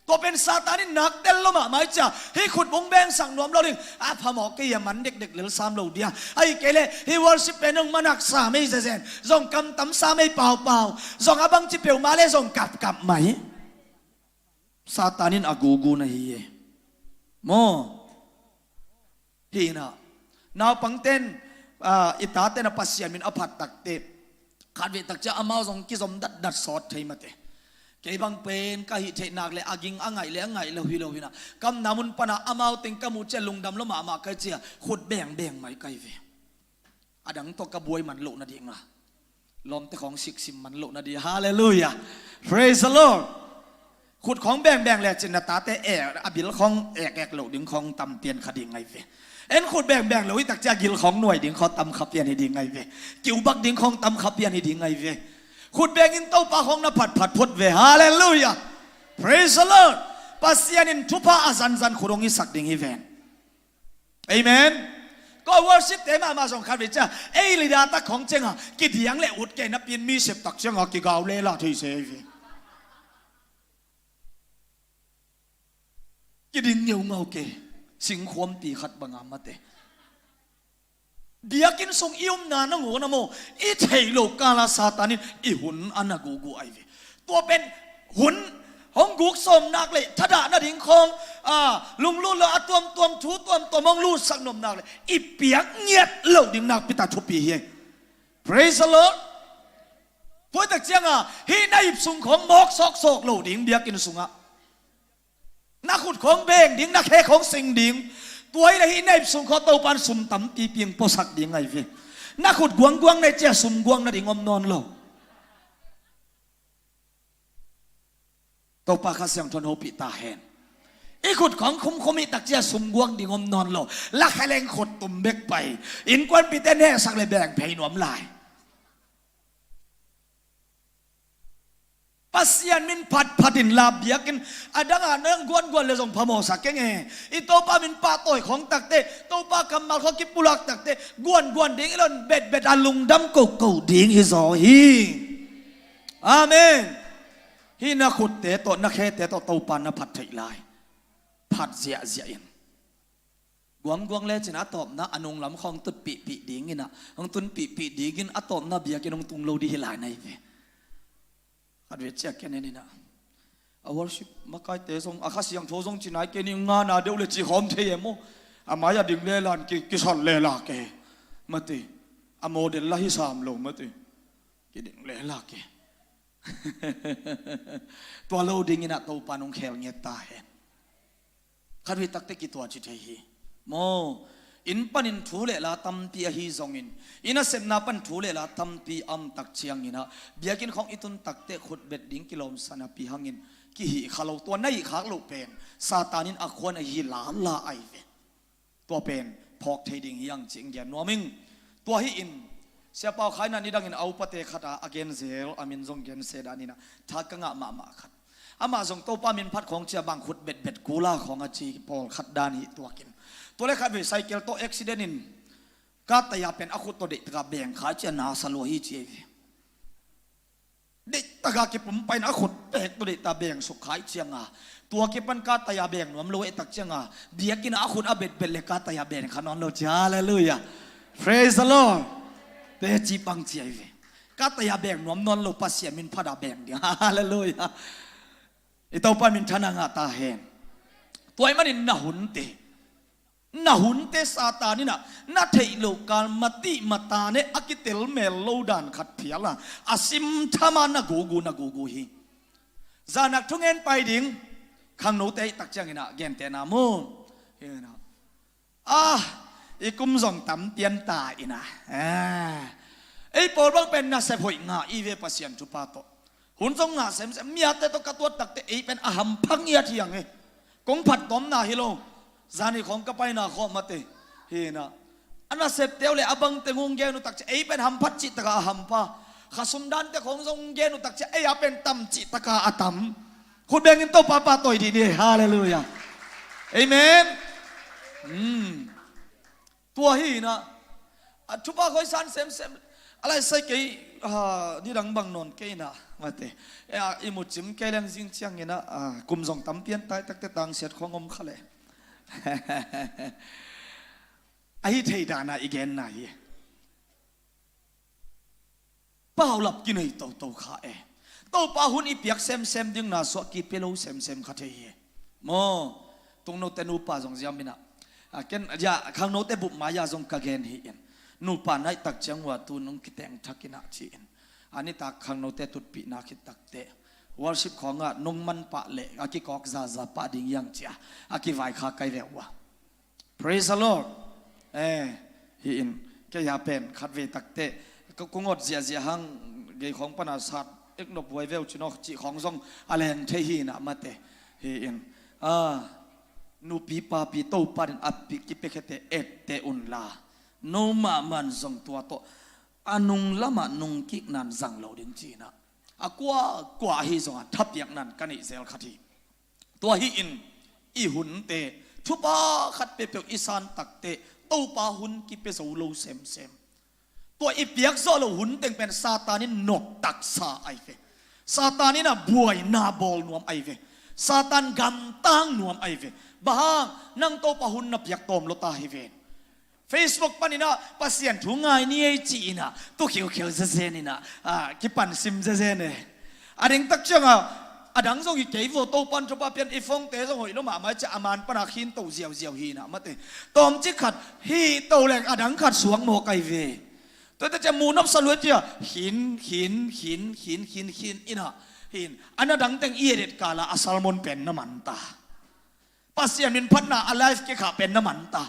Tua pen Satan in nak tel lo mahmah i cia, hih khut bung bengsak nuam lo ding. A phamawh kei a man dekdek lel sam lo dia. Ai kei le hih worship pen hong manak sa mei zezen, zong kamtam sa mei paupau, zong a bangci peuhmah le zong kapkap mai. Satan in a gugu na hi e. Maw? Hinah, naupangten, a, i taten a Pasian min a phat takte, khatvei takcia amau zong kizom datdat sawt thei mate. Kei bang pen ka hih theih nak le a ging a ngaih le a ngaih lo hi lo hinah, kamna mun pana amau teng ka muh cia lungdam lo mahmah kai cia, khut bengbeng mai kai ve. A dang tawh ka buai man loh nadinga, lawmte khawng siksim man loh nading. Halleluiah. Praise the Lord. Khut khawng bengbeng lecin na tate e, a bil khawng ekek loh ding khawng tam pian kha ding ngai ve. En khut bengbeng lo i takcia gil khawng nuai ding khawng tam kha pian hi ding ngai ve. Kiubak ding khawng tam kha pian hi ding ngai ve. Khut bengin Topa khawng na phatphat phot ve. Halleluiah. Praise the Lord. Pasian in thupha a zanzan khut hong i sak ding hi ven. Amen. Ko worship te mahmah zong khat vei cia ei lida tak khawng cianga kidiang le ut kei napin mi sep tak cianga kigau lela thei se ei ve. Kiding ngeungau ke singkhuampi khat banga mate. Biakinn sung i umna na ngawna maw, i theih loh kala Satan in i hun a na gugu ai ve. Tua pen hun hong guk sawm nak le thadah nading khawng, a, lunglut lo a tuamtuam thu tuamtuam hong lutsak nop nak le i piak ngiat loh ding nakpi ta thupi hi. Praise the Lord. Tua tak cianga hih na ip sung khawng mawk sawksawk lo ding biakinn sungah. Na khut khawng beng ding, na khe khawng sing ding. Tua hi le hih na ip sung khawng Topan sum tampi ping puasak ding ai ve. Na khut guangguang na cia sum guang nading om nawn lo. Topa Kha Siangtho in hopih ta hen. I khut khawng khumkhum i takcia sum guang ding om nawn lo. La kheleng khut tum bek pai. Innkuanpite nehsak le beng phei nuam lai. Pasian min phatphat in la biakinn a danga nang guanguan le zong phamawhsa keng e. I Topa min pahtawi khawng takte, Topa kammal khawng kipulak takte guanguan ding i lon betbet a lungdam koko ding hi zaw hi. Amen. Hih na khutte tawh na khete tawh Topa na phat theih lai. Phat ziahziah in. Guangguang lecin a tawpna a nunglam khawng tutpihpih dinginah hong tunpihpih dingin a tawpna biakinn hong tung lo dih hi lai na hi ve. Khat vei ciah ken eninah a worship makaite zong a Kha Siangtho zong ci nai ke nih ngana deuh le ci khawm thei e maw? A mai a ding lelan ki, kisal lela ke. Mati a model la hi sam lo mati. Kiding lela ke. Tua lo dinginah Topa nong khel ngiat ta hen. Khat vei takte kituaci thei hi. Maw, inn panin thu le la tampi ahi zongin, i nasepna pan thu le la tampi a om tak cianginah biakinn khawng i tun takte khutbet ding kilawmsa napi hangin kihih kha lo, tua na hih khak loh pen Satan in a khuan ahi lala ai ve. Tua pen phawk thei ding hi ang ci-in gen nuam ing. Tua hi in Sia Pau Khai in a nidangin a upate khat a, a gen zel a min zong gen se daninah tha ka ngah mahmah khat. Amah zong Topa min phat khawng cia bang khut betbet kula khawng a ci pawlkhat dan hi tuakin. Tua le khat vei cycle tawh accident in ka taya pen a khut tawh deih taka beng kha cia nasa lua hi ci ei ve. Deih taka kipum paina a khut pek tawh deih ta beng suk khai cianga tua kipan ka taya beng nuam lo eh tak cianga biakinn a khut a betbet le ka taya beng kha nawn lo ci. Halleluiah. Praise the Lord. Teci pang ci ai ve. Ka taya beng nuam nawn lo Pasian min phat a beng ding. Halleluiah. I Topa min thana ngah ta hen. Tua ih manin na hunte, na hunte Satan inah na theih loh kal matih matane a kitel mel lo dan khat phiala a simthama na gugu na gugu hi. Zanak thungen pai ding khangnote ih tak cianginah gentehna mu. Hinah Ah, i kum zong tam pian ta ina. Ah. Ei pawl bang pen nasep hoih ngah i ve Pasian thupha tawh. Hun zong ngah semsem miate tawh ka tuat takte ei pen a hampha ngiat hiang e. Kong phat tawmna hi lo. Zani khawng ka paina khawng mate hi inah, a nasepte uh le a bangte hong gen uh takciang ei pen hamphat cih takah a hampha, khasum dante khawng zong hong gen uh takciang ei a pen tam cih takah a tam. Khut bengin Topa pahtawi dih ni. Halleluiah. Amen. Hmm. Tua hi inah, a thupha khawisan semsem. A lai sai kei, ah, nidang bang nawn kei inah mate. Eh, ah, i mucim kei leng zing ciang inah, ah, kum zong tampi an tai takte tangsiat khawng om kha le. Ahi thei dana i genna hi. Paulap kinei toto kha e. Topa hun i piak semsem ding na suah kipia lo semsem kha thei hi. Maw, tungnote nupa zong ziam inah, a ken ya khangnote bup mai-ah zong ka gen hi in. Nupa naih takciang uh a tu nung kiteng thak inah ci in. A nitak khangnote tutpihna khit takte worship khawngah nung manpah le a kikawk zaza pah ding hiang cia a kivai kha kai ve uh a. Praise the Lord. Eh, hi in, kei a pen khatvei takte ka kung ot ziahziah hang, gei khawng pana sat ek nop huai veu cin awk cih khawng zong a leng thei hi inah mate. Hi in, ah, nupi papi Topa in a pi kipiakhete ette unla, no mahmah in zong tua tawh a nung lamah nungkikna in zang lo ding ci inah, a kuakua ahi zongah thapiakna in ka neih zel khat hi. Tua hi in, i hunte thupha khat peuhpeuh i san takte Topa hun kipia zo lo semsem. Tua i piak zawh lo hun teng pen Satan in noptaksa ahi ve. Satan in a buaina bawl nuam ahi ve. Satan gamtang nuam ahi ve. Bang hang, nang Topa hun na piak tawm lo ta hi ve. Facebook panin ah Pasian thu ngai ni ei ci inah tu khiukheu zezen inah, ah, kipansim zezen e. A ding takciangah a dang zong hi kei vaw, Topan thupha pian i phone-te zong hoih lo mahmah cia a man pana khin to ziauziau hi inah mate. Tawmcik khat hi to leng a dang khat suak mawk ahi ve. Tuate cia muhnopsa luai cia khin khin khin khin khin khin inah, hin a na dang teng i edet kala a sermon pen na man ta. Pasian minphatna a live kikhah pen na man ta.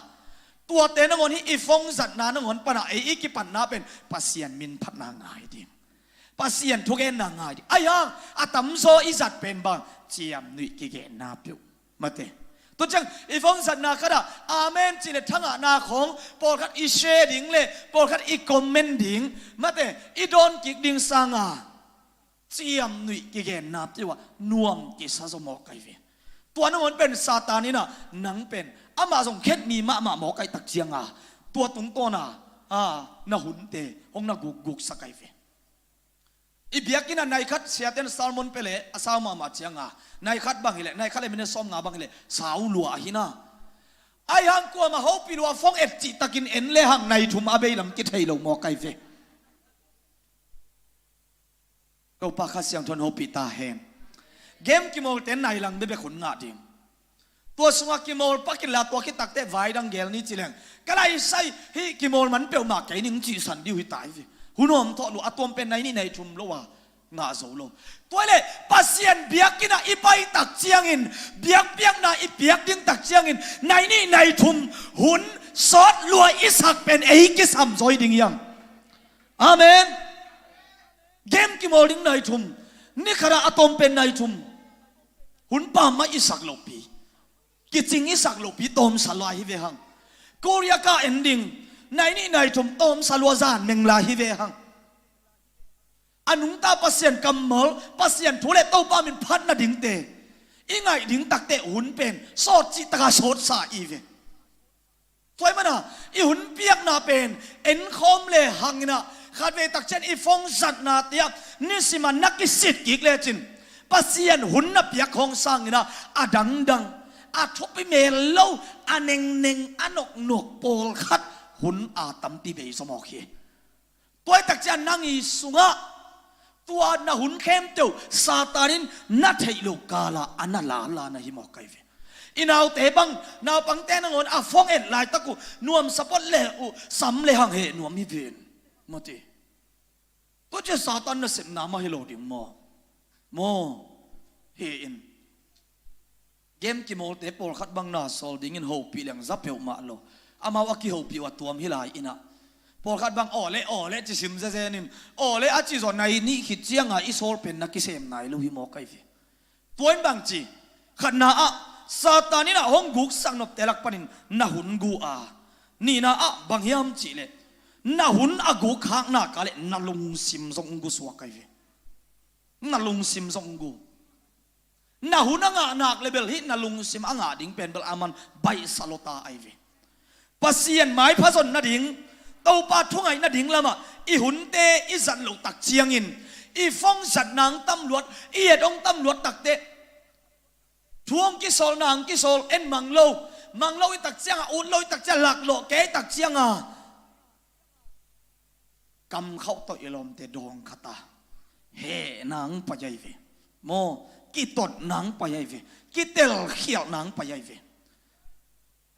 Tuate nangawn hi i phone zatna nangawn pana ei i kipatna pen Pasian minphatna ngai ding, Pasian thugenna ngai ding. Ahi hang a tamzaw i zat pen bang, ciamnuih kigenna peuh mate. Tuciang i phone zatna khatah amen cih le thangahna khawng pawlkhat i share ding le pawlkhat i comment ding mate, i dawn kik ding sanga ciamnuih kigenna peuh ah nuam kisa zaw mawk ahi ve. Tua nangawn pen Satan inah nang pen amah zong khet mi mahmah mawk ahi takcianga tua tungtawna, ah, na hunte hong na gukguksak ahi ve. I biakinn ah nai khat siaten sermon pia le a sau mahmah cianga nai khat bang hileh, nai khat le minute sawmnga bang hileh sau lua ahi na. Ahi hang kuamah hopih lua, phone et cihtakin en le hang nai thum a bei lam kithei lo mawk ahi ve. Topa Kha Siangtho in hopih ta hen. Game kimawlte nai lang bekbek hun ngah ding. Tua sungah kimawl pakin la tua khit takte vai dang gel ni ci leng, ka lai sai hi kimawl man peuhmah kei ning cihsan dih uh hi ta hi ve. Hun hawm thawh lua, a tuam pen nai nih nai thum lo a ngah zo lo. Tua hi leh Pasian biakinn ah i pai tak ciangin, biakpiakna i piak ding tak ciangin nai nih nai thum hun sawt lua i sak pen ei kisam zaw hi ding hiam? Amen. Game kimawl ding nai thum, ni khatah a tawm pen nai thum, hun pamah i sak lohpi, kicing i sak lohpi tawmsa lua hi ve hang. Korea ka en ding, nai nih nai thum tawmsa lua zan meng lai hi ve hang. A nungta Pasian kammal, Pasian thu le Topa min phat nadingte i ngaih ding takte hun pen sawt cih taka sawtsa i ve. Tua ahih manin i hun piakna pen enkhawm le hang inah, khatvei tak ciang i phone zatna tiah nisim a na kisit kik lecin Pasian hun na piak hawng sang inah a dangdang, a thupi mel lo, a nengneng, a noknok pawlkhat hun a tampi bei zaw mawk hi. Tua ahih tak ciang nang i sungah tua na hun khempeuh Satan in na theih loh kalah a na lala na hi mawk ahi ve. I naute bang, naupangte nangawn a phone et laitak uh nuamsa phot le uh sam le hang heh nuam hi ven. Mawte. Tua ciang Satan nasepna mah hi lo ding maw? Maw? Hi in. Game kimawlte pawlkhat bang na sawl dingin hopih leng za peuhmah lo. Amau a kihopih uh a tuam hi lai inah, pawlkhat bang aw le aw le ci sim zezen in, aw le a ci zaw nai nih khit cianga i sawl pen na kisem nai lo hi mawk ahi ve. Tua in bang ci, khatna ah Satan in ah hong guksak nopte lak panin na hun gu a, nihna ah bang hiam cihleh, na hun a guk khakna kah leh na lungsim zong gu suak ahi ve. Na lungsim zong gu. Na hun a ngah nak le bel hih na lungsim a ngah ding pen bel aman baihsa lota ahi ve. Pasian maipha zon nading, Topa thungaih nading lamah i hunte i zat loh tak ciangin, i phone zat nang tam luat, i et hong tam luat takteh, thu hong kisawl nang kisawl, en mang lo, mang lo i tak ciangah, ut lo i tak ciangah, laklawh kei i tak ciangah, kam khauh tawh i lawmte dawng khat a, heh nang pai ahi ve. Maw, kitot nang pai ahi ve. Kitelkhialh nang pai ahi ve.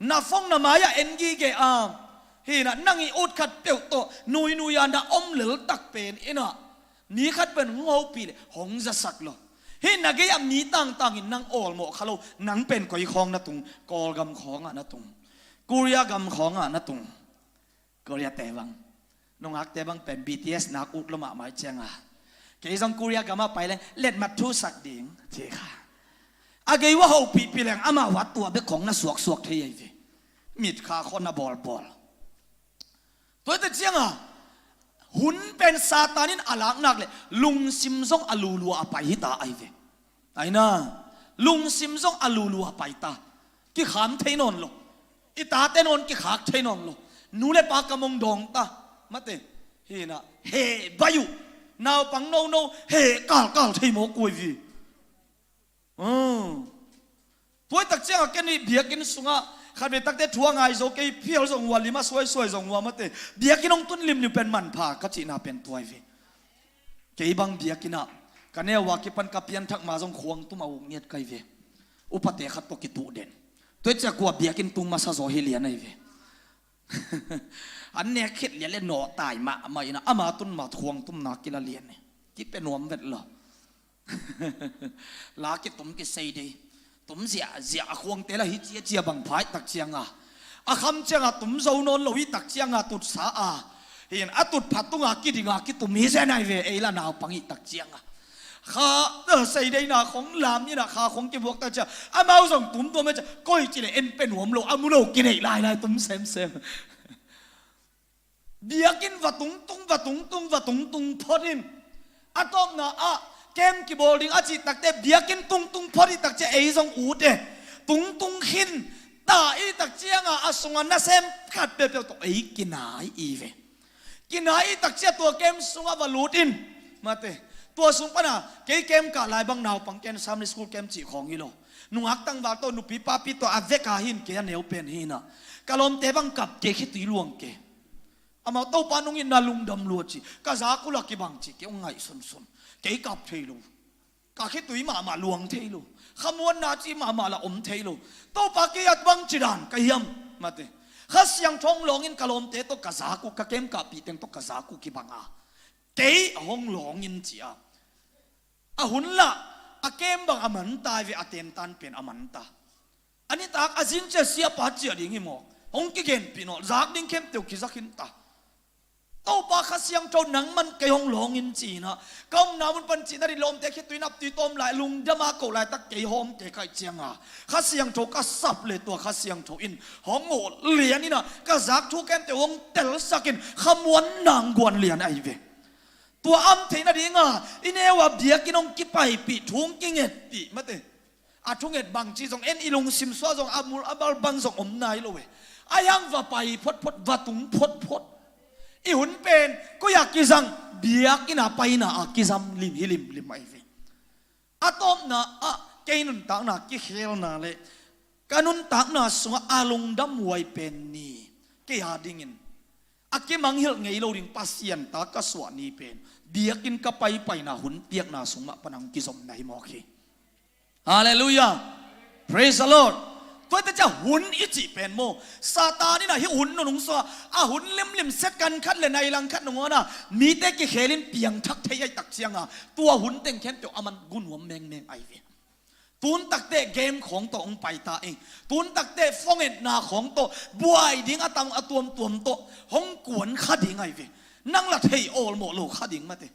Na phone na mai-ah en gige a, hi-in ah nang i ut khat peuh tawh nuinui-a na om lel tak pen in ah, mi khat pen hong hopih leh hong zasak lo. Hih na gei-ah mi tangtangin nang awlmawh kha lo, nang pen koi khawng na tung, Kawlgam khawngah na tung, Korea gam khawngah na tung. Korea-te bang, nungakte bang pen B T S nak ut lo mahmah ahih ciangah, kei zong Korea gamah pai leng letmat thusak ding ci kha. A gei uh a hopihpih leng amau a tua bek khawng na suaksuak thei ahi ve. Mitkha khawng na bawlbawl. Tua hi tak ciangah, hun pen Satan in a lak nak leh lungsim zong a lulua a pai hita ahi ve. Aina, lungsim zong a lulua pai ta. Kikham thei nawn lo. I tate nawn kikhak thei nawn lo. Nu le pa kam hong dawng ta. Mate, hi-in ah, heh baih uh. Naupang nono heh kalkal thei mawk uh ahi ve. Hmm. Tua hi tak ciangah ken i biakinn sungah khatvei takteh thu a ngai zo kei, phial zong uh a, lim a suaisuai zong uh a, mate, biakinn hong tun limlim pen manpha ka cihna pen tua ahi ve. Kei bang biakinn ah ka neu a kipan ka pianthak ma zong khuang tum a uk ngiat ka hi ve. Upate khat tawh kituh den. Tua hi ciang kua biakinn tung masa zaw hi lian ahi ve. An nek khit lian leh nawhtai mahmah in ah, ama tun ma khuang tumna kila lian hi. Kipia nuam vet lo. La kitum kisei dei. Tum ziahziah a khuangte lah hi ciacia bang pha i tak ciangah, a kham ciangah tum zo nawn lo i tak ciangah tutsa a, hi-in a tutpha tungah kidingah kitum hi zen ahi ve. Ei lah naupang i tak ciangah kha, eh, seideina khong lam in ah kha khong kibuak tak ciang amau zong tum tuam hi ciang, koi ci leh en pia nuam lo, a mu lo kineih lailai tum semsem. Biakinn va tungtung, va tungtung, va tungtung phot in. A tawpna ah camp kibawl ding a cih takteh biakinn tungtung phot i tak ciang ei zong ut e. Tungtung khin ta i tak ciangah a sungah nasem khat peuhpeuh tawh ei kinai i ve. Kinai i tak ciang tua camp sungah va lut in. Mate, tua sung pana kei camp kah lai bang naupang ken Sunday school camp cih khawng hi lo. Nungak tangval tawh, nupi papi tawh a vek a hi-in kei a neu pen hi-in ah, ka lawmte bang kap kei, khitui luang kei. Amau Topa nungin na lungdam lua ci, ka zak uh lah kibang ci, kei hong ngaih sunsun. Kei kap thei lo. Ka khitui mahmah luang thei lo. Khamuanna ci mahmah lah om thei lo. Topa, kei a bang ci dan ka hiam? Mate. Kha Siangtho hong lawngin ka lawmte tawh ka zak uh, ka camp kahpih teng tawh ka zak uh kibang a, kei hong lawngin ci a. A hun lah a camp bang a man ta hi ve, a tentan pen a man ta. A nitak a zing ciang siapa ciah ding hi mawk. Hong kigenpih nawn, zak ding khempeuh kizak khin ta. Topa, Kha Siangtho nangman kei hong lawngin ci-in ah, ka omna mun pan cihna ding lawmte khitui naptui tawm lai, lungdam a koh laitak kei hawm kei ka hih ciangah, Kha Siangtho ka sap leh tua Kha Siangtho in hong hawh lian in ah, ka zak thu khempeuh hong telsak in khamuanna hong guan lian ahi ve. Tua am theih nadinga i neu a biakinn hong kipaipih, thu hong kingetpih, mate. A thunget bangci zong en, i lungsim sungah zong a mul a bal bang zong om nai lo e. Ahi hang va pai photphot, va tung photphot. I hun pen koi-ah kizang? Biakinn a paina ah kizang lim hi limlim ahi ve. A tawpna ah kei nuntakna kikhelna le ka nuntakna sungah a lungdamhuai pen ni, kei a dingin a kimanghilh ngei lo ding Pasian ta ka suah ni pen biakinn ka paipaina hun piakna sung mah pan hong kizomna hi mawk hi. Halleluiah. Praise the Lord. Tua hi tak ciang hun i cih pen maw, Satan in ah hih hun nunung sungah a hun limlim, second khat le nai lang khat nangawn ah mite kikhelin piangthak thei ahih tak ciangah tua hun teng khempeuh aman gu nuam mengmeng ahi ve. Tun takteh game khawng tawh hong pai ta ing. Tun takteh phone etna khawng tawh, buai ding a tang a tuamtuam tawh hong kuan kha ding ahi ve. Nang lah thei awlmawh lo kha ding, mate.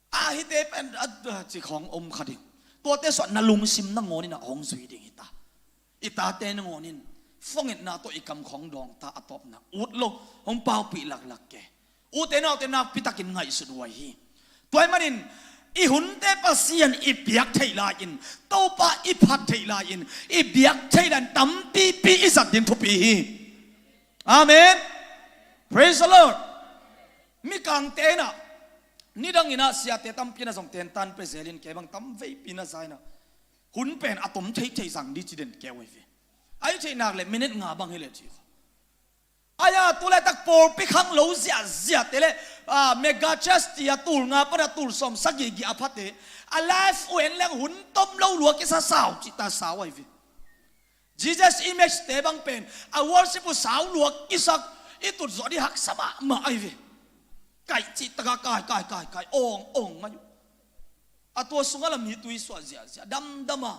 A hihte pen a, a ci khawng om kha ding. Tuate sungah na lungsim nangawn in ah hong zui ding hi ta. I tate nangawn in fong etna tawh i kam khong dawngta a tawpna ut lo, hong paupih laklak ke. Ute naute nakpitakin ngaihsut uh ahi hi. Tua ahih manin i hunte Pasian i piak theih lai-in, Topa i phat theih lai-in, i biak theih lai-in tampipi i zat ding thupi hi. Amen. Praise the Lord. Mikangte in ah, nidangin ah siate tampi in ah zong tentan pia zelin kei bang tamveipi in ah za in ah, hun pen a tom theithei zang ding ci den keu ahi ve. Ahi theih nak leh minute nga bang hi leh ci kha. Ahi a, tu laitak pawlpi khanglo ziahziahte le, ah, mega church ti a tul nga pan a tul sawm sagih gih a phate, a live uh en leng hun tom lo lua kisa sau cihta sau ahi ve. Jesus image te bang pen a worship uh sau lua kisak, i tut zawh ding haksa mahmah ahi ve. Kaih cihtak a kai kai kai kai, awng awng mai uh. A tua sungah la mi tui suah ziahziah, damdam a,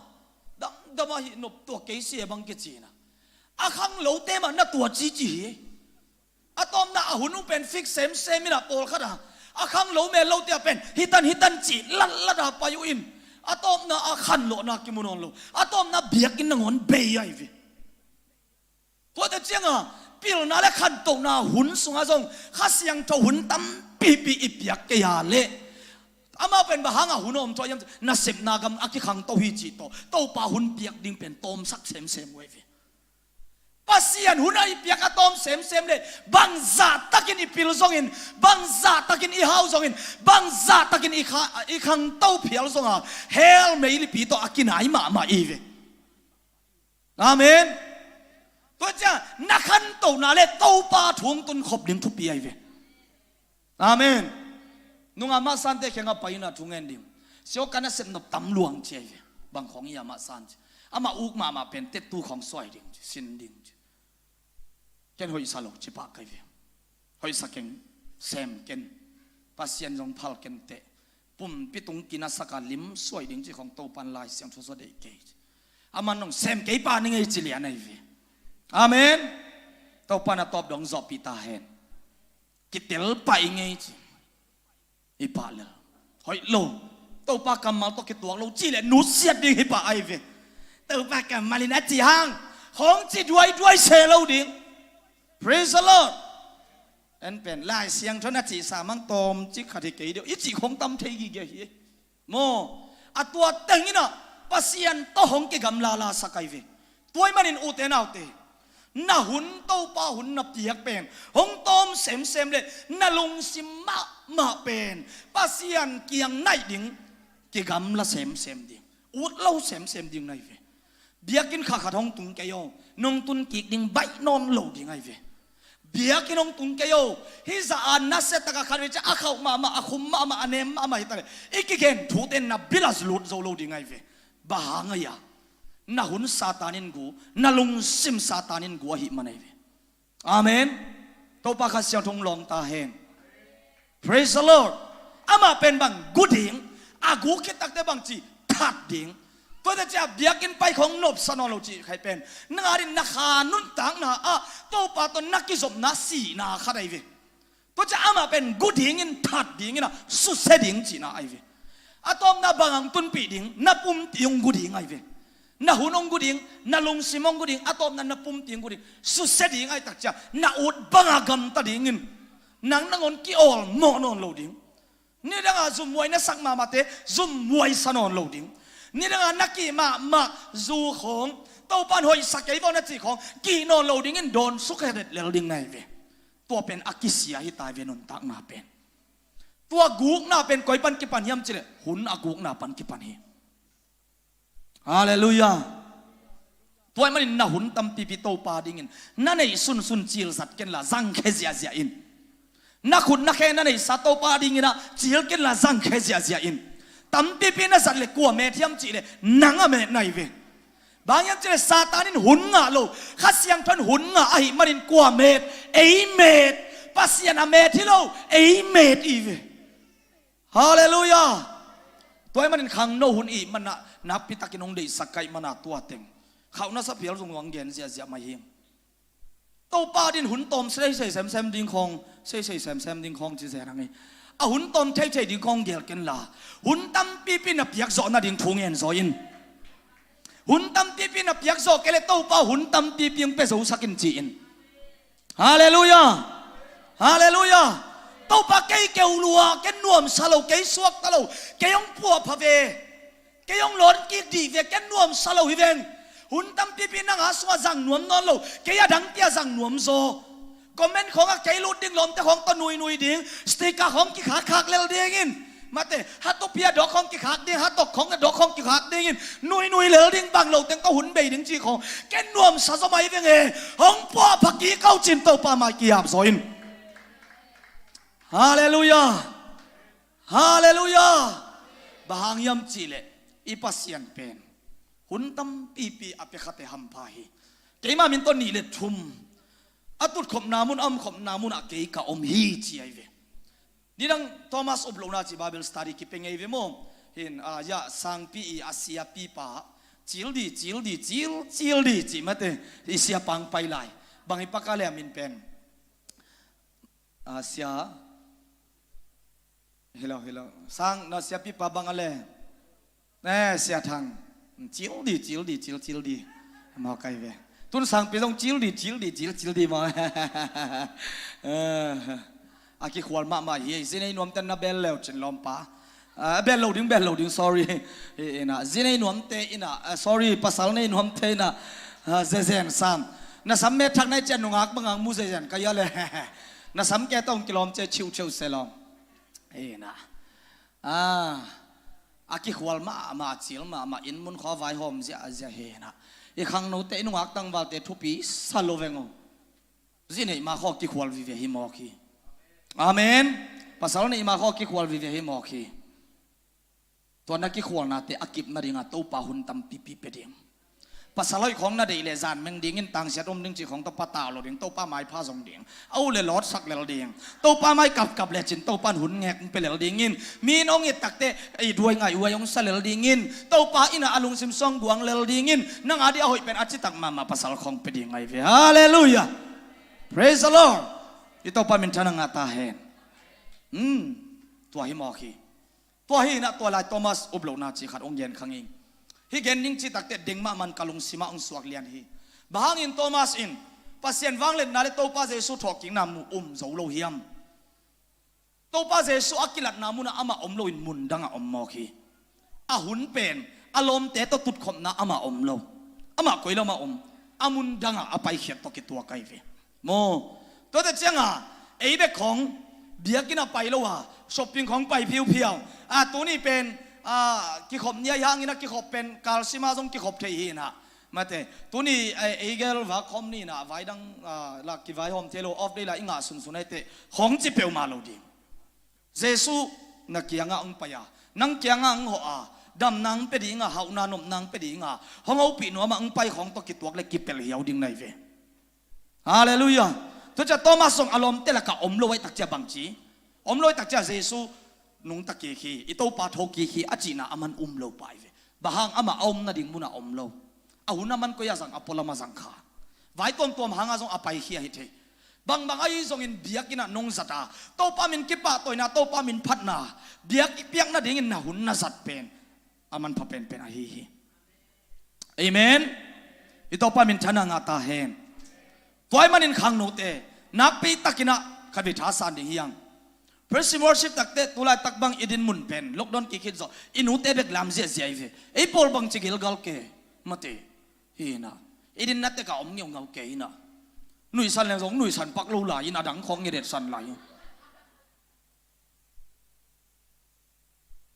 damdam a hih nop tua kei si e bang kici in ah, a khanglote mah na tua cici hi. A tawpna a hun uh pen fix semsem in ah, pawlkhat a, a khanglo mel lote ah pen hitan hitan cih latlat a pai uh in, a tawpna a khanlawhna kimu nawn lo, a tawpna biakinn nangawn bei ahi ve. Tuate ciang a, pilna le khantohna hun sungah zong Kha Siangtho hun tampipi i piak kei a leh, amah pen bang hang a hun a om thuah hiam, nasepna gam a kikhangto hi cih tawh Topa hun piak ding pen tawmsak semsem uh ahi ve. Pasian hun a i piak a tawm semsem leh, bangzahtakin i pil zongin, bangzahtakin i hau zongin, bangzahtakin i kha-, i khangto phial zong a, hell meilipi tawh a kinai mahmah i ve. Amen. Tua ciang na khantohna le Topa thu hong tun khop ding thupi ahi ve. Amen. Nungah Mah Sante kiangah pai in ah thu ngen ding. Sia aw, ka nasep nop tam lua ing ci ahi ve. Bang khong hi a Mah San ci. Amah uk mahmah pen tattoo khong suai ding ci, sin ding ci. Ken hoihsa lo ci pah ka hi ve. Hoihsa keng, sem ken. Pasian zong phal ken teh. Pumpi tung kinasak a lim suai ding ci khong Topa'n Lai Siangtho sung deih kei ci. Aman hong sem kei pah ning ei ci lian ahi ve. Amen. Topa'n a tawp dong zawhpih ta hen. Kitel pah ing ei ci. Hi pah lel. Hoih lo. Topa kammal tawh kituak lo cih leh nusiat ding hi pah ahi ve. Topa kammal in a cih hang hong ci duaiduai se lo ding. Praise the Lord. En pen Lai Siangtho in a cihsa mang tawmcik khat hi kei deuh i cih khong tam thei gige hi. Maw, a tua teng in ah Pasian tawh hong kigamla lasak ahi ve. Tua ahih manin ute naute, na hun, Topa hun na piak pen hong tawm semsem leh, na lungsim mahmah pen Pasian kiang naih ding, kigamla semsem ding, ut lo semsem ding na hi ve. Biakinn khat khat hong tung kei aw, nong tun kik ding baih nawn lo ding ahi ve. Biakinn hong tung kei aw, hih zah a nasia tak a khat vei ciang a khauh mahmah, a khum mahmah, a nem mahmah hi ta leh, i kigen thute in na bil ah lut zo lo ding ahi ve. Bang hang hiam? Na hun Satan in gu, na lungsim Satan in gu ahih man ahi ve. Amen. Topa Kha Siangtho hong lawng ta hen. Praise the Lord. Amah pen bang gu ding, a gu khit takte bang ci, that ding. Tuate ciang biakinn pai khong nopsa nawn lo cih khai pen, nang a ding na kha nuntakna ah Topa tawh na kizopna sihna khat ahi ve. Tua ciang amah pen gu dingin, that dingin ah, susia ding cihna ahi ve. A tawpna bang hong tunpih ding, na pumpi hong gu ding ahi ve. Na hun hong gu ding, na lungsim hong gu ding, a tawpna na pumpi hong gu ding. Susia ding ahih tak ciang na ut bang a gamta dingin, nang nangawn ki-awlmawh nawn lo ding. Nidang a zumhuai na sak mahmahte zumhuai sa nawn lo ding. Nidang a na kih mahmah zu khong, Topa'n hoihsa kei vaw na cih khong kih nawn lo dingin dawn suk het lel ding na hi ve. Tua pen a kisia hi ta hi ve, nuntakna pen. Tua gukna pen koi pan kipan hiam cih leh, hun a gukna pan kipan hi. Halleluiah. Tua ahih manin na hun tampipi Topa dingin na neih sunsun cilzat kenla, zangkhia ziahziah in. Na khut na khe na neihsa Topa dingin ah cil kenla, zangkhia ziahziah in. Tampipi na zat leh kua met hiam cih leh, nang a met na hi ve. Bang hiam cih leh Satan in hun ngah lo, Kha Siangtho in hun ngah ahih manin kua met? Ei met. Pasian a met hi lo, ei met i hi ve. Halleluiah. Tua ahih manin khangno hun i hih man ah nakpitakin hong deihsak ka hih man a tua teng khauh nasa phial zong hong gen ziahziah mah hi ing. Topa dingin hun tawm seisei semsem ding khong, seisei semsem ding khong ci zen hang hi. A hun tawm theithei ding khong gel kenla, hun tampipi na piak zawh nading thu ngen zaw in. Hun tampipi na piak zawh kei leh Topa hun tampipi hong pia zosak in ci-in. Halleluiah. Halleluiah. Topa kei keu lua, ken nuamsa lo, kei suakta lo, kei hong puahpha ve, kei hong lawn kik dih ve, ken nuamsa lo hi veng. Hun tampipi nang a sungah zang nuam nawn lo, kei a dangte a zang nuam zaw. Comment khawngah kei lut ding, lawmte khawng tawh nuinui ding, sticker khawng kikhakkhak lel dingin. Mate, hatupi a dawk khawng kikhak ding, hatok khawng a dawk khawng kikhak dingin, nuinui lel ding, bang lo teng tawh hun bei ding cih khawng. Ken nuamsa zaw mai veng e, hong puahpha kik o cin Topa mai ki-ap zaw in. Halleluiah. Halleluiah. Bang hang hiam cihleh i Pasian pen hun tampipi a pia khate hampha hi. Keimah min tawh nih le thum a tutkhopna mun, a omkhopna munah kei ka om hi ci ahi ve. Nidang Thomas Uplohna ci Bible study kipia ngei ve maw? Hin, ah, ya, sangpi i a siapipa cil di, cil di, cil, cil di ci mate, i siapa hong pai lai. Bang hi paka le a min pen? Ah, sia. Hello, hello. Sang, na siapipa bang a le? Eh, Sia Thang. Cil di, cil di, cil, cil di. Mawk ahi ve. Tun sangpi zong cil di, cil di, cil, cil di maw. Eh, a kikhual mahmah hi. Zinei nuamte na bel leu cin lawmpa. Ah, bel lo ding, bel lo ding, sorry. Eh, ina, zinei nuamte ina, ah, sorry, pasal nei nuamte ina, ah, zezen sam. Na sam me thak nai cian nungak bang ang mu zezen ka ya le. Na sam ke tong kilawm ce ciu ciu se lawm. Ina. Ah, a kikhual mahmah, a cil mahmah, inn mun khua vaihawm ziahziah hi ina. I khangnote, i nungak tangvalte thupi sa lo veng o. Zi neih ma khaw kikhual vive hi mawk hi. Amen. Pasal neih ma khaw kikhual vive hi mawk hi. Tua na kikhualnate a kip nadinga Topa hun tampipi pia ding. Pasal hoih khawng na deih le zan meng dingin, tangsiat om ding cih khawng tawh patau lo ding, Topa maipha zong ding. A uh le lawtsak lel ding. Topa mai kapkap lecin Topa in hun ngek hong pia lel dingin. Mi in hong it takte, ei duai ngaih uai hong sa lel dingin. Topa ina a lungsim suang guang lel dingin. Nang a dih a hoih pen a citak mahmah pasal khawng pia ding ahi ve. Halleluiah. Praise the Lord. I Topa minthanna ngah ta hen. Hmm. Tua hi mawk hi. Tua hi inah tua lai Thomas Uplohna ci khat hong gen khang ing. Hih gen ning cih takte deng mahmah in ka lungsimah hong suak lian hi. Bang hangin Thomas in Pasian vangliatna le Topa Jesu thawhkikna mu um zo lo hiam? Topa Jesu a kilatna munah amah om loin mun dangah om mawk hi. A hun pen a lawmte tawh tutkhopna amah om lo. Amah koi lamah om? A mun dangah a paikhiat tawh kituak ahi ve. Maw? Tuate cianga ei bek khawng biakinn a pai lo a, shopping khawng pai phiuphiau. A, tuni pen, a, kikhop ni ahi hangin a kikhop pen kalsima zong kikhop thei hi inah. Mate, tuni, eh, ei gel va khawm ni inah, vaidang, ah, la kivaihawm thei lo, off day la i ngah sunsun ahi teh, khawng ci peuhmah lo ding. Jesu na kiangah hong pai a, nang kiangah hong hawh a, damna hong pia ding a, hauhna nopna hong pia ding a, hong hopih nuamah hong pai khawng tawh kituak le kipelh hiau ding na hi ve. Halleluiah. Tua ciah Thomas zong a lawmte lakah om lo ahi takciah bangci? Om lo ahi takciah Jesu nungta kik hi, i Topa tho kik hi a cihna aman um lo pah hi ve. Bang hang? Amah a om nading munah om lo. A hun aman koi a zang, a pualam a zang kha. Vai tuamtuam hanga zong a paikhia hi thei. Bangbang ahi zongin biakinn ah nong zat a, Topa min kipahtawina, Topa min phatna, biak i piak nadingin na hun na zat pen a manpha penpen ahi hi. Amen. I Topa minthanna ngah ta hen. Tua ahih manin khangnote, nakpi takinah khat vei thasan ding hi hang. Praise and worship takte tulaitak bang i din mun pen lockdown kik khit zawh i nute bek lam ziahziah hi ve. Ei pawl bangci gilgal ke? Mate. Hi inah. I din na tekah om ngeungau ke inah. Nuihsan leng zong nuihsan pak lo lai in, a dang khawng ngedetsan lai.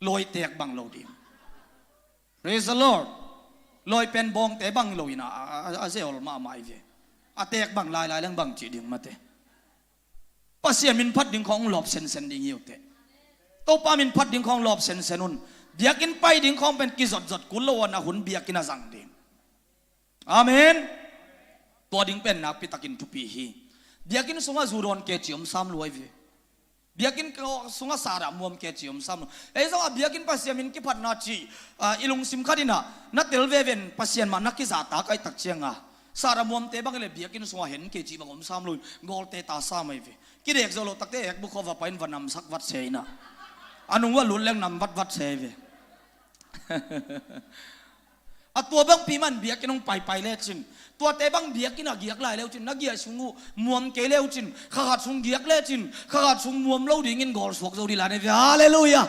Lawi teek bang lo ding. Praise the Lord. Lawi pen bawngte bang lo inah, a, a, a zeol mahmah hi ve. A teek bang lailai leng bang cih ding mate. Pasian min phat ding khawng lawp sensen ding hi uh teh. Topa min phat ding khawng lawp sensen un. Biakinn pai ding khawng pen kizotzot kul lo a, na hun biakinn a zang ding. Amen. Tua ding pen nakpi takin thupi hi. Biakinn sungah zu dawn keci om sam luai ve. Biakinn sungah sara muam keci om sam lo. Ei zong a biakinn Pasian min kiphatna cih, ah, i lungsim khat inah na tel veven Pasian mah na kizahtak ahi tak cianga, sara muamte bang i le biakinn sungah hen keci bang om sam lo in, gawlte ta sam ahi ve. Kidek zo lo takte ekbuk khawva pai in va namsak vat se inah. A nung uah lut leng nam vatvat se ahi ve. A tua bangpi man biakinn hong paipai lecin, tuate bang biakinn a giak lai leucin, na giah sung uh muam kei leucin, khakhat sung giak lecin, khakhat sung muam lo dingin gawlsuak zo dih lai na ve. Halleluiah.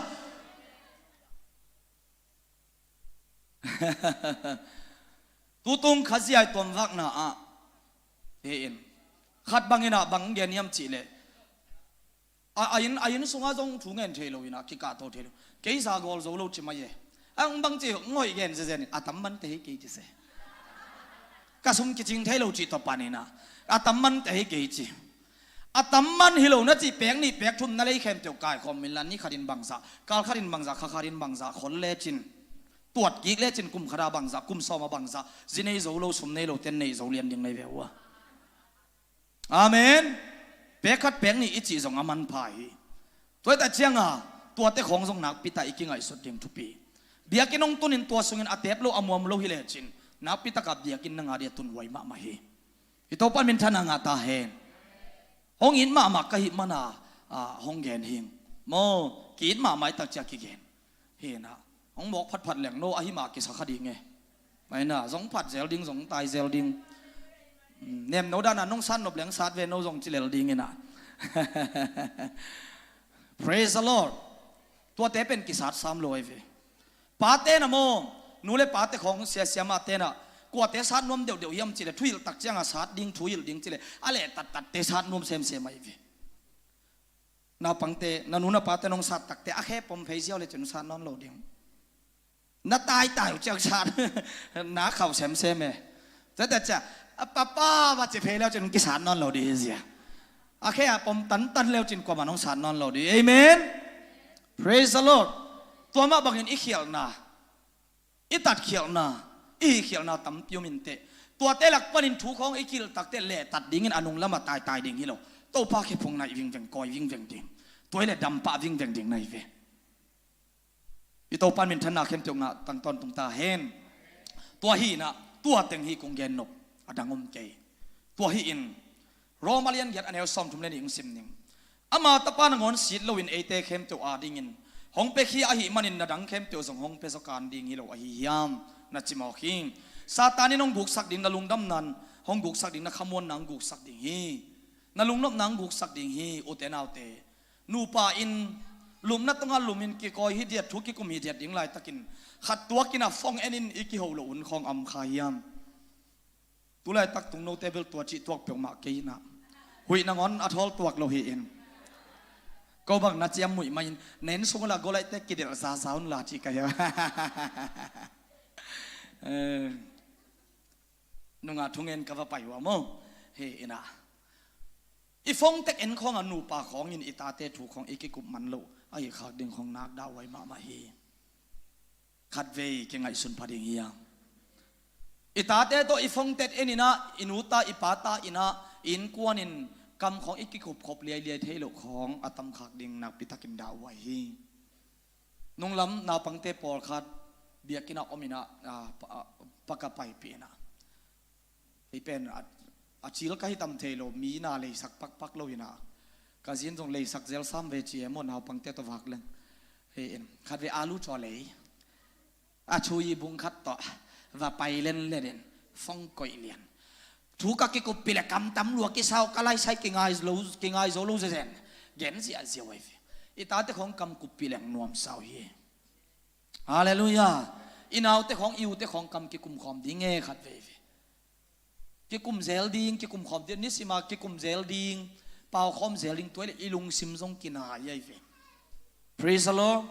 Tutung khaziai tuamvakna ah hi in, khat bangin ah bang gen hiam cihleh, a, a inn, a inn sungah zong thu ngen thei lo in ah, kikahto thei lo. Kei za gawl zo lo ci mai e. A hong bang ci, hong hoih gen zezen in, a tam man te hi kei ci se. Ka sum kicing thei lo cih tawh panin ah, a tam man te hi kei ci. A tam man hi lo na cih pek nih pek thum na lei khempeuh kaikhawm inla, ni khatin bangzah, kal khatin bangzah, kha khatin bangzah khol lecin, tuat kik lecin, kum khata bangzah, kum sawma bangzah zi nei zo lo, sum nei lo ten nei zo lian ding nei ve uh a. Amen. Pek khat pek nih i cih zong a manpha hi. Tua hi ta cianga, tuate khawng zong nakpi ta i kingaihsut ding thupi. Biakinn hong tunin tua sungin a tep lo, a muam lo hi lecin, nakpi taka biakinn na nga dia tunhuai mahmah hi. I Topa minthanna ngah ta hen. Hong it mahmah ka hih mana, ah, hong gen hing. Maw, ki-it mahmah i tak cia kigen. Hi na, hong mawk phatphat leng no ahi mah kisa kha ding e. Mai na, zong phat zel ding, zong tai zel ding. Mm, nem no dana nong sat nop leng sat ve no zong ci lel ding ina. Praise the Lord. Tuate pen kisat sam lo ai ve. Pate na maw, nu le pate khawng sia sia mate na, kuate sat nuam deuhdeuh hiam cile, thuhilh tak cianga sat ding, thuhilh ding cile, a leh tattat te sat nuam semsem ai ve. Naupangte, na nu na pate nong sat takte, a khe pom phei ziau le cin sat nawn lo ding. Na taitai uh ciang sat na khauh semsem e. Tete cia, a papa va ci phei leu cin kisat nawn lo ding hi zia. A khe a pom tantan leu cin kuamah nong sat nawn lo ding. Amen. Praise the Lord. Tua mah bangin i khialhna, i tatkhialhna, i hihkhialhna tampi om inteh. Tuate lak panin thu khawng i kilh takte lehtat dingin a nunglamah taitai ding hi lo. Topa khe phung naih vingveng, kawi vingveng ding. Tua hi leh dampah vingveng ding na hi ve. I Topa minthanna khempeuh ngah tang tawntung ta hen. Tua hi inah, tua teng hi kong gen nop, a dang om kei. Tua hi in, Roma lian giat a neu sawmthum le nih hong sim ning. Ama tapa nangawn sit loin eite khempeuh adingin hong piakhia ahih manin na dang khempeuh zong hong pia zaw kan ding hi lo ahi hiam? Na cimawk hi. Satan in hong guksak ding, na lungdamna hong guksak ding, na khamuanna hong guksak ding hi. Na lungnopna hong guksak ding hi, ute naute. Nupa in lumna tungah lumin kikawi hi diat, thu kikum hi diat ding laitakin khat tuakin a fong enin i kiho loh hun khawng a om kha hiam? Tulaitak tungnote bel tua cih tuak peuhmah kei inah, huih nangawn a thawl tuak lo hi in. Ko bang na ciam muih mah in, na inn sung la golaihte kidelh zaza un la cih ka hi a. Eh, nungah thungen ka va pai uh a maw. Hi inah, i fongtek en khawngah nupa khawngin i tate thu khawng i kikup man loh ahi khak ding khawng nak dah huai mahmah hi. Khatvei kingaihsun pha ding hi a, i tate tawh i fongtek en inah, i nuta i pata inah, i innkuanin kam khawng i kikupkhop liailiai thei loh khawng a tamkhak ding nakpitakin dah huai hi. Nunglam naupangte pawlkhat biakinnah om inah, ah, pa, ah, paka paipih inah, kei pen a, a cil ka hi tam thei lo, mi na leisak pakpak lo inah, ka zin zong leisak zel sam ve ci e maw, naupangte tawh vak leng. Hi in, khatvei alu caw lei, a chui bung khat tawh va pai lenlen in, fong koih lian. Thu ka kikuppih le kam tam lua kisa uh, ka laisai kingai lo, kingai zo lo zezen. Gen ziahziah uh ai ve. I tate khawng kam kuppih leng nuamsa uh hi. Halleluiah. I naute khawng, i ute khawng kam kikum khawm ding e khatvei ve. Kikum zel ding, kikum khawm ding, nisima kikum zel ding, pau khawm zel ding, tua hi leh i lungsim zong kinai ai ve. Praise the Lord.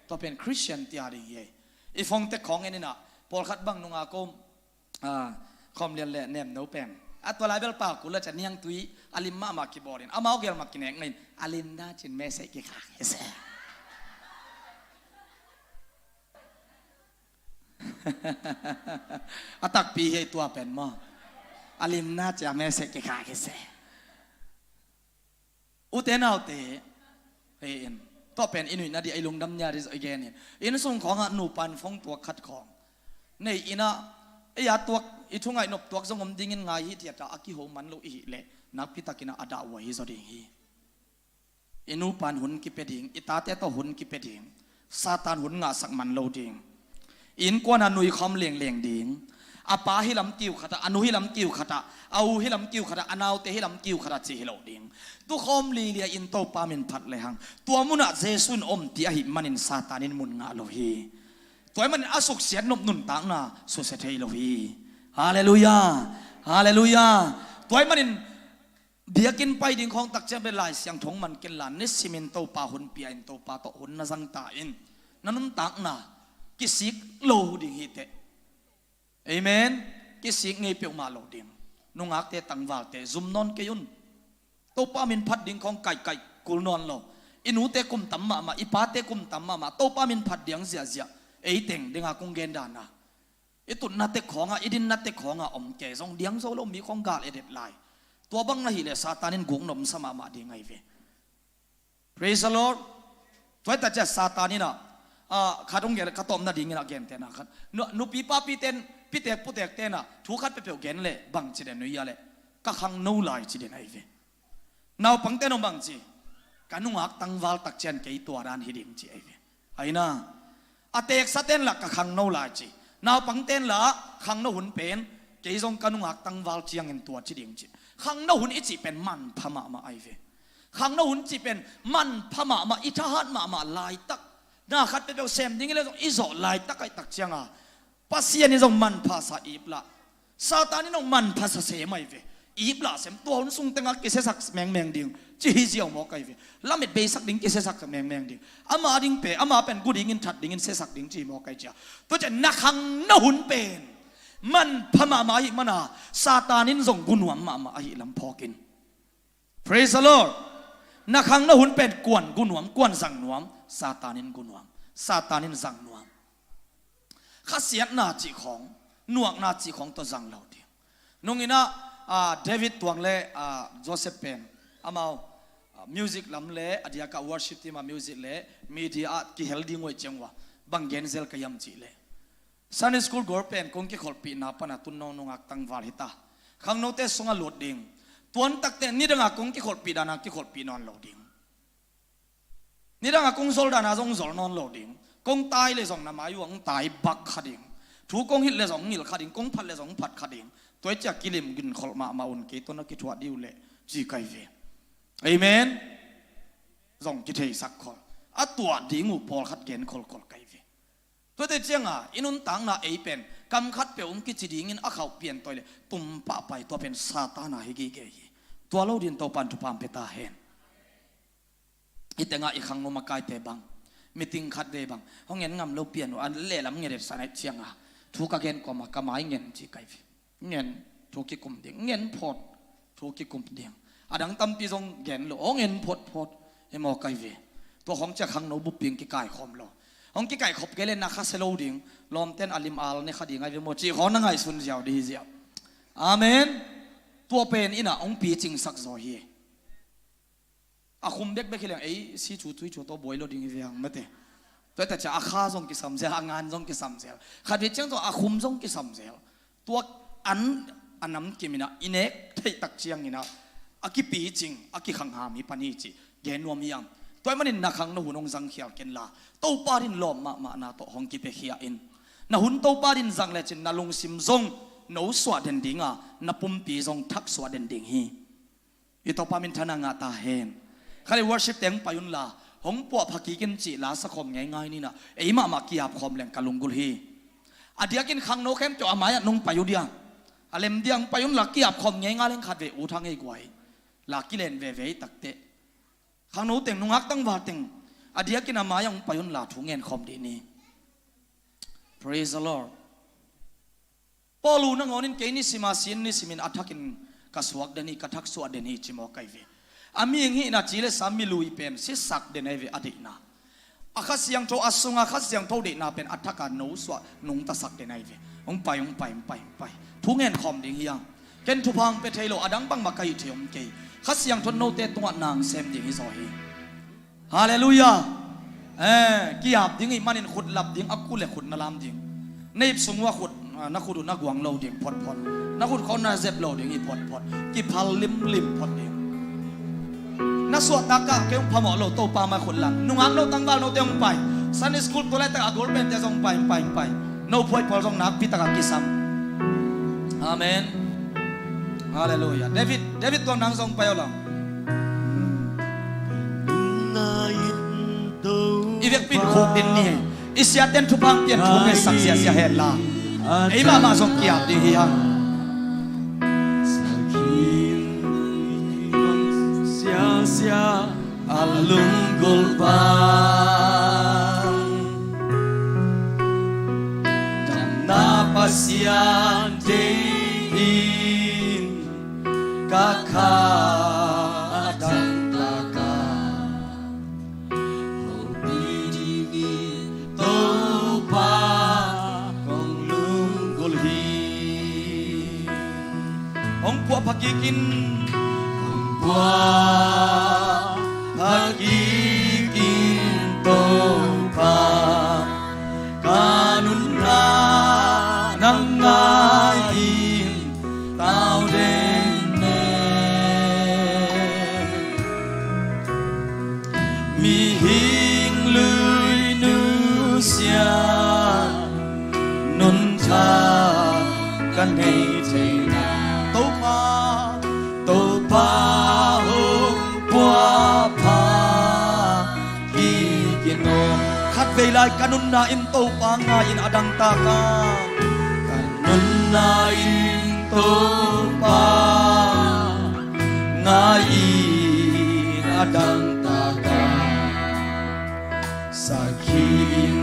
Tua pen Christian tia ding hi ai. I fongtek khawng en inah, pawlkhat bang nungah ko, ah, khawm lian le nem no pen, a tua lai bel pau kul a ca niangtui a lim mahmah kibawl in, amau gel mah kinek ngai in, a limna cin message kikhak hi se. A takpi hi tua pen maw. A limna cia message kikhak hi se. Ute naute, hi in, tua pen i nuihna dih, i lungdam nia dih i gen in. Inn sung khawngah nupan fong tuak khat khawng nei inah, ei a tuak, i thungaih nop tuak zong om dingin ngai hi thiata a kiho man lo i hih leh, nakpitakinah a dah huai hi zaw ding hi. I nupan hun kipia ding, i tate tawh hun kipia ding, Satan hun ngahsak man lo ding. Innkuan a nui khawm lengleng ding. A pa hi lam kiu khat ah, a nu hi lam kiu khat ah, a u hi lam kiu khat ah, a naute hi lam kiu khat ah ci hi lo ding. Tukhawm lilia in Topa min phat lehang, tua munah Jesu in om ti ahih manin Satan in mun ngah lo hi. Tua ahih manin a suksiat nop nuntakna susia thei lo hi. Halleluiah. Halleluiah. Tua ahih manin biakinn pai ding khawng takciang bel Lai Siangtho hong man kenla, nisimin Topa hun pia in, Topa tawh hun na zang ta in, na nuntakna kisik lo ding hi teh. Amen. Kisik ngei peuhmah lo ding. Nungakte, tangvalte zum nawn kei un. Topa min phat ding khawng kaihkaih kul nawn lo. I nute kum tam mahmah, i pate kum tam mahmah, Topa min phat diang ziahziah. Ei teng dinga kong gen dana, i tutna tek khawngah, i dinna tek khawngah om kei zong diang zo lo, mi khawng gal edet lai. Tua bang na hih leh Satan in guk nopsa mahmah ding ahi ve. Praise the Lord. Tua hi ta ciah Satan in ah, ah, khat hong gen, ka tawpna dingin ah gentehna khat. Nu-, nupi papi ten, pitek putek ten ah thu khat peuhpeuh gen leh bang ci den nuia leh, ka khangno lai ci den ahi ve. Naupang ten hong bang ci, ka nungak tangval takciang kei tua dan hi ding ci ahi ve. Aina, a teksa ten lah ka khangno lai ci. Naupang ten lah khangno hun pen kei zong ka nungak tangval ciangin tua ci ding ci. Khangno hun i cih pen manpha mahmah ahi ve. Khangno hun cih pen manpha mahmah, i thahat mahmah laitak. Na khat peuhpeuh sem ding i leh zong i zawh laitak ahi takcianga, Pasian in zong manphasa ip lah, Satan in zong manphasa sem ahi ve. Ip lah sem, tua hun sung tengah kisiasak mengmeng ding ci hi ziau mawk ahi ve. Lamet beisak ding, kisiasak mengmeng ding. Ama ding pe, ama pen gu dingin, that dingin, siasak ding ci hi mawk ahi cia. Tua ciah na khangno hun pen manpha mahmah ahih mana Satan in zong gu nuam mahmah ahih lam phawk in. Praise the Lord. Na khangno hun pen kuan gu nuam, kuan zang nuam? Satan in gu nuam, Satan in zang nuam. Khasiatna cih khawng, nuakna cih khawng tawh zang lo ding. Nungin ah, ah, David Tuang le, ah, Joseph pen, amau, ah, music lam le a diakah worship team ah music le media ah kihel ding uh ahi ciang uh ah bang gen zel ka hiam cih leh, Sunday school goal pen kong kikholhpihna pana tun nong nungak tangval hi ta. Khangnote sungah lut ding. Tuantakte nidangah kong kikholhpih dana kikholhpih nawn lo ding. Nidangah kong zol dana zong zol nawn lo ding. Kong tai le zong na mai uh ah hong tai bak kha ding. Thu kong hilh le zong hong hilh kha ding. Kong phat le zong hong phat kha ding. Tua hi ciah kilim ginkholh mahmah un, kei tawh na kithuah dih uh leh ci ka hi ve. Amen. Zong kitheisak khol. A tuah ding uh pawlkhat gen kholkhol ka hi ve. Tuate cianga i nuntakna ei pen kam khat peuh hong kici dingin a khauh pian tawi le tum pahpai, tua pen Satan a hi gige hi. Tua lo din Topan thupha hong pia ta hen. I tengah i khangno makaite bang, meeting khat vei bang hong en ngam lo pian uh, a lehlam ngedet san aih cianga thu ka gen kawma ka mai ngen ci ka hi ve. Ngen, thu kikum ding, ngen phawt, thu kikum ding. A dang tampi zong gen lo, hong en phawtphawt hi maw ka hi ve. Tua khawng ciah khangno bup ding kikaikhawm lo. Hong kikaikhop kei le na khasia lo ding, lawmten a lim al ne kha ding ahi ve maw cih khawng na ngaihsun ziau dih hi ziau. Amen. Tua pen in ah hong picingsak zaw hi. A khum bekbek hi leng ei si cu tui cu tawh buai lo ding hi ve hang mate. Tua hi ta ciah a kha zong kisam zel, a ngan zong kisam zel. Khat vei ciang zong a khum zong kisam zel. Tua an a namkim in ah i nek theih tak ciangin ah a kipicing, a kikhangham hi pan hi cih gen nuam hi hang. Tua ahih manin na khangno hun hong zangkhial kenla, Topa din lawm mahmahna tawh hong kipiakhia in. Na hun Topa din zang lecin na lungsim zong no suah den dinga, na pumpi zong thak suah den ding hi. I Topa minthanna ngah ta hen. Khat le worship teng pai unla, hong puahpha kik in cih la sakhawm ngeingai ni in ah, ei mahmah ki-ap khawm leng ka lunggulh hi. A diakin khangno khempeuh a mai-ah nong pai uh dia, a lem dia hong pai unla, ki-ap khawm ngeingai leng khat vei ut hang ei guai. La kilen veve hi takteh. Khangno teng, nungak tangval teng a diakin a mai-ah hong pai unla thu ngen khawm dih ni. Praise the Lord. Paul uh nangawn in kei nisima sin nisimin a thakin ka suak den hi, ka thak suah den hi ci maw ka hi ve. A mihing hihna ci le sa mi lui pen sisak den ahi ve a deihna. A Kha Siangtho, a sunga Kha Siangtho deihna pen a thaka no suah nungtasak den ahi ve. Hong pai, hong pai, hong pai, hong pai. Thu ngen khawm ding hi hang. Ken thupha hong pia thei lo, a dang bangmah ka hih thei om kei. Kha Siangtho note tungah nang sem ding hi zaw hi. Halleluiah. Eh, ki-ap ding ih manin khut lap ding, a ku le khut na lam ding. Na ip sung uh a khut, ah, na khut uh na guang lo ding photphot. Na khut khawng na zep lo ding hi photphot. Kiphal limlim phot ding. Na suahtak ah kei hong phamawh lo, Topa mai khut lang. Nungak no tangval note hong pai. Sunday school tua laitak a goal pente zong pai, pai, pai. No phuai pawl zong nakpi takah kisam. Amen. Halleluiah. David, David tuang nang zong pai aw lang. I vekpi in khuk din ni. I siate'n thupha pian thu ngetsak siasia hen la, ei mahmah zong kiap ding hi hang. Siasia a lunggulh bang, damna Pasian deih in ka kha a dangtak a, hopih dingin Topa kong lunggulh hi. Hong puahpha kik in, hong puahpha kik in Topa, ka nunna nang ngai in tau den ne. Mihing lui nusia nunthak ka nei theihna, Topa, Topa hong puahpha kik in aw. Khatvei lai ka nunna in Topa ngai in a dangtak a, ka nunna in Topa ngai in a dangtak a, sakhi in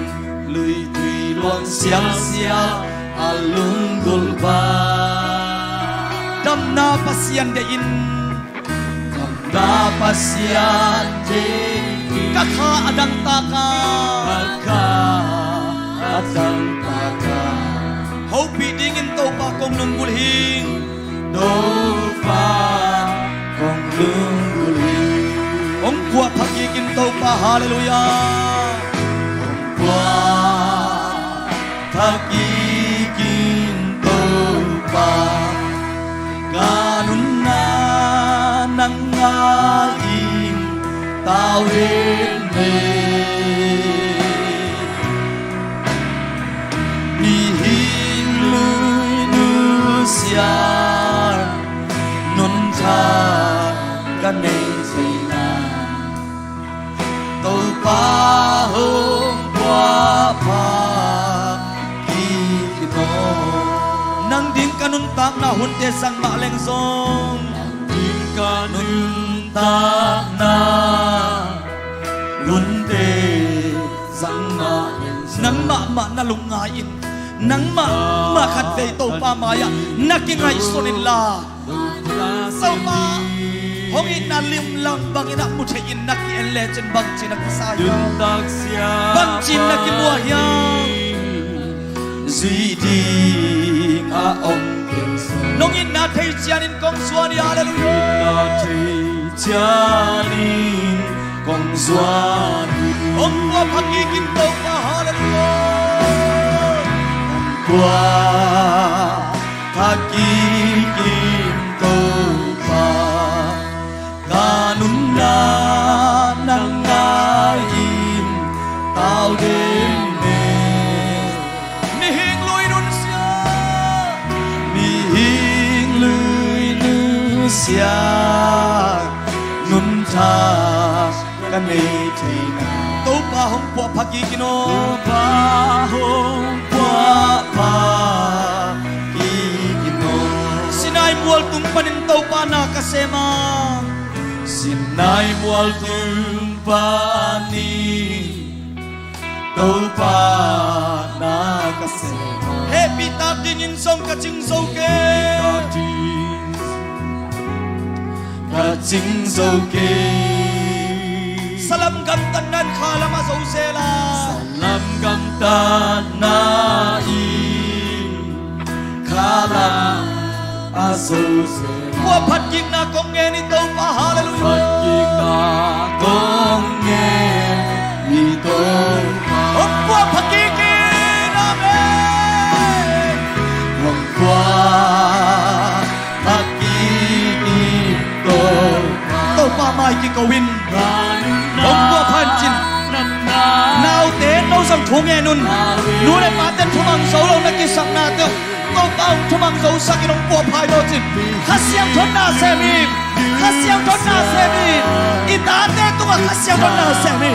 luitui luang sialsial a lunggulh bang, damna Pasian deih in, damna Pasian deih in ka kha a dangtak a, ka kha a dangtak a, hopih dingin Topa kong lunggulh hi. Topa kong lunggulh hi. Hong puahpha kik in Topa, halleluiah. Hong puahpha kik in Topa, ka nunna nang ngai in tau den ne. Mihing lui nusia nunthak ka nei theihna, Topa hong puahpha kik in aw. Nang ding ka nuntakna hunte zang mah leng zong, nang ding ka nuntakna hunte zang mah leng zong, nang mahmah na lungngai in, nang mahmah khatvei Topa mai-ah na kingaihsun inla, Topa hong itna limlang bangin a mu thei in na ki-en lecin bangci na kisa hiam? Bangci na kimuah hiam? Zuih ding a om kei. Nong itna thei cianin kong zuan hi, halleluiah. Itna thei cianin kong zuan hi. Hong puahpha kik in Topa, halleluiah. Hong puahpha kik in Topa, ka nunna nang ngai in tau den ne. Mihing lui nusia, mihing lui nusia nunthak ka nei theihna, Topa hong puahpha kik in aw. Topa hong puahpha kik in aw. Sinai mual tung panin Topa na ka sem a, Sinai mual tung panin Topa na ka sem a, hehpih tak dingin zong ka cing zo kei. Ka cing zo kei. Salam gamtatna in khalam a zo zel a, salam gamtatna in khalam a zo zel a. Puahphat kikna kong ngen hi Topa, halleluiah. Puahphat kikna kong ngen hi Topa. Hong puahphat kik in, amen. Hong puahphat kik in Topa. Topa mai kiko in. Hong puahphat cin. Naute no Hong thu ngen un. Nu le pate thumang zo lo na kisaknate uh, Topa hong thumang zosak in, hong puahphai lo cin. Kha Siangtho in na sem hi. Kha Siangtho in na sem hi. I tate tungah Kha Siangtho in na sem hi.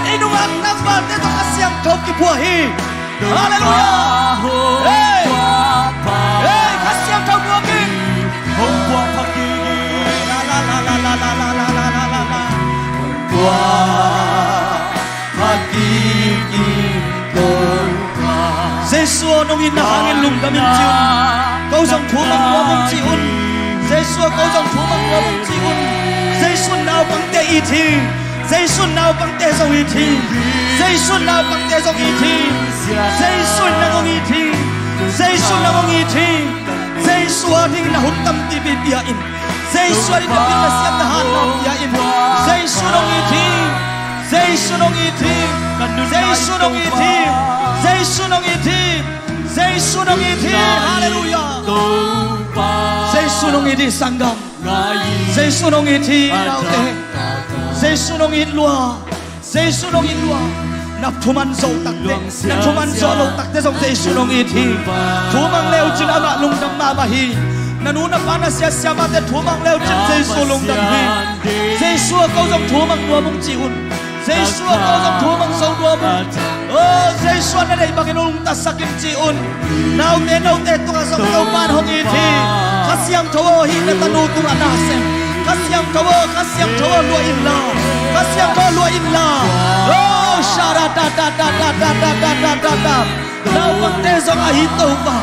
I nungak tangvalte tungah Kha Siangtho kiphuah hi. Halleluiah. Hei. Hei, Kha Siangtho nuam in. Hong puahphai kik in. La, la, la. Jesu aw, nong itna hangin lungdam ing ci un. Ko zong thumang nuam ung ci un. Jesu aw, ko zong thumang nuam ung ci un. Jesu in naupangte it hi. Jesu in naupangte zong it hi. Jesu in naupangte zong it hi. Jesu in nang hong it hi. Jesu in nang hong it hi. Jesu adingin na hun tampipi pia in. Jesu adingin na pilna siamna hatna pia in. Jesu in hong it hi. Jesu in hong it hi. Jesu in hong it hi. Jesu in hong it hi. Jesu in hong it hi. Halleluiah. Jesu in hong it hi, sanggam. Jesu in hong it hi, naute. Jesu in hong it lua. Jesu in hong it lua. Na thuman zo takte, na thuman zo lo takte zong Jesu in hong it hi. Thumang le uh cin amah lungdam mahmah hi. Na nu na pa, na sia siamahte thumang le uh cin Jesu lungdam hi. Jesu aw, ko zong thumang nuam ung ci un. Jesu aw, ko zong thumang zo nuam ung. Oh, Jesu aw, na deih bangin hong nungtasak in ci un. Naute, note tungah zong Topa in hong it hi. Kha Siangtho aw, hih na tanu tungah na sem. Kha Siangtho aw, Kha Siangtho aw, luah in la. Kha Siangtho aw, luah in la. Oh, sha ra da da da. Naupangte zong ahi Topa.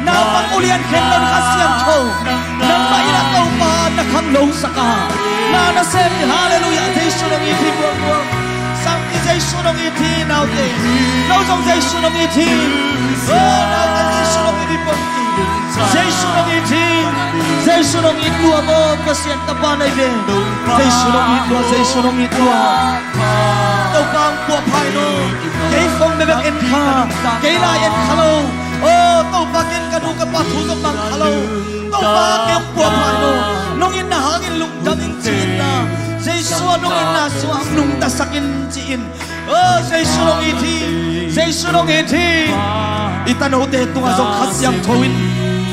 Naupang ulian khempeuh in Kha Siangtho nangmah in a Topa na khangnosak a, na nasem hi. Halleluiah. Jesu in hong it hi buangbuang. Sangpi, Jesu in hong it hi, naute. No zong Jesu in hong it hi. Oh, naute, Jesu in hong it hi buangbuang. Jesu in hong it hi. Jesu in hong it lua maw, Pasian Tapa na hi ve. Jesu in hong it lua, Jesu in hong it lua. Topa hong puahphai lo. Kei phone bekbek en kha, kei lai en kha lo. Oh, Topa, ken ka nu ka pa thu zong mang kha lo. Topa, kei hong puahphai lo. Nong itna hangin lungdam ing ci in la. Jesu aw, nong itna sungah nungtasak in ci in. Oh, Jesu in hong it hi. Jesu in hong it hi. I tanote tungah zong Kha Siangtho in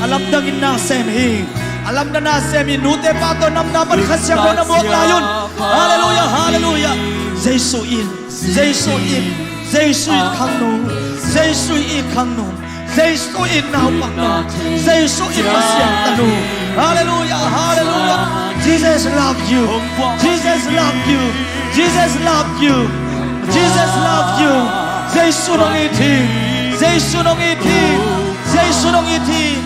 a lamdang in na sem hi. A lamdang na sem hi. Nute pate tawh namna pan Kha Siangtho na muak lai un. Halleluiah, halleluiah. Jesu in, Jesu in, Jesu in khangno. Jesu in khangno. Jesu in naupang no. Jesu in Pasian tanu. Halleluiah, halleluiah. Jesus love you. Jesus love you. Jesus love you. Jesus love you. Jesu in hong it hi. Jesu in hong it hi. Jesu in hong it hi.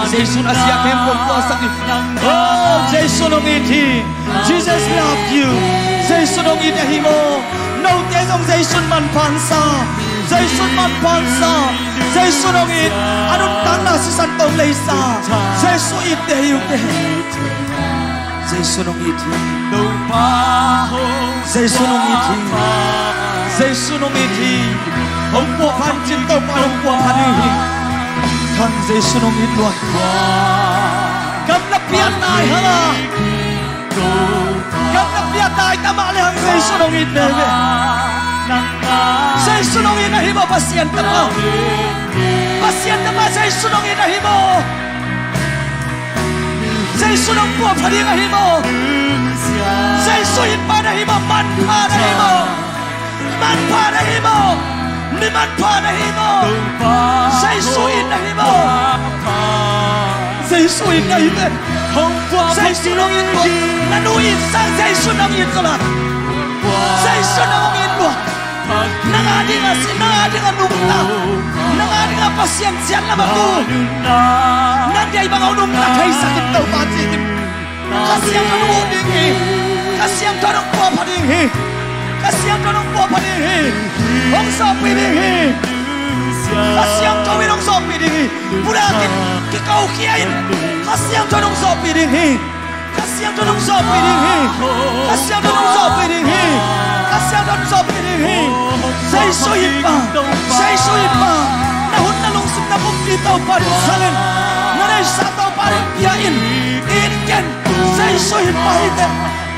Jesu in a sia khempeuh puahsak hi. Oh, Jesu in hong it hi. Jesus love you. Jesu in hong it ahi maw. Note zong Jesu in manpha hong sa. Jesu in manpha hong sa. Jesu in hong it. A nuntakna sisan tawh hong leisa. Jesu it te hi uh te. Jesu in hong it hi. Jesu in hong it hi. Jesu in hong it hi. Hong puahphat cin Topa hong puahphat ding hi. Khang Jesu in hong it lua. Gamla pian nai hang a, gamla pian nai ta mah le hang Jesu in hong it veve. Jesu in hong it ahi maw, Pasian Tapa. Pasian Tapa, Jesu in hong it ahi maw. Jesu in hong puahphat ding ahi maw. Jesu in pan ahi maw, manpha na hi maw. Manpha na hi maw? Mi manpha na hi maw? Jesu in na hi maw? Jesu in na hi maw? Jesu in hong it maw? Na nu in sang Jesu in hong it zaw la. Jesu in hong it maw? Nang a ding a sin, nang a ding a nungta, nang a ding a Pasian siatna bang tu. Nang deih bang a nungta theisak in Topa ci in. Kha Siangtho in hong ut ding hi. Kha Siangtho in hong puahphat ding hi. Kha Siangtho in hong puahphat ding hi. Hong zawhpih ding hi. Kha Siangtho in hong zawhpih ding hi. Pulak in, kikokhia in. Kha Siangtho in hong zawhpih ding hi. Kha Siangtho in hong zawhpih ding hi. Kha Siangtho in hong zawhpih ding hi. Kha Siangtho in hong zawhpih ding hi. Jesu in pa. Jesu in pa. Na hun na lungsim na pumpi Topa in sang in. Na neihsa Topa in pia in. It ken. Jesu in pa hi teh.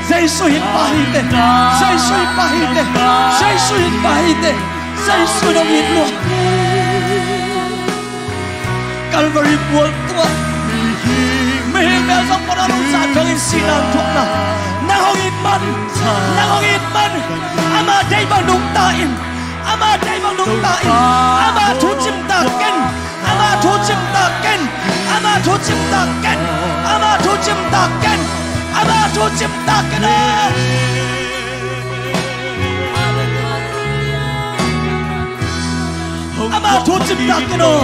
Jesu in pa hi teh. Jesu in pa hi teh. Jesu in pa hi teh. Jesu nong it lua. Calvary mual tungah mihing mel zong kona nong zat dongin sihna thuakna nang hong it man. Nang hong it man. Ama deih bang nungta in. Ama deih bang nungta in. Ama thu cimtak ken. Ama thu cimtak ken. Ama thu cimtak ken. Ama thu cimtak ken. Ama thu cimtak ken. Ama thu cimtak ken aw.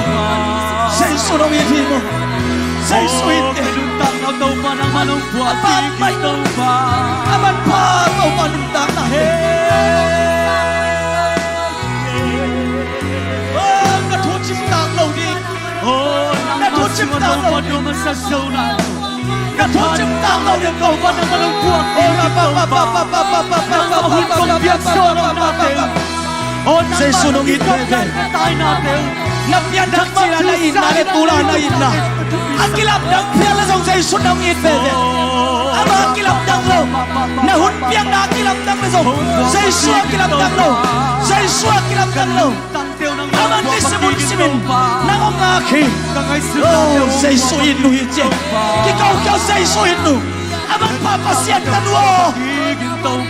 Jesu nong it hi maw? Jesu it ken. A pa mai. A manpha Topa nuntakna hi. Aw, na thu cimtak lo ding. Na thu cimtak lo ding. Na thu cimtak lo ding Topa. Aw, ra pa pa pa pa pa pa pa pa pa pa pa pa pa pa pa pa. Jesu nong it veve. Na pianthak cila na itna le tula na itna a kilamdang phial le zong Jesu nong it veve. Ama kilamdang lo. Na hun piakna a kilamdang le zong Jesu a kilamdang lo. Jesu a kilamdang lo. Aman nisim hun simin nang hong ngak hi. Oh, Jesu it nu hi ci. Kiko kio Jesu it nu. A manpha Pasian tanu aw.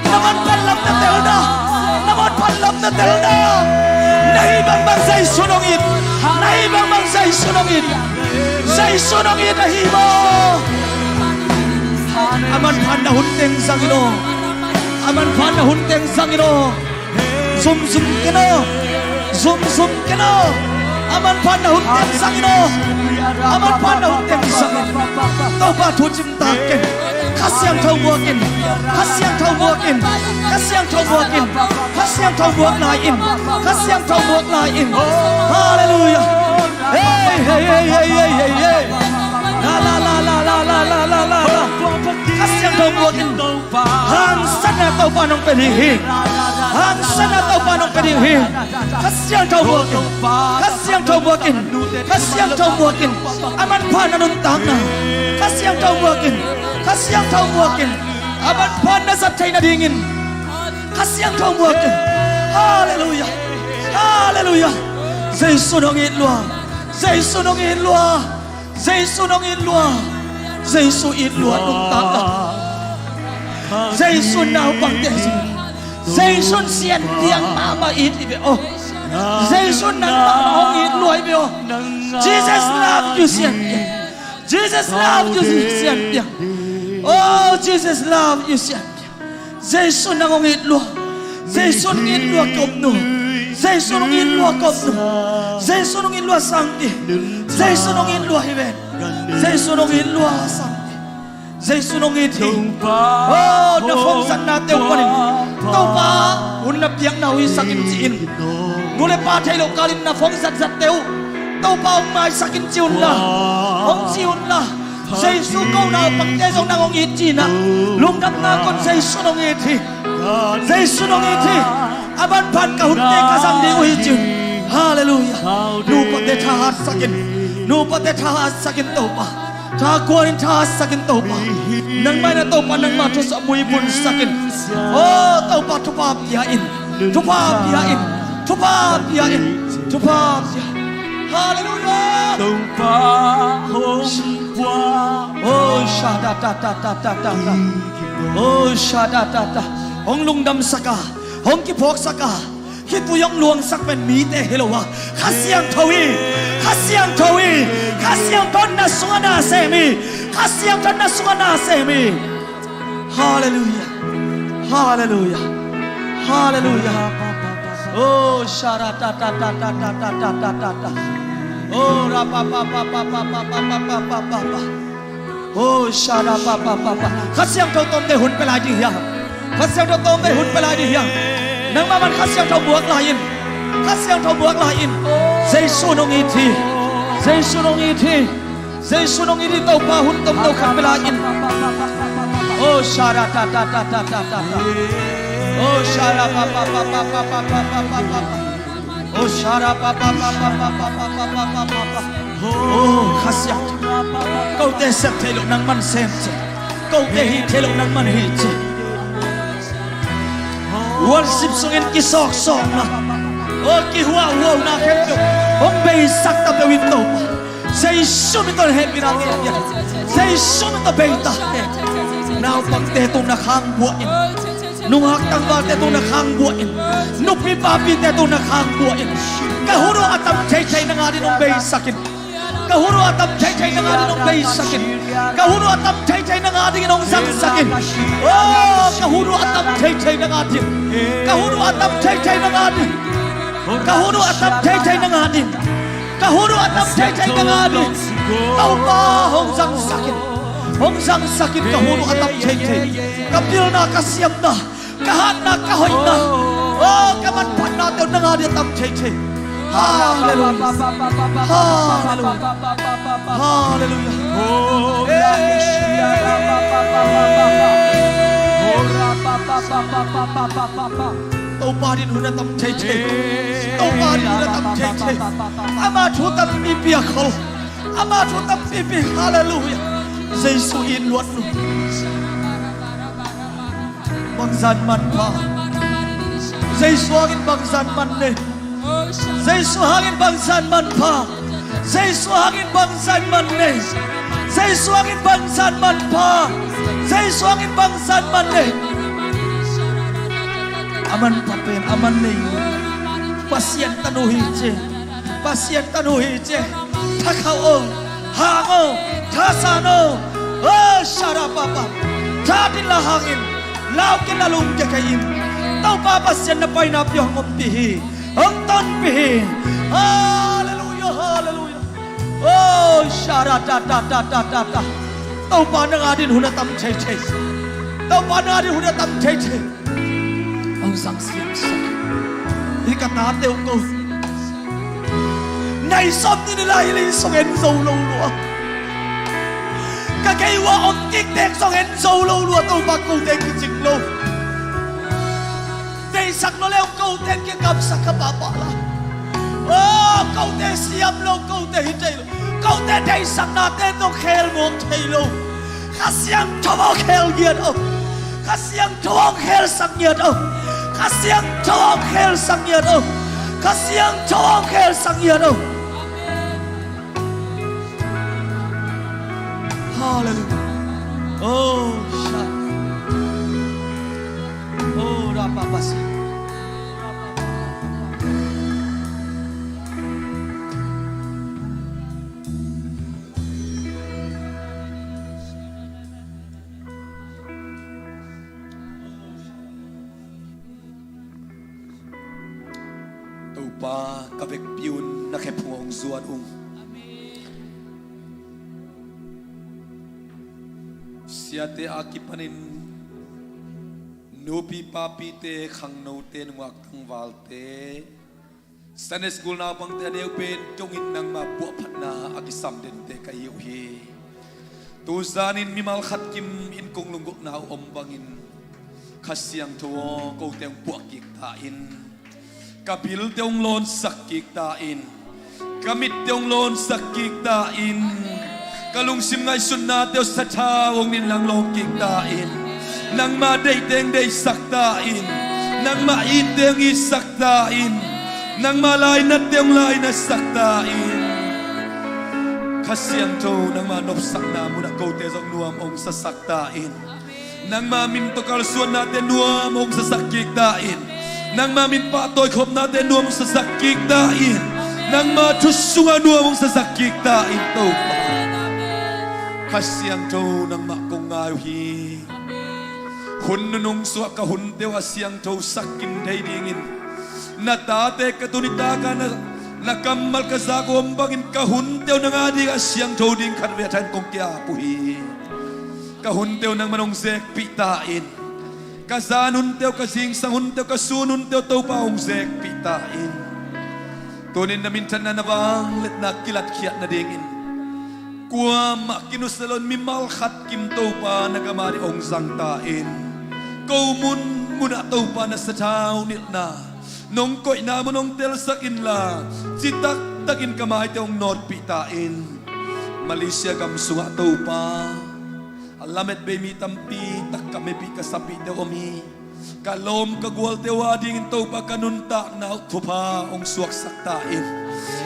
Na manpha lam na telna. Na manpha lam na telna. Na hih bangbang Jesu nong it. Na hih bangbang Jesu nong it. Jesu nong it ahi maw? A manpha na hun teng zang in aw. A manpha na hun teng zang in aw. Zumzum ken aw. Zumzum ken aw. A manpha na hun teng zang in aw. A manpha na hun teng zang in. Topa thu cimtak ken. Kha Siangtho muak in. Kha Siangtho muak in. Kha Siangtho muak in. Kha Siangtho muak lai in. Kha Siangtho muak lai in. Halleluiah. Hei, hei, hei. La, la, la. Kha Siangtho muak in. Haksatna Topa nong pia ding hi. Haksatna Topa nong pia ding hi. Kha Siangtho muak in. Kha Siangtho muak in. Kha Siangtho muak in. A manpha na nuntakna. Kha Siangtho muak in. Kha Siangtho muak in. A manpha na zat theih nadingin Kha Siangtho muak in. Halleluiah. Halleluiah. Jesu nong it lua. Jesu nong it lua. Jesu nong it lua. Jesu it lua nuntakna. Jesu naupangte hi. Jesu sianpiang mahmah it hi ve aw. Jesu nang mahmah hong it lua hi ve aw. Jesus love you sianpiang. Jesus love you sianpiang. Oh, Jesus love you sianpiang. Jesu nang hong it lua. Jesu hong it lua kop nu. Jesu hong it lua kop nu. Jesu hong it lua sangpi. Jesu hong it lua hi ven. Jesu hong it lua sangpi. Jesu hong it hi. Oh, na phone zatna teuh panin Topa hun na piakna uh hisak in ci-in. Nu le pa thei loh kalin na phone zatzat teuh Topa hong maisak in ci unla. Hong ci unla. Jesu ko naupangte zong nang hong it ci-in ah. Lungdamna kon Jesu hong it hi. Jesu hong it hi. A manpha in ka hunte ka zang ding uh hi ci un. Halleluiah. Nupate thahatsak in. Nupate thahatsak in Topa. Thakuan in thahatsak in Topa. Nangmah in ah Topa nangmah thusap muibunsak in. Oh Topa thupha pia in. Thupha pia in. Thupha pia in. Thupha pia. Halleluiah. Topa hong pua. Oh sha da da da da da da. Oh sha da da da. Hong lungdamsak a, hong kiphawksak a, khitui hong luangsak pen mite hi lo a, Kha Siangtho hi. Kha Siangtho hi. Kha Siangtho in na sungah na sem hi. Kha Siangtho in na sungah na sem hi. Halleluiah. Halleluiah. Halleluiah. Oh sha da da da da. Oh ra pa pa pa. Oh sha da pa pa pa pa. Kha Siangtho tawmte hun pia lai ding hiam? Kha Siangtho tawmte hun pia lai ding hiam? Nangmah man Kha Siangtho muak lai in. Kha Siangtho muak lai in. Jesu hong it hi. Jesu hong it hi. Jesu hong it hi. Topa hun tomno khat pia lai in. Oh sha da da da da da da da. Oh sha da pa pa pa pa pa pa pa pa pa pa. Oh sha da pa pa pa pa pa pa pa pa pa pa. Oh Kha Siangtho. Kote sep thei loh nangman sem ci. Kote hih thei loh nangman hih ci. Worship sungin kisawksawkna, o, kihuahhuahna khempeuh hong beisak ta peuh in Topa. Jesu min tawh hehpihna ngen hi. Jesu min tawh bei ta. Naupangte tung na khang buah in. Nungak tangvalte tung na khang buah in. Nupi papite tung na khang buah in. Ka hun uh a tam theithei nang adingin hong beisak in. Ka hun uh a tam theithei nang adingin hong beisak in. Ka hun uh a tam theithei nang adingin hong zangsak in. Oh, ka hun uh a tam theithei nang adingin. Ka hun uh a tam theithei nang adingin. Ka hun uh a tam theithei nang adingin. Ka hun uh a tam theithei nang adingin. Topa hong zangsak in. Hong zangsak in ka hun uh a tam theithei. Ka pilna, ka siamna, ka hatna, ka hoihna, oh, ka manphatnate uh nang adingin a tam theithei. Halleluiah. Halleluiah. Halleluiah. Topa adingin hun a tam theithei. Topa adingin hun a tam theithei. Ama thu tampipi a khol. Ama thu tampipi. Halleluiah. Jesu it luat nu. Bangzah in manpha. Jesu hangin bangzah in man nei. Jesu hangin bangzah in manpha. Jesu hangin bangzah in man nei. Jesu hangin bangzah in manpha. Jesu hangin bangzah in man nei. A manpha pen a man nei. Pasian tanu hi ci. Pasian tanu hi ci. Thakhauh o, hang o, thasan o. Oh, sharapapa. Tha ding la hang in. Lau kei in, la lum kei in. Topa Pasian na paina pia hong ompih hi. Hong tonpih hi. Halleluiah, halleluiah. Oh, sharatatatata. Topa nang adingin hun a tam theithei. Topa nang adingin hun a tam theithei. Hong zang siamsak. Hi ka tate uh ko. Nai sawm ni ni lai hi lei sung en zo lo lua. Ka gei uh a om kik tek zong en zo lo lua, Topa kote kicing lo. Deihsak lo leu kote kikamsak ka pahpah la. Oh, kote siam lo, kote hi thei lo. Kote deihsaknate tawh khel mawk thei lo. Kha Siangtho aw khel ngiat aw. Kha Siangtho aw khelsak ngiat aw. Kha Siangtho aw khelsak ngiat aw. Kha Siangtho aw khelsak ngiat aw. Halleluiah. Oh, sha. Oh, rapapasi. Topa ka vekpi un na khephung hong zuan ung. Siate a kipanin nupi papite, khangnote, nungak tangvalte, Sunday school naupangte a neu pen dongin nangma puahphatna a kisam dente ka hi uh hi. Tuzanin mimal khat kim in kong lunggulhna uh om bangin Kha Siangtho aw kote hong puah kik ta in. Ka bilte hong lawnsak kik ta in. Ka mitte hong lawnsak kik ta in. Ka lungsim ngaihsutnate uh sathau hong nilh nang lawng kik ta in. Nangma deihte hong deihsak ta in. Nangma itte hong itsak ta in. Nangma lainatte hong lainatsak ta in. Kha Siangtho nangma nopsakna munah kote zong nuam hong sasak ta in. Nangma min tawh kalsuannate nuam hong sasak kik ta in. Nangma min pahtawi khopnate nuam hong sasak kik ta in. Nangma thu sungah nuam hong sasak kik ta in Topa. Kha Siangtho nangmah kong ngai uh hi. Hun nunung sungah ka hunte uh a siangtho sak kim thei dingin na tate ka tuni taka na, na kammal ka zak uh om bangin ka hunte uh nang adingah siangtho ding khatvei a thain kong ki-ap uh hi. Ka hunte uh nangman hong zekpih ta in. Ka zan hunte uh, ka zingsang hunte uh, ka sun hunte uh Topa hong zekpih ta in. Tunin na minthanna na vangliatna kilatkhiat nadingin kuamah kinusia loin mimal khat kim Topa na gam ading hong zang ta in. Ko munmunah Topa na sathau nilhna nong koihna mun hong telsak inla, citaktakin ka maite hong nawtpih ta in. Malaysia gam sungah Topa a lametbei mi tampi tak ka mepih ka sapihte om hi. Ka lawm ka gualte uh adingin Topa ka nuntakna uh thupha hong suaksak ta in.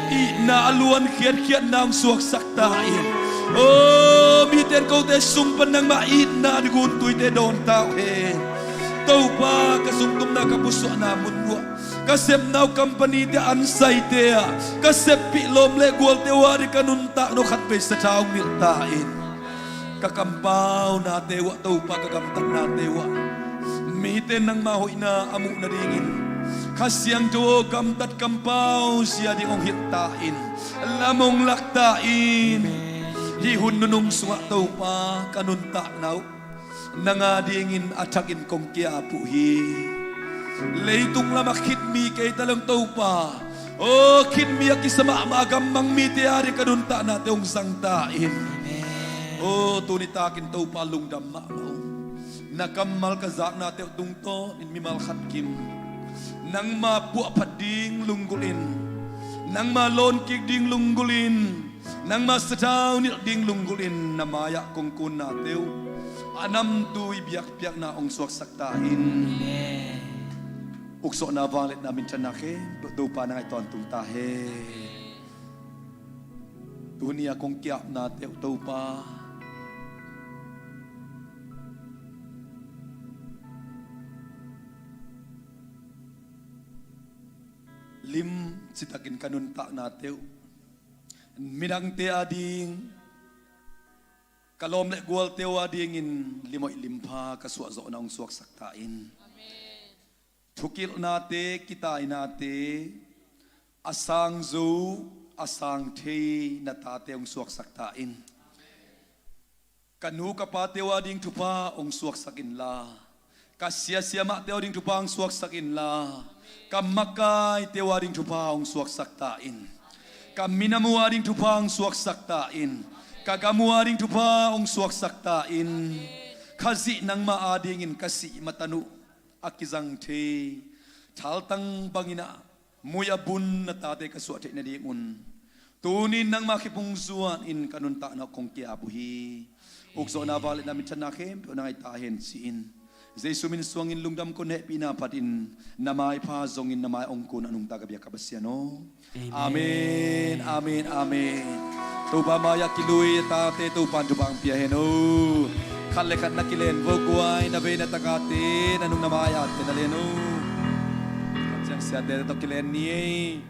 Itna a luan khiatkhiatna hong suaksak ta in. Oh, mite in kote sung pan nangmah itna ding guntuite dawn ta uh hen. Topa ka zungtumna ka pusuahna mun uh ah, ka sepna uh company te ansaite ah, ka seppih lawm le gualte uh ading ka nuntakna uh khatvei sathau hong nilh ta in. Ka kampaunate uh ah Topa ka gamtatnate uh ah mite in nangma hoihna a muh nadingin Kha Siangtho aw gamtat kampau zia ding hong hilh ta in. Lam hong lak ta in. Hih hun nunung sungah Topa ka nuntakna uh nang adingin a thakin kong ki-ap uh hi. Leitung lamah khitmi kei ta leng Topa, aw khitmi a kisa mahmah a gammang mite ading ka nuntaknate hong zang ta in. Aw tuni takin Topa lungdam mahmah uh. Na kammal ka zaknate uh tungtawnin mimal khat kim nangma puahphat ding lunggulh in, nangma lawnkik ding lunggulh in, nangma sathau nilh ding lunggulh in na mai-ah kong kunnate uh a namtui biakpiakna hong suaksak ta in. Ukzawhna vangliatna minthanna khempeuh Topa na ngaih tawntung ta hen. Tuni a kong ki-apnate uh Topa lim citakin ka nuntaknate uh midangte ading ka lawm le gualte uh adingin limhoih limpha ka suahzawhna hong suaksak ta in. Thukilhnate, kitainate, a sang zo a sang thei na tate hong suaksak ta in. Ka nu ka pate uh ading thupha hong suaksak inla, ka sia siamahte uh ading thupha hong suaksak inla, ka makaite uh ading thupha hong suaksak ta in. Ka minam uh ading thupha hong suaksak ta in. Ka gam uh ading thupha hong suaksak ta in. Khazih nangmah adingin ka sih matan uh a kizang thei thaltang bangin ah mui a bun na tate ka suah theih nadingun tuni-in nangma khempeuh zuanin ka nuntakna uh kong ki-ap uh hi. Ukzawhna vangliatna minthanna khempeuh na ngaih ta hen ci-in Jesu min suangin lungdam kong hehpihna phatin na maipha zongin na mai hong kun a nungta ka biak ka Pasian aw. Amen. Amen, amen, amen. Topa mai-ah kilui a tate Topa in thupha hong pia hen aw. Khat le khat na kilen vo guai, na vei na takate, na nung na mai-ate na len aw. Khat ciang siate tawh kilen ni ei.